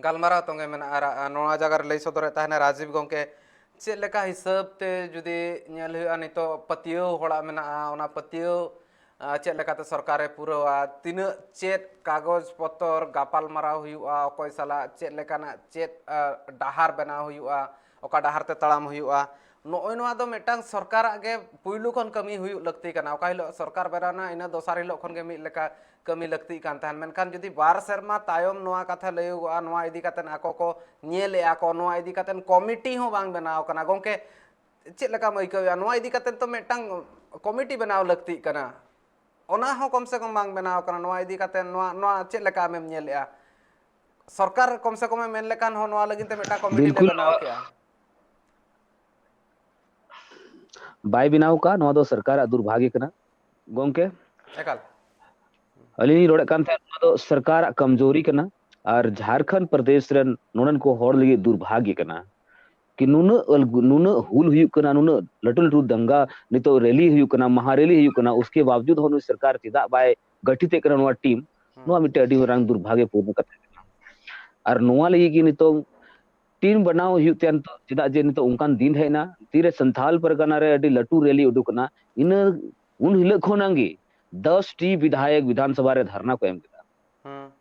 ᱜᱟᱞᱢᱟᱨᱟᱣ ᱛᱚᱸᱜᱮ ᱢᱮᱱᱟᱜᱼᱟ᱾ ᱟᱨ, ᱟᱨ ᱱᱚᱣᱟ ᱡᱟᱭᱜᱟ ᱨᱮ ᱞᱟᱹᱭ ᱥᱚᱫᱚᱨᱮᱫ ᱛᱟᱦᱮᱱᱟ ᱨᱟᱡᱤᱵᱽ ᱜᱚᱢᱠᱮ, ᱪᱮᱫ ᱞᱮᱠᱟ ᱦᱤᱥᱟᱹᱵ ᱛᱮ ᱡᱩᱫᱤ ᱧᱮᱞ ᱦᱩᱭᱩᱜᱼᱟ, ᱱᱤᱛᱚᱜ ᱯᱟᱹᱛᱭᱟᱹᱣ ᱦᱚᱲᱟᱜ ᱢᱮᱱᱟᱜᱼᱟ, ᱚᱱᱟ ᱯᱟᱹᱛᱭᱟᱹᱣ, ᱟᱸ, ᱪᱮᱫ ᱞᱮᱠᱟᱛᱮ ᱥᱚᱨᱠᱟᱨᱮ ᱯᱩᱨᱟᱹᱣᱟ, ᱛᱤᱱᱟᱹᱜ ᱪᱮᱫ ᱠᱟᱜᱚᱡᱽ ᱯᱚᱛᱚᱨ ᱜᱟᱯᱟᱞ ᱢᱟᱨᱟᱣ ᱦᱩᱭᱩᱜᱼᱟ, ᱚᱠᱚᱭ ᱥᱟᱞᱟᱜ ᱪᱮᱫ ᱞᱮᱠᱟᱱᱟᱜ ᱪᱮᱫ, ᱟᱸ, ᱰᱟᱦᱟᱨ ᱵᱮᱱᱟᱣ ᱦᱩᱭᱩᱜᱼᱟ, ᱚᱠᱟ ᱰᱟᱦᱟᱨ ᱛᱮ ᱛᱟᱲᱟᱢ ᱦᱩᱭᱩᱜᱼᱟ, ᱱᱚᱜᱼᱚᱭ ᱱᱚᱣᱟ ᱫᱚ ᱢᱤᱫᱴᱟᱝ ᱥᱚᱨᱠᱟᱨᱟᱜ ᱜᱮ ᱯᱩᱭᱞᱩ ᱠᱷᱚᱱ ᱠᱟᱹᱢᱤ ᱦᱩᱭᱩᱜ ᱞᱟᱹᱠᱛᱤ ᱠᱟᱱᱟ᱾ ᱚᱠᱟ ᱦᱤᱞᱳᱜ ᱥᱚᱨᱠᱟᱨ ᱵᱮᱱᱟᱣ ᱮᱱᱟ, ᱤᱱᱟᱹ ᱫᱚᱥᱟᱨ ᱦᱤᱞᱳᱜ ᱠᱷᱚᱱ ᱜᱮ ᱢᱤᱫ ᱞᱮᱠᱟ ᱠᱟᱹᱢᱤ ᱞᱟᱹᱠᱛᱤᱜ ᱠᱟᱱ ᱛᱟᱦᱮᱸᱱ, ᱢᱮᱱᱠᱷᱟᱱ ᱡᱩᱫᱤ ᱵᱟᱨ ᱥᱮᱨᱢᱟ ᱛᱟᱭᱚᱢ ᱱᱚᱣᱟ ᱠᱟᱛᱷᱟ ᱞᱟᱹᱭᱚᱜᱚᱜᱼᱟ, ᱱᱚᱣᱟ ᱤᱫᱤ ᱠᱟᱛᱮ ᱟᱠᱚ ᱠᱚ ᱧᱮᱞᱮᱜᱼᱟ ᱠᱚ, ᱱᱚᱣᱟ ᱤᱫᱤ ᱠᱟᱛᱮ ᱠᱚᱢᱤᱴᱤ ᱦᱚᱸ ᱵᱟᱝ ᱵᱮᱱᱟᱣ ᱠᱟᱱᱟ᱾ ᱜᱚᱢᱠᱮ, ᱪᱮᱫ ᱞᱮᱠᱟᱢ ᱟᱹᱭᱠᱟᱹᱣᱮᱜᱼᱟ? ᱱᱚᱣᱟ ᱤᱫᱤ ᱠᱟᱛᱮ ᱛᱚ ᱢᱤᱫᱴᱟᱝ ᱠᱚᱢᱤᱴᱤ ᱵᱮᱱᱟᱣ ᱞᱟᱹᱠᱛᱤᱜ ᱠᱟᱱᱟ, ᱚᱱᱟ ᱦᱚᱸ ᱠᱚᱢ ᱥᱮ ᱠᱚᱢ ᱵᱟᱝ ᱵᱮᱱᱟᱣ ᱠᱟᱱᱟ᱾ ᱱᱚᱣᱟ ᱤᱫᱤ ᱠᱟᱛᱮ ᱱᱚᱣᱟ, ᱱᱚᱣᱟ ᱪᱮᱫ ᱞᱮᱠᱟ ᱟᱢᱮᱢ ᱧᱮᱞᱮᱜᱼᱟ? ᱥᱚᱨᱠᱟᱨ ᱠᱚᱢ ᱥᱮ ᱠᱚᱢᱮ ᱢᱮᱱ ᱞᱮᱠᱷᱟᱱ ᱦᱚᱸ ᱱᱚᱣᱟ ᱞᱟᱹᱜᱤᱫ ᱛᱮ ᱢᱤᱫᱴᱟᱝ ᱠᱚᱢᱤᱴᱤ ᱞᱮ ᱵᱤᱞᱠᱩᱞ ᱵᱮᱱᱟᱣ ᱱᱚᱣᱟ ᱠᱮᱜᱼᱟ᱾ ᱵᱟᱭ ᱵᱮᱱᱟᱣ ᱠᱟᱜᱼᱟ, ᱱᱚᱣᱟ ᱫᱚ ᱥᱚᱨᱠᱟᱨᱟᱜ ᱫᱩᱨᱵᱷᱟᱜᱽᱭᱚ ᱠᱟᱱᱟ ᱜᱚᱢᱠᱮ᱾ ᱮᱠᱟᱞ᱾ ᱟᱹᱞᱤᱧ ᱞᱤᱧ ᱨᱚᱲᱮᱫ ᱠᱟᱱ ᱛᱟᱦᱮᱸᱫ, ᱱᱚᱣᱟ ᱫᱚ ᱥᱚᱨᱠᱟᱨᱟᱜ ᱠᱟᱢᱡᱳᱨᱤ ᱠᱟᱱᱟ ᱟᱨ ᱡᱷᱟᱲᱠᱷᱚᱸᱰ ᱯᱨᱚᱫᱮᱥ ᱨᱮᱱ ᱱᱚᱰᱮᱱ ᱠᱚ ᱦᱚᱲ ᱞᱟᱹᱜᱤᱫ ᱫᱩᱨᱵᱷᱟᱜᱽᱭᱚ ᱠᱟᱱᱟ᱾ ᱠᱤ ᱱᱩᱱᱟᱹᱜ ᱟᱞ-, ᱱᱩᱱᱟᱹᱜ ᱦᱩᱞ ᱦᱩᱭᱩᱜ ᱠᱟᱱᱟ, ᱱᱩᱱᱟᱹᱜ ᱞᱟᱹᱴᱩ ᱞᱟᱹᱴᱩ ᱫᱟᱝᱜᱟ ᱱᱤᱛᱚᱜ ᱨᱮᱞᱤ ᱦᱩᱭᱩᱜ ᱠᱟᱱᱟ, ᱢᱟᱦᱟ ᱨᱮᱞᱤ ᱦᱩᱭᱩᱜ ᱠᱟᱱᱟ, ᱩᱥᱠᱮ ᱵᱟᱣᱡᱩᱫ ᱦᱚᱸ ᱱᱩᱭ ᱥᱚᱨᱠᱟᱨ ᱪᱮᱫᱟᱜ ᱵᱟᱭ ᱜᱚᱴᱷᱤᱛᱮᱫ ᱠᱟᱱᱟ ᱱᱚᱣᱟ ᱴᱤᱢ? ᱦᱩᱸ᱾ ᱱᱚᱣᱟ ᱢᱤᱫᱴᱮᱱ ᱟᱹᱰᱤ ᱢᱟᱨᱟᱝ ᱫᱩᱨᱵᱷᱟᱜᱽᱭᱚᱯᱩᱨᱱᱚ ᱠᱟᱛᱷᱟ ᱠᱟᱱᱟ᱾ ᱟᱨ ᱱᱚᱣᱟ ᱞᱟᱹᱜᱤᱫ ᱜᱮ ᱱᱤᱛᱚᱝ ᱴᱤᱢ ᱵᱮᱱᱟᱣ ᱦᱩᱭᱩᱜ ᱛᱟᱭᱟ ᱱᱤᱛᱚᱜ, ᱪᱮᱫᱟᱜ ᱡᱮ ᱱᱤᱛᱚᱜ ᱚᱱᱠᱟᱱ ᱫᱤᱱ ᱦᱮᱡ ᱮᱱᱟ, ᱛᱤᱨᱮ ᱥᱟᱱᱛᱷᱟᱞ ᱯᱟᱨᱜᱟᱱᱟ ᱨᱮ ᱟᱹᱰᱤ ᱞᱟᱹᱴᱩ ᱨᱮᱞᱤ ᱩᱰᱩᱠ ᱮᱱᱟ, ᱤᱱᱟᱹ ᱩᱱ ᱦᱤᱞᱳᱜ ᱠᱷᱚᱱᱟᱜ ᱜᱮ ᱫᱚᱥ ᱴᱤ ᱵᱤᱫᱷᱟᱭᱚᱠ ᱵᱤᱫᱷᱟᱱ ᱥᱚᱵᱷᱟ ᱨᱮ ᱫᱷᱟᱨᱱᱟ ᱠᱚ ᱮᱢ ᱠᱮᱫᱟ᱾ ᱦᱩᱸ᱾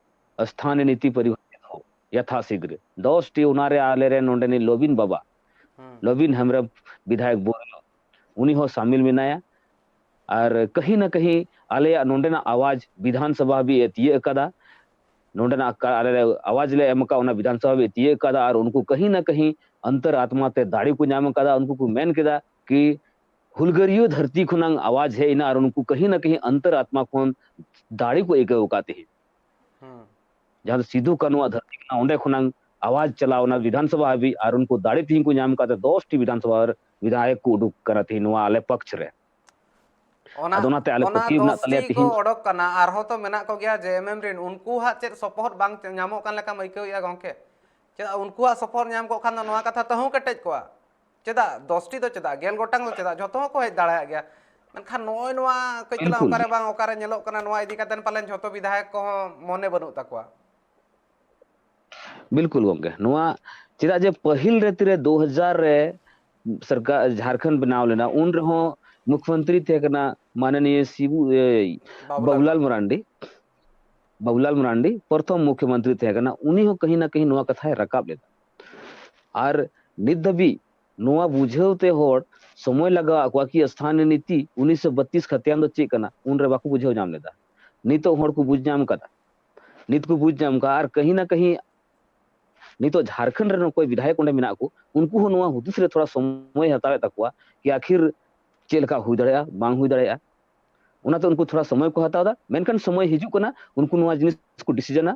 ᱥᱛᱷᱟᱱᱤᱭ ᱱᱤᱛᱤ ᱯᱚᱨᱤᱵᱷᱟᱥᱤᱛ ᱦᱳ, ᱭᱟᱛᱷᱟ ᱥᱤᱜᱽᱨ᱾ ᱫᱚᱥ ᱴᱤ ᱚᱱᱟ ᱨᱮ ᱟᱞᱮ ᱨᱮᱱ ᱱᱚᱰᱮᱱᱤᱡ ᱞᱚᱵᱤᱱ ᱵᱟᱵᱟ, ᱦᱩᱸ᱾ ᱞᱚᱵᱤᱱ ᱦᱮᱢᱵᱨᱚᱢ ᱵᱤᱫᱷᱟᱭᱚᱠ ᱵᱚᱨᱭᱚ, ᱩᱱᱤ ᱦᱚᱸ ᱥᱟᱢᱤᱞ ᱢᱮᱱᱟᱭᱟ᱾ ᱟᱨ ᱠᱟᱹᱦᱤ ᱱᱟ ᱠᱟᱹᱦᱤ ᱟᱞᱮᱭᱟᱜ ᱱᱚᱰᱮᱱᱟᱜ ᱟᱣᱟᱡᱽ ᱵᱤᱫᱷᱟᱱ ᱥᱚᱵᱷᱟ ᱦᱟᱹᱵᱤᱡ ᱮ ᱛᱤᱭᱟᱹᱜ ᱟᱠᱟᱫᱟ᱾ ᱱᱚᱰᱮᱱᱟᱜ ᱟᱞᱮ ᱟᱣᱟᱡᱽ ᱞᱮ ᱮᱢ ᱟᱠᱟᱫ, ᱚᱱᱟ ᱵᱤᱫᱷᱟᱱ ᱥᱚᱵᱷᱟ ᱦᱟᱹᱵᱤᱡ ᱛᱤᱭᱟᱹᱜ ᱟᱠᱟᱫᱟ, ᱟᱨ ᱩᱱᱠᱩ ᱠᱟᱹᱦᱤ ᱱᱟ ᱠᱟᱹᱦᱤ ᱚᱱᱛᱚᱨ ᱟᱛᱢᱟ ᱛᱮ ᱫᱟᱲᱮ ᱠᱚ ᱧᱟᱢ ᱟᱠᱟᱫᱟ᱾ ᱩᱱᱠᱩ ᱠᱚ ᱢᱮᱱ ᱠᱮᱫᱟ ᱠᱤ ᱦᱩᱞᱜᱟᱹᱨᱤᱭᱟᱹ ᱫᱷᱟᱹᱨᱛᱤ ᱠᱷᱚᱱᱟᱝ ᱟᱣᱟᱡᱽ ᱦᱮᱡ ᱮᱱᱟ, ᱟᱨ ᱩᱱᱠᱩ ᱠᱟᱹᱦᱤ ᱱᱟ ᱠᱟᱹᱦᱤ ᱚᱱᱛᱚᱨ ᱟᱛᱢᱟ ᱠᱷᱚᱱ ᱫᱟᱲᱮ ᱠᱚ ᱟᱹᱭᱠᱟᱹᱣ ᱟᱠᱟᱫ ᱛᱟᱦᱮᱸᱫ᱾ ᱡᱟᱦᱟᱸ ᱫᱚ ᱥᱤᱫᱷᱩ ᱠᱟᱹᱱᱩᱣᱟᱜ ᱫᱷᱟᱹᱨᱛᱤ ᱠᱟᱱᱟ, ᱚᱸᱰᱮ ᱠᱷᱚᱱᱟᱝ ᱟᱣᱟᱡᱽ ᱪᱟᱞᱟᱣ ᱮᱱᱟ ᱵᱤᱫᱷᱟᱱ ᱥᱚᱵᱷᱟ ᱦᱟᱹᱵᱤᱡ, ᱟᱨ ᱩᱱᱠᱩ ᱫᱟᱲᱮ ᱛᱮᱦᱮᱧ ᱠᱚ ᱧᱟᱢ ᱟᱠᱟᱫ ᱛᱮ ᱫᱚᱥ ᱴᱤ ᱵᱤᱫᱷᱟᱱ ᱥᱚᱵᱷᱟ ᱵᱤᱫᱷᱟᱭᱚᱠ ᱠᱚ ᱩᱰᱩᱠ ᱠᱟᱱᱟ ᱛᱮᱦᱮᱧ ᱱᱚᱣᱟ ᱟᱞᱮ ᱯᱚᱠᱷ ᱨᱮ᱾ ᱚᱱᱟ ᱟᱫᱚ ᱚᱱᱟᱛᱮ ᱟᱞᱮ ᱚᱱᱟ ᱯᱟᱹᱛᱭᱟᱹᱣ ᱢᱮᱱᱟᱜ ᱫᱚᱥ ᱛᱟᱞᱮᱭᱟ ᱴᱤ ᱠᱚ ᱛᱮᱦᱮᱧ᱾ ᱚᱰᱚᱠ ᱠᱟᱱᱟ, ᱟᱨᱦᱚᱸ ᱛᱚ ᱢᱮᱱᱟᱜ ᱠᱚᱜᱮᱭᱟ ᱡᱮ ᱮᱢ ᱮᱢ ᱨᱮᱱ, ᱩᱱᱠᱩ ᱦᱟᱸᱜ ᱪᱮᱫ ᱥᱚᱯᱚᱦᱚᱫ ᱵᱟᱝ ᱧᱟᱢᱚᱜ ᱠᱟᱱ ᱞᱮᱠᱟᱢ ᱟᱹᱭᱠᱟᱹᱣᱮᱫᱼᱟ ᱜᱚᱢᱠᱮ? ᱪᱮᱫᱟᱜ ᱩᱱᱠᱩᱣᱟᱜ ᱥᱚᱯᱚᱦᱚᱫ ᱧᱟᱢ ᱠᱚᱜ ᱠᱷᱟᱱ ᱫᱚ ᱱᱚᱣᱟ ᱠᱟᱛᱷᱟ ᱛᱮᱦᱚᱸ ᱠᱮᱴᱮᱡ ᱠᱚᱜᱼᱟ᱾ ᱪᱮᱫᱟᱜ ᱫᱚᱥ ᱴᱤ ᱫᱚ ᱪᱮᱫᱟᱜ, ᱜᱮᱞ ᱜᱚᱴᱟᱝ ᱫᱚ ᱪᱮᱫᱟᱜ, ᱡᱷᱚᱛᱚ ᱦᱚᱸᱠᱚ ᱦᱮᱡ ᱫᱟᱲᱮᱭᱟᱜ ᱜᱮᱭᱟ᱾ ᱢᱮᱱᱠᱷᱟᱱ ᱱᱚᱜᱼᱚᱭ ᱱᱚᱣᱟ ᱠᱟᱹᱡ ᱪᱟᱞᱟᱝ ᱵᱤᱞᱠᱩᱞ᱾ ᱚᱠᱟᱨᱮ ᱵᱟᱝ ᱚᱠᱟᱨᱮ ᱧᱮᱞᱚᱜ ᱠᱟᱱᱟ, ᱱᱚᱣᱟ ᱤᱫᱤ ᱠᱟᱛᱮ ᱯᱟᱞᱮᱱ ᱡᱷᱚᱛᱚ ᱵᱤᱫᱷᱟᱭᱚᱠ ᱠᱚᱦᱚᱸ ᱢᱚᱱᱮ ᱵᱟᱹᱱᱩᱜ ᱛᱟᱠᱚᱣᱟ᱾ ᱵᱤᱞᱠᱩᱞ ᱜᱚᱢᱠᱮ, ᱱᱚᱣᱟ ᱪᱮᱫᱟᱜ ᱡᱮ ᱯᱟᱹᱦᱤᱞ ᱨᱮ ᱛᱤᱨᱮ ᱫᱩ ᱦᱟᱡᱟᱨ ᱨᱮ ᱥᱚᱨᱠᱟᱨ ᱡᱷᱟᱲᱠᱷᱚᱸᱰ ᱵᱮᱱᱟᱣ ᱞᱮᱱᱟ, ᱩᱱ ᱨᱮᱦᱚᱸ ᱢᱩᱠᱷᱭᱚᱢᱚᱱᱛᱨᱤ ᱛᱟᱦᱮᱸ ᱠᱟᱱᱟ ᱢᱟᱱᱚᱱᱤᱭᱚ ᱥᱤᱵᱩ, ᱮ, ᱵᱟᱵᱩᱞᱟᱞ ᱵᱟᱵᱩᱞᱟᱞ ᱢᱟᱨᱟᱱᱰᱤ᱾ ᱵᱟᱵᱩᱞᱟᱞ ᱢᱟᱨᱟᱱᱰᱤ ᱯᱨᱚᱛᱷᱚᱢ ᱢᱩᱠᱷᱭᱚᱢᱚᱱᱛᱨᱤ ᱛᱟᱦᱮᱸ ᱠᱟᱱᱟ, ᱩᱱᱤ ᱦᱚᱸ ᱠᱟᱹᱦᱤ ᱱᱟ ᱠᱟᱹᱦᱤ ᱱᱚᱣᱟ ᱠᱟᱛᱷᱟᱭ ᱨᱟᱠᱟᱵ ᱞᱮᱫᱟ᱾ ᱟᱨ ᱱᱤᱛ ᱫᱷᱟᱹᱵᱤᱡ ᱱᱚᱣᱟ ᱵᱩᱡᱷᱟᱹᱣ ᱛᱮ ᱦᱚᱲ ᱥᱚᱢᱚᱭ ᱞᱟᱜᱟᱣ ᱟᱠᱚᱣᱟ ᱠᱤ ᱥᱛᱷᱟᱱᱤᱭᱚ ᱱᱤᱛᱤ ᱩᱱᱤᱥᱥᱚ ᱵᱟᱛᱤᱥ ᱠᱷᱟᱛᱤᱭᱟᱱ ᱫᱚ ᱪᱮᱫ ᱠᱟᱱᱟ, ᱩᱱᱨᱮ ᱵᱟᱠᱚ ᱵᱩᱡᱷᱟᱹᱣ ᱧᱟᱢ ᱞᱮᱫᱟ᱾ ᱱᱤᱛᱚᱜ ᱦᱚᱲ ᱠᱚ ᱵᱩᱡᱽ ᱧᱟᱢ ᱠᱟᱫᱟ, ᱱᱤᱛ ᱠᱚ ᱵᱩᱡᱽ ᱧᱟᱢ ᱠᱟᱫᱟ᱾ ᱟᱨ ᱠᱟᱹᱦᱤ ᱱᱟ ᱠᱟᱹᱦᱤ ᱱᱤᱛᱚᱜ ᱡᱷᱟᱲᱠᱷᱚᱸᱰ ᱨᱮᱱ ᱚᱠᱚᱭ ᱵᱤᱫᱷᱟᱭᱚᱠ ᱚᱸᱰᱮ ᱢᱮᱱᱟᱜ ᱠᱚ, ᱩᱱᱠᱩ ᱦᱚᱸ ᱱᱚᱣᱟ ᱦᱩᱫᱤᱥ ᱨᱮ ᱛᱷᱚᱲᱟ ᱥᱚᱢᱚᱭ ᱦᱟᱛᱟᱣᱮᱫ ᱛᱟᱠᱚᱣᱟ ᱠᱤ ᱟᱠᱷᱤᱨ ᱪᱮᱫ ᱞᱮᱠᱟ ᱦᱩᱭ ᱫᱟᱲᱮᱭᱟᱜᱼᱟ, ᱵᱟᱝ ᱦᱩᱭ ᱫᱟᱲᱮᱭᱟᱜᱼᱟ᱾ ᱚᱱᱟᱛᱮ ᱩᱱᱠᱩ ᱛᱷᱚᱲᱟ ᱥᱚᱢᱚᱭ ᱠᱚ ᱦᱟᱛᱟᱣ ᱮᱫᱟ, ᱢᱮᱱᱠᱷᱟᱱ ᱥᱚᱢᱚᱭ ᱦᱤᱡᱩᱜ ᱠᱟᱱᱟ, ᱩᱱᱠᱩ ᱱᱚᱣᱟ ᱡᱤᱱᱤᱥ ᱠᱚ ᱰᱤᱥᱤᱡᱚᱱᱟ,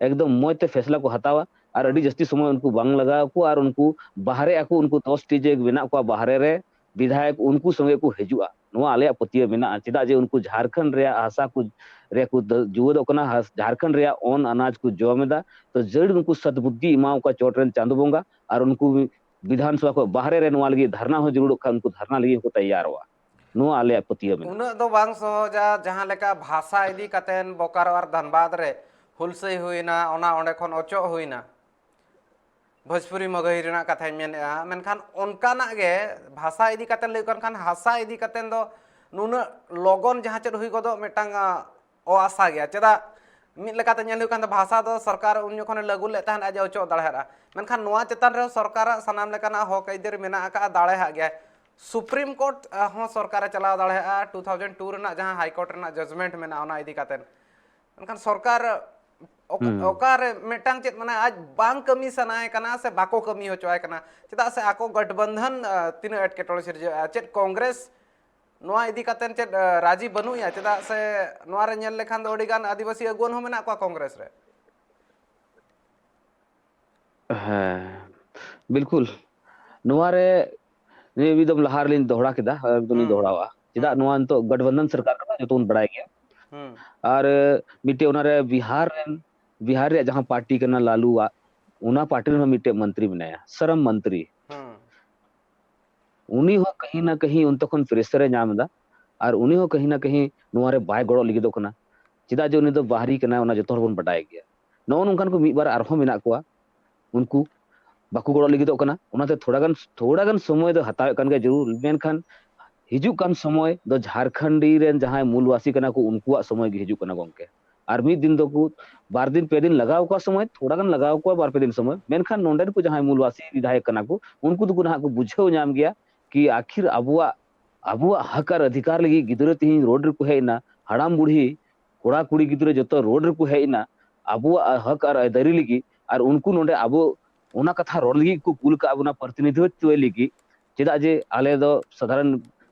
ᱮᱠᱫᱚᱢ ᱢᱚᱡᱽ ᱛᱮ ᱯᱷᱮᱥᱞᱟ ᱠᱚ ᱦᱟᱛᱟᱣᱟ᱾ ᱟᱨ ᱟᱹᱰᱤ ᱡᱟᱹᱥᱛᱤ ᱥᱚᱢᱚᱭ ᱩᱱᱠᱩ ᱵᱟᱝ ᱞᱟᱜᱟᱣ ᱟᱠᱚ, ᱟᱨ ᱩᱱᱠᱩ ᱵᱟᱦᱨᱮ ᱟᱠᱚ, ᱩᱱᱠᱩ ᱫᱚᱥ ᱴᱤ ᱡᱮ ᱢᱮᱱᱟᱜ ᱠᱚᱣᱟ ᱵᱟᱦᱨᱮ ᱨᱮ ᱵᱤᱫᱷᱟᱭᱚᱠ, ᱩᱱᱠᱩ ᱥᱚᱸᱜᱮ ᱠᱚ ᱦᱤᱡᱩᱜᱼᱟ᱾ ᱱᱚᱣᱟ ᱟᱞᱮᱭᱟᱜ ᱯᱟᱹᱛᱭᱟᱹᱣ ᱢᱮᱱᱟᱜᱼᱟ, ᱪᱮᱫᱟᱜ ᱡᱮ ᱩᱱᱠᱩ ᱡᱷᱟᱲᱠᱷᱚᱸᱰ ᱨᱮᱭᱟᱜ ᱦᱟᱥᱟ ᱠᱚ ᱨᱮ ᱠᱚ ᱫᱟᱹ-, ᱡᱩᱣᱟᱹᱫᱚᱜ ᱠᱟᱱᱟ, ᱦᱟᱥ-, ᱡᱷᱟᱲᱠᱷᱚᱸᱰ ᱨᱮᱭᱟᱜ ᱚᱱ ᱟᱱᱟᱡᱽ ᱠᱚ ᱡᱚᱢ ᱮᱫᱟ᱾ ᱛᱚ ᱡᱟᱹᱲ ᱩᱱᱠᱩ ᱥᱚᱛᱵᱩᱫᱽᱫᱷᱤ ᱮᱢᱟᱣ ᱠᱚᱣᱟ ᱪᱚᱴ ᱨᱮᱱ ᱪᱟᱸᱫᱚ ᱵᱚᱸᱜᱟ, ᱟᱨ ᱩᱱᱠᱩ ᱵᱤᱫᱷᱟᱱ ᱥᱚᱵᱷᱟ ᱠᱷᱚᱱ ᱵᱟᱦᱨᱮ ᱨᱮ ᱱᱚᱣᱟ ᱞᱟᱹᱜᱤᱫ ᱫᱷᱟᱨᱱᱟ ᱦᱚᱸ ᱡᱟᱹᱨᱩᱲᱚᱜ ᱠᱷᱟᱱ ᱩᱱᱠᱩ ᱫᱷᱟᱨᱱᱟ ᱞᱟᱹᱜᱤᱫ ᱦᱚᱸᱠᱚ ᱛᱮᱭᱟᱨᱚᱜᱼᱟ᱾ ᱱᱚᱣᱟ ᱟᱞᱮᱭᱟᱜ ᱯᱟᱹᱛᱭᱟᱹᱣ ᱢᱮᱱᱟᱜᱼᱟ᱾ ᱩᱱᱟᱹᱜ ᱫᱚ ᱵᱟᱝ ᱥᱚᱦᱚᱡᱟ, ᱡᱟᱦᱟᱸ ᱞᱮᱠᱟ ᱵᱷᱟᱥᱟ ᱤᱫᱤ ᱠᱟᱛᱮᱱ ᱵᱳᱠᱟᱨᱳ ᱟᱨ ᱫᱷᱟᱱᱵᱟᱫᱽ ᱨᱮ ᱦᱩᱞᱥᱟᱹᱭ ᱦᱩᱭᱱᱟ, ᱚᱱᱟ ᱚᱸᱰᱮ ᱠᱷᱚᱱ ᱚᱪᱚᱜ ᱦᱩᱭᱱᱟ, ᱵᱷᱳᱡᱽᱯᱩᱨᱤ ᱢᱚᱜᱚᱦᱤ ᱨᱮᱱᱟᱜ ᱠᱟᱛᱷᱟᱧ ᱢᱮᱱᱮᱫᱼᱟ, ᱢᱮᱱᱠᱷᱟᱱ ᱚᱱᱠᱟᱱᱟᱜ ᱜᱮ ᱵᱷᱟᱥᱟ ᱤᱫᱤ ᱠᱟᱛᱮ ᱞᱟᱹᱭ ᱠᱟᱱ ᱠᱷᱟᱱ, ᱦᱟᱥᱟ ᱤᱫᱤ ᱠᱟᱛᱮ ᱫᱚ ᱱᱩᱱᱟᱹᱜ ᱞᱚᱜᱚᱱ ᱡᱟᱦᱟᱸ ᱪᱮᱫ ᱦᱩᱭ ᱜᱚᱫᱚᱜ ᱢᱤᱫᱴᱟᱝ, ᱟ, ᱚ ᱟᱥᱟ ᱜᱮᱭᱟ᱾ ᱪᱮᱫᱟᱜ ᱢᱤᱫ ᱞᱮᱠᱟᱛᱮ ᱧᱮᱞ ᱦᱩᱭᱩᱜ ᱠᱷᱟᱱ ᱫᱚ ᱵᱷᱟᱥᱟ ᱫᱚ ᱥᱚᱨᱠᱟᱨ ᱩᱱ ᱡᱚᱠᱷᱚᱱᱮ ᱞᱟᱹᱜᱩ ᱞᱮᱫ ᱛᱟᱦᱮᱸᱫ, ᱟᱡ ᱮ ᱚᱪᱚᱜ ᱫᱟᱲᱮᱭᱟᱜᱼᱟ, ᱢᱮᱱᱠᱷᱟᱱ ᱱᱚᱣᱟ ᱪᱮᱛᱟᱱ ᱨᱮ ᱥᱚᱨᱠᱟᱨᱟᱜ ᱥᱟᱱᱟᱢ ᱞᱮᱠᱟᱱᱟᱜ ᱦᱚᱠ ᱟᱹᱭᱫᱟᱹᱨ ᱢᱮᱱᱟᱜ ᱟᱠᱟᱫᱼᱟ, ᱫᱟᱲᱮᱭᱟᱜ ᱜᱮᱭᱟ᱾ ᱥᱩᱯᱨᱤᱢ ᱠᱳᱨᱴ, ᱟ, ᱦᱚᱸ ᱥᱚᱨᱠᱟᱨᱮ ᱪᱟᱞᱟᱣ ᱫᱟᱲᱮᱭᱟᱜᱼᱟ, ᱴᱩ ᱛᱷᱟᱣᱡᱮᱱᱰ ᱴᱩ ᱨᱮᱱᱟᱜ ᱡᱟᱦᱟᱸ ᱦᱟᱭ ᱠᱳᱨᱴ ᱨᱮᱱᱟᱜ ᱡᱟᱡᱽᱢᱮᱱᱴ ᱢᱮᱱᱟᱜᱼᱟ, ᱚᱱᱟ ᱤᱫᱤ ᱠᱟᱛᱮ᱾ ᱢᱮᱱᱠᱷᱟᱱ ᱥᱚᱨᱠᱟᱨ ᱚᱠᱟ-, ᱦᱩᱸ᱾ ᱚᱠᱟᱨᱮ ᱢᱤᱫᱴᱟᱝ ᱪᱮᱫ ᱢᱟᱱᱮ ᱟᱡ ᱵᱟᱝ ᱠᱟᱹᱢᱤ ᱥᱟᱱᱟᱭᱮ ᱠᱟᱱᱟ ᱥᱮ ᱵᱟᱠᱚ ᱠᱟᱹᱢᱤ ᱦᱚᱪᱚᱣᱟᱭ ᱠᱟᱱᱟ? ᱪᱮᱫᱟᱜ ᱥᱮ ᱟᱠᱚ ᱜᱚᱴᱵᱚᱱᱫᱷᱚᱱ, ᱟᱸ, ᱛᱤᱱᱟᱹᱜ ᱮᱴᱠᱮᱴᱚᱬᱮ ᱥᱤᱨᱡᱟᱹᱜᱼᱟ? ᱪᱮᱫ ᱠᱚᱝᱜᱨᱮᱥ ᱱᱚᱣᱟ ᱤᱫᱤ ᱠᱟᱛᱮ ᱪᱮᱫ, ᱟᱸ, ᱨᱟᱡᱤ ᱵᱟᱹᱱᱩᱜ ᱮᱭᱟ? ᱪᱮᱫᱟᱜ ᱥᱮ ᱱᱚᱣᱟ ᱨᱮ ᱧᱮᱞ ᱞᱮᱠᱷᱟᱱ ᱫᱚ ᱟᱹᱰᱤ ᱜᱟᱱ ᱟᱹᱫᱤᱵᱟᱹᱥᱤ ᱟᱹᱜᱩᱣᱟᱹᱱ ᱦᱚᱸ ᱢᱮᱱᱟᱜ ᱠᱚᱣᱟ ᱠᱚᱝᱜᱨᱮᱥ ᱨᱮ᱾ ᱦᱮᱸ, ᱵᱤᱞᱠᱩᱞ᱾ ᱱᱚᱣᱟ ᱨᱮ ᱱᱤᱭᱟᱹ ᱢᱤᱫ ᱫᱚᱢ ᱞᱟᱦᱟ ᱨᱮᱞᱤᱧ ᱫᱚᱦᱲᱟ ᱠᱮᱫᱟ, ᱟᱨ ᱢᱤᱫ ᱫᱚᱢ ᱞᱤᱧ ᱦᱩᱸ, ᱦᱩᱸ, ᱫᱚᱦᱲᱟᱣᱟ᱾ ᱪᱮᱫᱟᱜ ᱦᱩᱸ, ᱱᱚᱣᱟ ᱱᱤᱛᱚᱜ ᱜᱚᱴᱵᱚᱱᱫᱷᱚᱱ ᱥᱚᱨᱠᱟᱨ ᱠᱟᱱᱟ, ᱡᱚᱛᱚ ᱵᱚᱱ ᱵᱟᱲᱟᱭ ᱜᱮᱭᱟ᱾ ᱦᱩᱸ, ᱟᱨ ᱢᱤᱫᱴᱮᱡ ᱚᱱᱟᱨᱮ ᱵᱤᱦᱟᱨ ᱨᱮᱱ, ᱵᱤᱦᱟᱨ ᱨᱮᱭᱟᱜ ᱡᱟᱦᱟᱸ ᱯᱟᱨᱴᱤ ᱠᱟᱱᱟ ᱞᱟᱞᱩᱣᱟᱜ, ᱚᱱᱟ ᱯᱟᱨᱴᱤ ᱨᱮᱱ ᱦᱚᱸ ᱢᱤᱫᱴᱮᱡ ᱢᱚᱱᱛᱨᱤ ᱢᱮᱱᱟᱭᱟ, ᱥᱨᱚᱢ ᱢᱚᱱᱛᱨᱤ᱾ ᱦᱩᱸ, ᱩᱱᱤ ᱦᱚᱸ ᱠᱟᱹᱦᱤ ᱱᱟ ᱠᱟᱹᱦᱤ ᱚᱱᱛᱮ ᱠᱷᱚᱱ pressure ᱮ ᱧᱟᱢ ᱮᱫᱟ, ᱟᱨ ᱩᱱᱤ ᱦᱚᱸ ᱠᱟᱹᱦᱤ ᱱᱟ ᱠᱟᱹᱦᱤ ᱱᱚᱣᱟ ᱨᱮ ᱵᱟᱭ ᱜᱚᱲᱚ ᱞᱟᱹᱜᱤᱫᱚᱜ ᱠᱟᱱᱟ᱾ ᱪᱮᱫᱟᱜ ᱡᱮ ᱩᱱᱤ ᱫᱚ ᱵᱟᱦᱨᱤ ᱠᱟᱱᱟᱭ, ᱚᱱᱟ ᱡᱚᱛᱚ ᱦᱚᱲ ᱵᱚᱱ ᱵᱟᱰᱟᱭ ᱜᱮᱭᱟ᱾ ᱱᱚᱜᱼᱚ ᱱᱚᱝᱠᱟᱱ ᱠᱚ ᱢᱤᱫ ᱵᱟᱨ ᱟᱨᱦᱚᱸ ᱢᱮᱱᱟᱜ ᱠᱚᱣᱟ, ᱩᱱᱠᱩ ᱵᱟᱠᱚ ᱜᱚᱲᱚ ᱞᱟᱹᱜᱤᱫᱚᱜ ᱠᱟᱱᱟ᱾ ᱚᱱᱟᱛᱮ ᱛᱷᱚᱲᱟ ᱜᱟᱱ, ᱛᱷᱚᱲᱟ ᱜᱟᱱ ᱥᱚᱢᱚᱭ ᱫᱚ ᱦᱟᱛᱟᱣᱮᱫ ᱠᱟᱱ ᱜᱮᱭᱟ ᱡᱚᱨᱩᱨ, ᱢᱮᱱᱠᱷᱟᱱ ᱦᱤᱡᱩᱜ ᱠᱟᱱ ᱥᱚᱢᱚᱭ ᱫᱚ ᱡᱷᱟᱲᱠᱷᱚᱸᱰᱤ ᱨᱮᱱ ᱡᱟᱦᱟᱸᱭ ᱢᱩᱞᱵᱟᱥᱤ ᱠᱟᱱᱟ ᱠᱚ, ᱩᱱᱠᱩᱣᱟᱜ ᱥᱚᱢᱚᱭ ᱜᱮ ᱦᱤᱡᱩᱜ ᱠᱟᱱᱟ ᱜᱚᱢᱠᱮ᱾ ᱟᱨ ᱢᱤᱫ ᱫᱤᱱ ᱫᱚᱠᱚ, ᱵᱟᱨ ᱫᱤᱱ ᱯᱮ ᱫᱤᱱ ᱞᱟᱜᱟᱣ ᱠᱚᱣᱟ ᱥᱚᱢᱚᱭ, ᱛᱷᱚᱲᱟ ᱜᱟᱱ ᱞᱟᱜᱟᱣ ᱠᱚᱣᱟ ᱵᱟᱨ ᱯᱮ ᱫᱤᱱ ᱥᱚᱢᱚᱭ, ᱢᱮᱱᱠᱷᱟᱱ ᱱᱚᱸᱰᱮᱱ ᱠᱚ ᱡᱟᱦᱟᱸᱭ ᱢᱩᱞᱵᱟᱥᱤ ᱵᱤᱫᱷᱟᱭᱚᱠ ᱠᱟᱱᱟ ᱠᱚ, ᱩᱱᱠᱩ ᱫᱚᱠᱚ ᱱᱟᱦᱟᱜ ᱠᱚ ᱵᱩᱡᱷᱟᱹᱣ ᱧᱟᱢ ᱜᱮᱭᱟ ᱠᱤ ᱟᱹᱠᱷᱤᱨ ᱟᱵᱚᱣᱟᱜ, ᱟᱵᱚᱣᱟᱜ ᱦᱚᱠ ᱟᱨ ᱚᱫᱷᱤᱠᱟᱨ ᱞᱟᱹᱜᱤᱫ ᱜᱤᱫᱽᱨᱟᱹ ᱛᱮᱦᱮᱧ ᱨᱳᱰ ᱨᱮᱠᱚ ᱦᱮᱡ ᱮᱱᱟ, ᱦᱟᱲᱟᱢ ᱵᱩᱲᱦᱤ, ᱠᱚᱲᱟ ᱠᱩᱲᱤ ᱜᱤᱫᱽᱨᱟᱹ ᱡᱚᱛᱚ ᱨᱳᱰ ᱨᱮᱠᱚ ᱦᱮᱡ ᱮᱱᱟ ᱟᱵᱚᱣᱟᱜ ᱦᱚᱠ ᱟᱨ ᱟᱹᱭᱫᱟᱹᱨᱤ ᱞᱟᱹᱜᱤᱫ, ᱟᱨ ᱩᱱᱠᱩ ᱱᱚᱸᱰᱮ ᱟᱵᱚ ᱚᱱᱟ ᱠᱟᱛᱷᱟ ᱨᱚᱲ ᱞᱟᱹᱜᱤᱫ ᱠᱚ ᱠᱩᱞ ᱠᱟᱜ ᱵᱚᱱᱟ ᱯᱨᱚᱛᱤᱱᱤᱫᱷᱤᱛᱣᱚ ᱞᱟᱹᱜᱤᱫ᱾ ᱪᱮᱫᱟᱜ ᱡᱮ ᱟᱞᱮ ᱫᱚ ᱥᱟᱫᱷᱟᱨᱚᱱ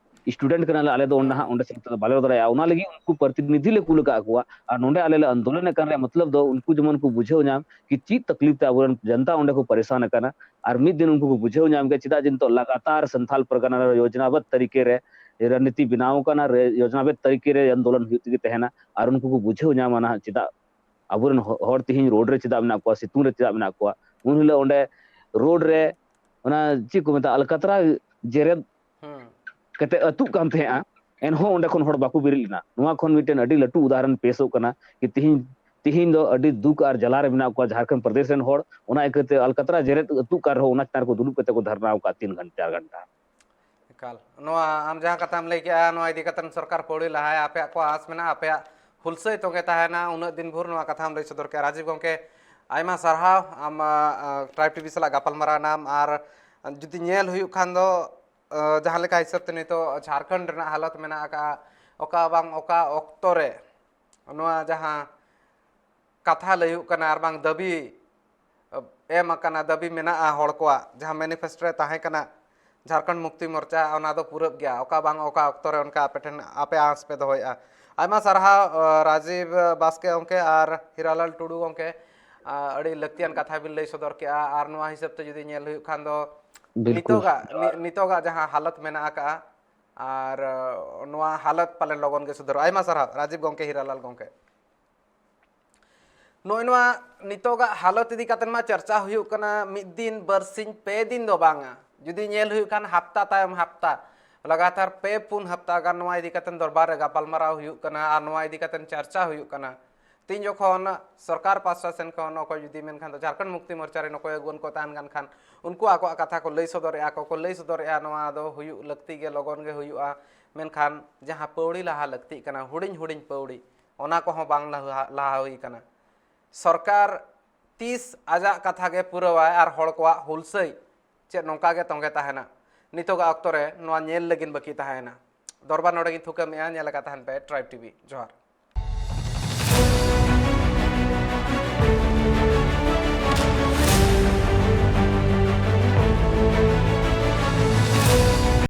student ᱠᱟᱱᱟᱞᱮ, ᱟᱞᱮ ᱫᱚ ᱚᱸᱰᱮ ᱦᱟᱸᱜ, ᱦᱩᱸ, ᱚᱸᱰᱮ ᱥᱮᱱ ᱠᱟᱛᱮ ᱫᱚ ᱵᱟᱞᱮ ᱨᱚᱲ ᱫᱟᱲᱮᱭᱟᱜᱼᱟ᱾ ᱚᱱᱟ ᱞᱟᱹᱜᱤᱫ ᱩᱱᱠᱩ ᱯᱨᱚᱛᱤᱱᱤᱫᱷᱤ ᱞᱮ ᱠᱩᱞ ᱟᱠᱟᱫ ᱠᱚᱣᱟ, ᱟᱨ ᱱᱚᱸᱰᱮ ᱟᱞᱮ ᱞᱮ ᱟᱱᱫᱳᱞᱚᱱᱮᱫ ᱠᱟᱱ ᱨᱮᱭᱟᱜ ᱢᱚᱛᱞᱚᱵ ᱫᱚ ᱩᱱᱠᱩ ᱡᱮᱢᱚᱱ ᱠᱚ ᱵᱩᱡᱷᱟᱹᱣ ᱧᱟᱢ ᱠᱤ ᱪᱮᱫ ᱛᱟᱠᱞᱤᱯ ᱛᱮ ᱟᱵᱚᱨᱮᱱ ᱡᱚᱱᱛᱟ ᱚᱸᱰᱮ ᱠᱚ ᱯᱟᱨᱮᱥᱟᱱ ᱟᱠᱟᱱᱟ, ᱟᱨ ᱢᱤᱫ ᱫᱤᱱ ᱩᱱᱠᱩ ᱠᱚ ᱵᱩᱡᱷᱟᱹᱣ ᱧᱟᱢ ᱜᱮᱭᱟ᱾ ᱪᱮᱫᱟᱜ ᱡᱮ ᱱᱤᱛᱚᱜ ᱞᱟᱜᱟᱛᱟᱨ ᱥᱟᱱᱛᱷᱟᱞ ᱯᱟᱨᱜᱟᱱᱟ ᱨᱮ ᱭᱳᱡᱽᱱᱟᱵᱚᱫ ᱛᱟᱹᱨᱤᱠᱮ ᱨᱮ ᱨᱚᱱᱱᱤᱛᱤ ᱵᱮᱱᱟᱣ ᱟᱠᱟᱱᱟ, ᱨᱮ ᱭᱳᱡᱽᱱᱟᱵᱚᱫ ᱛᱟᱹᱨᱤᱠᱮ ᱨᱮ ᱟᱱᱫᱳᱞᱚᱱ ᱦᱩᱭᱩᱜ ᱛᱮᱜᱮ ᱛᱟᱦᱮᱱᱟ, ᱟᱨ ᱩᱱᱠᱩ ᱠᱚ ᱵᱩᱡᱷᱟᱹᱣ ᱧᱟᱢᱟ ᱱᱟᱦᱟᱜ ᱪᱮᱫᱟᱜ ᱟᱵᱚᱨᱮᱱ ᱦᱚ-, ᱦᱚᱲ ᱛᱮᱦᱮᱧ ᱨᱳᱰ ᱨᱮ ᱪᱮᱫᱟᱜ ᱢᱮᱱᱟᱜ ᱠᱚᱣᱟ, ᱥᱤᱛᱩᱝ ᱨᱮ ᱪᱮᱫᱟᱜ ᱢᱮᱱᱟᱜ ᱠᱚᱣᱟ᱾ ᱩᱱ ᱦᱤᱞᱳᱜ ᱚᱸᱰᱮ ᱨᱳᱰ ᱨᱮ ᱚᱱᱟ ᱪᱮᱫ ᱠᱚ ᱢᱮᱛᱟᱜᱼᱟ, ᱟᱞᱠᱟᱛᱨᱟ ᱡᱮᱨᱮᱫ ᱦᱩᱸ, ᱠᱟᱛᱮ ᱟᱹᱛᱩᱜ ᱠᱟᱱ ᱛᱟᱦᱮᱸᱜᱼᱟ, ᱮᱱᱦᱚᱸ ᱚᱸᱰᱮ ᱠᱷᱚᱱ ᱦᱚᱲ ᱵᱟᱠᱚ ᱵᱮᱨᱮᱫ ᱞᱮᱱᱟ᱾ ᱱᱚᱣᱟ ᱠᱷᱚᱱ ᱢᱤᱫᱴᱮᱱ ᱟᱹᱰᱤ ᱞᱟᱹᱴᱩ ᱩᱫᱟᱦᱚᱨᱚᱱ ᱯᱮᱥᱚᱜ ᱠᱟᱱᱟ ᱠᱤ ᱛᱤᱦᱤᱧ, ᱛᱤᱦᱤᱧ ᱫᱚ ᱟᱹᱰᱤ ᱫᱩᱠ ᱟᱨ ᱡᱟᱞᱟ ᱨᱮ ᱢᱮᱱᱟᱜ ᱠᱚᱣᱟ ᱡᱷᱟᱲᱠᱷᱚᱸᱰ ᱯᱨᱚᱫᱮᱥ ᱨᱮᱱ ᱦᱚᱲ᱾ ᱚᱱᱟ ᱤᱠᱟᱹᱛᱮ ᱟᱞᱠᱟᱛᱨᱟ ᱡᱮᱨᱮᱫ ᱟᱹᱛᱩᱜ ᱠᱟᱱ ᱨᱮᱦᱚᱸ ᱚᱱᱟ ᱪᱮᱛᱟᱱ ᱨᱮᱠᱚ ᱫᱩᱲᱩᱵ ᱠᱟᱛᱮ ᱠᱚ ᱫᱷᱟᱨᱱᱟ ᱟᱠᱟᱫ ᱛᱤᱱ ᱜᱷᱚᱱᱴᱟ, ᱪᱟᱨ ᱜᱷᱚᱱᱴᱟ᱾ ᱮᱠᱟᱞ᱾ ᱱᱚᱣᱟ ᱟᱢ ᱡᱟᱦᱟᱸ ᱠᱟᱛᱷᱟᱢ ᱞᱟᱹᱭ ᱠᱮᱜᱼᱟ, ᱱᱚᱣᱟ ᱤᱫᱤ ᱠᱟᱛᱮ ᱥᱚᱨᱠᱟᱨ ᱯᱟᱹᱣᱲᱤ ᱞᱟᱦᱟᱭᱟ, ᱟᱯᱮᱭᱟᱜ ᱠᱚ ᱟᱸᱥ ᱢᱮᱱᱟᱜᱼᱟ, ᱟᱯᱮᱭᱟᱜ ᱦᱩᱞᱥᱟᱹᱭ ᱛᱚᱸᱜᱮ ᱛᱟᱦᱮᱱᱟ ᱩᱱᱟᱹᱜ ᱫᱤᱱ ᱵᱷᱳᱨ ᱱᱚᱣᱟ ᱠᱟᱛᱷᱟᱢ ᱞᱟᱹᱭ ᱥᱚᱫᱚᱨ ᱠᱮᱜᱼᱟ᱾ ᱨᱟᱡᱤᱵᱽ ᱜᱚᱢᱠᱮ, ᱟᱭᱢᱟ ᱥᱟᱨᱦᱟᱣ, ᱟᱢ, ᱟ, ᱟ, Tribe TV ᱥᱟᱞᱟᱜ ᱜᱟᱯᱟᱞᱢᱟᱨᱟᱣ ᱮᱱᱟᱢ᱾ ᱟᱨ ᱡᱩᱫᱤ ᱧᱮᱞ ᱦᱩᱭᱩᱜ ᱠᱷᱟᱱ ᱫᱚ, ᱟ, ᱡᱟᱦᱟᱸ ᱞᱮᱠᱟ ᱦᱤᱥᱟᱹᱵ ᱛᱮ ᱱᱤᱛᱚᱜ ᱡᱷᱟᱲᱠᱷᱚᱸᱰ ᱨᱮᱱᱟᱜ ᱦᱟᱞᱚᱛ ᱢᱮᱱᱟᱜ ᱟᱠᱟᱫᱼᱟ, ᱚᱠᱟ ᱵᱟᱝ ᱚᱠᱟ ᱚᱠᱛᱚ ᱨᱮ ᱱᱚᱣᱟ ᱡᱟᱦᱟᱸ ᱠᱟᱛᱷᱟ ᱞᱟᱹᱭ ᱦᱩᱭᱩᱜ ᱠᱟᱱᱟ ᱟᱨ ᱵᱟᱝ ᱫᱟᱹᱵᱤ ᱮᱢ ᱟᱠᱟᱱᱟ, ᱫᱟᱹᱵᱤ ᱢᱮᱱᱟᱜᱼᱟ ᱦᱚᱲ ᱠᱚᱣᱟᱜ, ᱡᱟᱦᱟᱸ ᱢᱮᱱᱤᱯᱷᱮᱥᱴᱳ ᱨᱮ ᱛᱟᱦᱮᱸ ᱠᱟᱱᱟ ᱡᱷᱟᱲᱠᱷᱚᱸᱰ ᱢᱩᱠᱛᱤ ᱢᱳᱨᱪᱟ, ᱚᱱᱟ ᱫᱚ ᱯᱩᱨᱟᱹᱜ ᱜᱮᱭᱟ, ᱚᱠᱟ ᱵᱟᱝ ᱚᱠᱟ ᱚᱠᱛᱚ ᱨᱮ ᱚᱱᱠᱟ ᱟᱯᱮ ᱴᱷᱮᱱ ᱟᱯᱮ ᱟᱸᱥ ᱯᱮ ᱫᱚᱦᱚᱭᱮᱫᱼᱟ᱾ ᱟᱭᱢᱟ ᱥᱟᱨᱦᱟᱣ ᱨᱟᱡᱤᱵᱽ ᱵᱟᱥᱠᱮ ᱜᱚᱢᱠᱮ ᱟᱨ ᱦᱤᱨᱟᱞᱟᱞ ᱴᱩᱰᱩ ᱜᱚᱢᱠᱮ, ᱟᱹᱰᱤ ᱞᱟᱹᱠᱛᱤᱭᱟᱱ ᱠᱟᱛᱷᱟ ᱵᱤᱱ ᱞᱟᱹᱭ ᱥᱚᱫᱚᱨ ᱠᱮᱫᱼᱟ᱾ ᱟᱨ ᱱᱚᱣᱟ ᱦᱤᱥᱟᱹᱵ ᱛᱮ ᱡᱩᱫᱤ ᱧᱮᱞ ᱦᱩᱭᱩᱜ ᱠᱷᱟᱱ ᱫᱚ ᱱᱤᱛᱚᱜᱟᱜ ᱱᱤᱛᱚᱜᱟᱜ ᱡᱟᱦᱟᱸ ᱦᱟᱞᱚᱛ ᱢᱮᱱᱟᱜ ᱟᱠᱟᱫᱼᱟ, ᱟᱨ ᱱᱚᱣᱟ ᱦᱟᱞᱚᱛ ᱯᱟᱞᱮᱱ ᱞᱚᱜᱚᱱ ᱜᱮ ᱥᱩᱫᱷᱟᱹᱨᱚᱜᱼᱟ᱾ ᱟᱭᱢᱟ ᱥᱟᱨᱦᱟᱣ ᱨᱟᱡᱤᱵᱽ ᱜᱚᱢᱠᱮ, ᱦᱤᱨᱟᱞᱟᱞ ᱜᱚᱢᱠᱮ᱾ ᱱᱚᱜᱼᱚᱭ ᱱᱚᱣᱟ ᱱᱤᱛᱚᱜᱟᱜ ᱦᱟᱞᱚᱛ ᱤᱫᱤ ᱠᱟᱛᱮ ᱢᱟ ᱪᱟᱨᱪᱟ ᱦᱩᱭᱩᱜ ᱠᱟᱱᱟ, ᱢᱤᱫ ᱫᱤᱱ ᱵᱟᱨᱥᱤᱧ ᱯᱮ ᱫᱤᱱ ᱫᱚ ᱵᱟᱝᱟ, ᱡᱩᱫᱤ ᱧᱮᱞ ᱦᱩᱭᱩᱜ ᱠᱷᱟᱱ ᱦᱟᱯᱛᱟ ᱛᱟᱭᱚᱢ ᱦᱟᱯᱛᱟ, ᱞᱟᱜᱟᱛᱟᱨ ᱯᱮ ᱯᱩᱱ ᱦᱟᱯᱛᱟ ᱜᱟᱱ ᱱᱚᱣᱟ ᱤᱫᱤ ᱠᱟᱛᱮ ᱫᱚᱨᱵᱟᱨ ᱨᱮ ᱜᱟᱯᱟᱞᱢᱟᱨᱟᱣ ᱦᱩᱭᱩᱜ ᱠᱟᱱᱟ ᱟᱨ ᱱᱚᱣᱟ ᱤᱫᱤ ᱠᱟᱛᱮ ᱪᱟᱨᱪᱟ ᱦᱩᱭᱩᱜ ᱠᱟᱱᱟ᱾ ᱛᱤᱱ ᱡᱚᱠᱷᱚᱱ ᱥᱚᱨᱠᱟᱨ ᱯᱟᱥᱴᱟ ᱥᱮᱱ ᱠᱷᱚᱱ ᱚᱠᱚᱭ ᱡᱩᱫᱤ ᱢᱮᱱᱠᱷᱟᱱ ᱫᱚ ᱡᱷᱟᱲᱠᱷᱚᱸᱰ ᱢᱩᱠᱛᱤ ᱢᱳᱨᱪᱟ ᱨᱮᱱ ᱚᱠᱚᱭ ᱟᱹᱜᱩᱣᱟᱹᱱ ᱠᱚ ᱛᱟᱦᱮᱱ ᱠᱟᱱ ᱠᱷᱟᱱ ᱩᱱᱠᱩ ᱟᱠᱚᱣᱟᱜ ᱠᱟᱛᱷᱟ ᱠᱚ ᱞᱟᱹᱭ ᱥᱚᱫᱚᱨᱮᱫᱼᱟ, ᱠᱚ ᱠᱚ ᱞᱟᱹᱭ ᱥᱚᱫᱚᱨᱮᱫᱼᱟ ᱱᱚᱣᱟ ᱫᱚ ᱦᱩᱭᱩᱜ ᱞᱟᱹᱠᱛᱤ ᱜᱮ, ᱞᱚᱜᱚᱱ ᱜᱮ ᱦᱩᱭᱩᱜᱼᱟ᱾ ᱢᱮᱱᱠᱷᱟᱱ ᱡᱟᱦᱟᱸ ᱯᱟᱹᱣᱲᱤ ᱞᱟᱦᱟ ᱞᱟᱹᱠᱛᱤᱜ ᱠᱟᱱᱟ, ᱦᱩᱰᱤᱧ ᱦᱩᱰᱤᱧ ᱯᱟᱹᱣᱲᱤ, ᱚᱱᱟ ᱠᱚᱦᱚᱸ ᱵᱟᱝ ᱞᱟᱦᱟ ᱞᱟᱦᱟ ᱦᱩᱭ ᱠᱟᱱᱟ᱾ ᱥᱚᱨᱠᱟᱨ ᱛᱤᱥ ᱟᱡᱟᱜ ᱠᱟᱛᱷᱟ ᱜᱮ ᱯᱩᱨᱟᱹᱣᱟᱭ ᱟᱨ ᱦᱚᱲ ᱠᱚᱣᱟᱜ ᱦᱩᱞᱥᱟᱹᱭ ᱪᱮᱫ ᱱᱚᱝᱠᱟ ᱜᱮ ᱛᱚᱸᱜᱮ ᱛᱟᱦᱮᱱᱟ? ᱱᱤᱛᱚᱜᱟᱜ ᱚᱠᱛᱚ ᱨᱮ ᱱᱚᱣᱟ ᱧᱮᱞ ᱞᱟᱹᱜᱤᱫ ᱵᱟᱹᱠᱤ ᱛᱟᱦᱮᱸᱭᱮᱱᱟ᱾ ᱫᱚᱨᱵᱟᱨ ᱱᱚᱰᱮ ᱜᱤᱧ ᱛᱷᱩᱠᱟᱹᱢᱮᱜᱼᱟ᱾ ᱧᱮᱞ ᱟᱠᱟᱫ ᱛᱟᱦᱮᱱ ᱯᱮ ᱴᱨᱟᱭᱤᱵᱽ ᱴᱤᱵᱷᱤ᱾ ᱡᱚᱦᱟᱨ᱾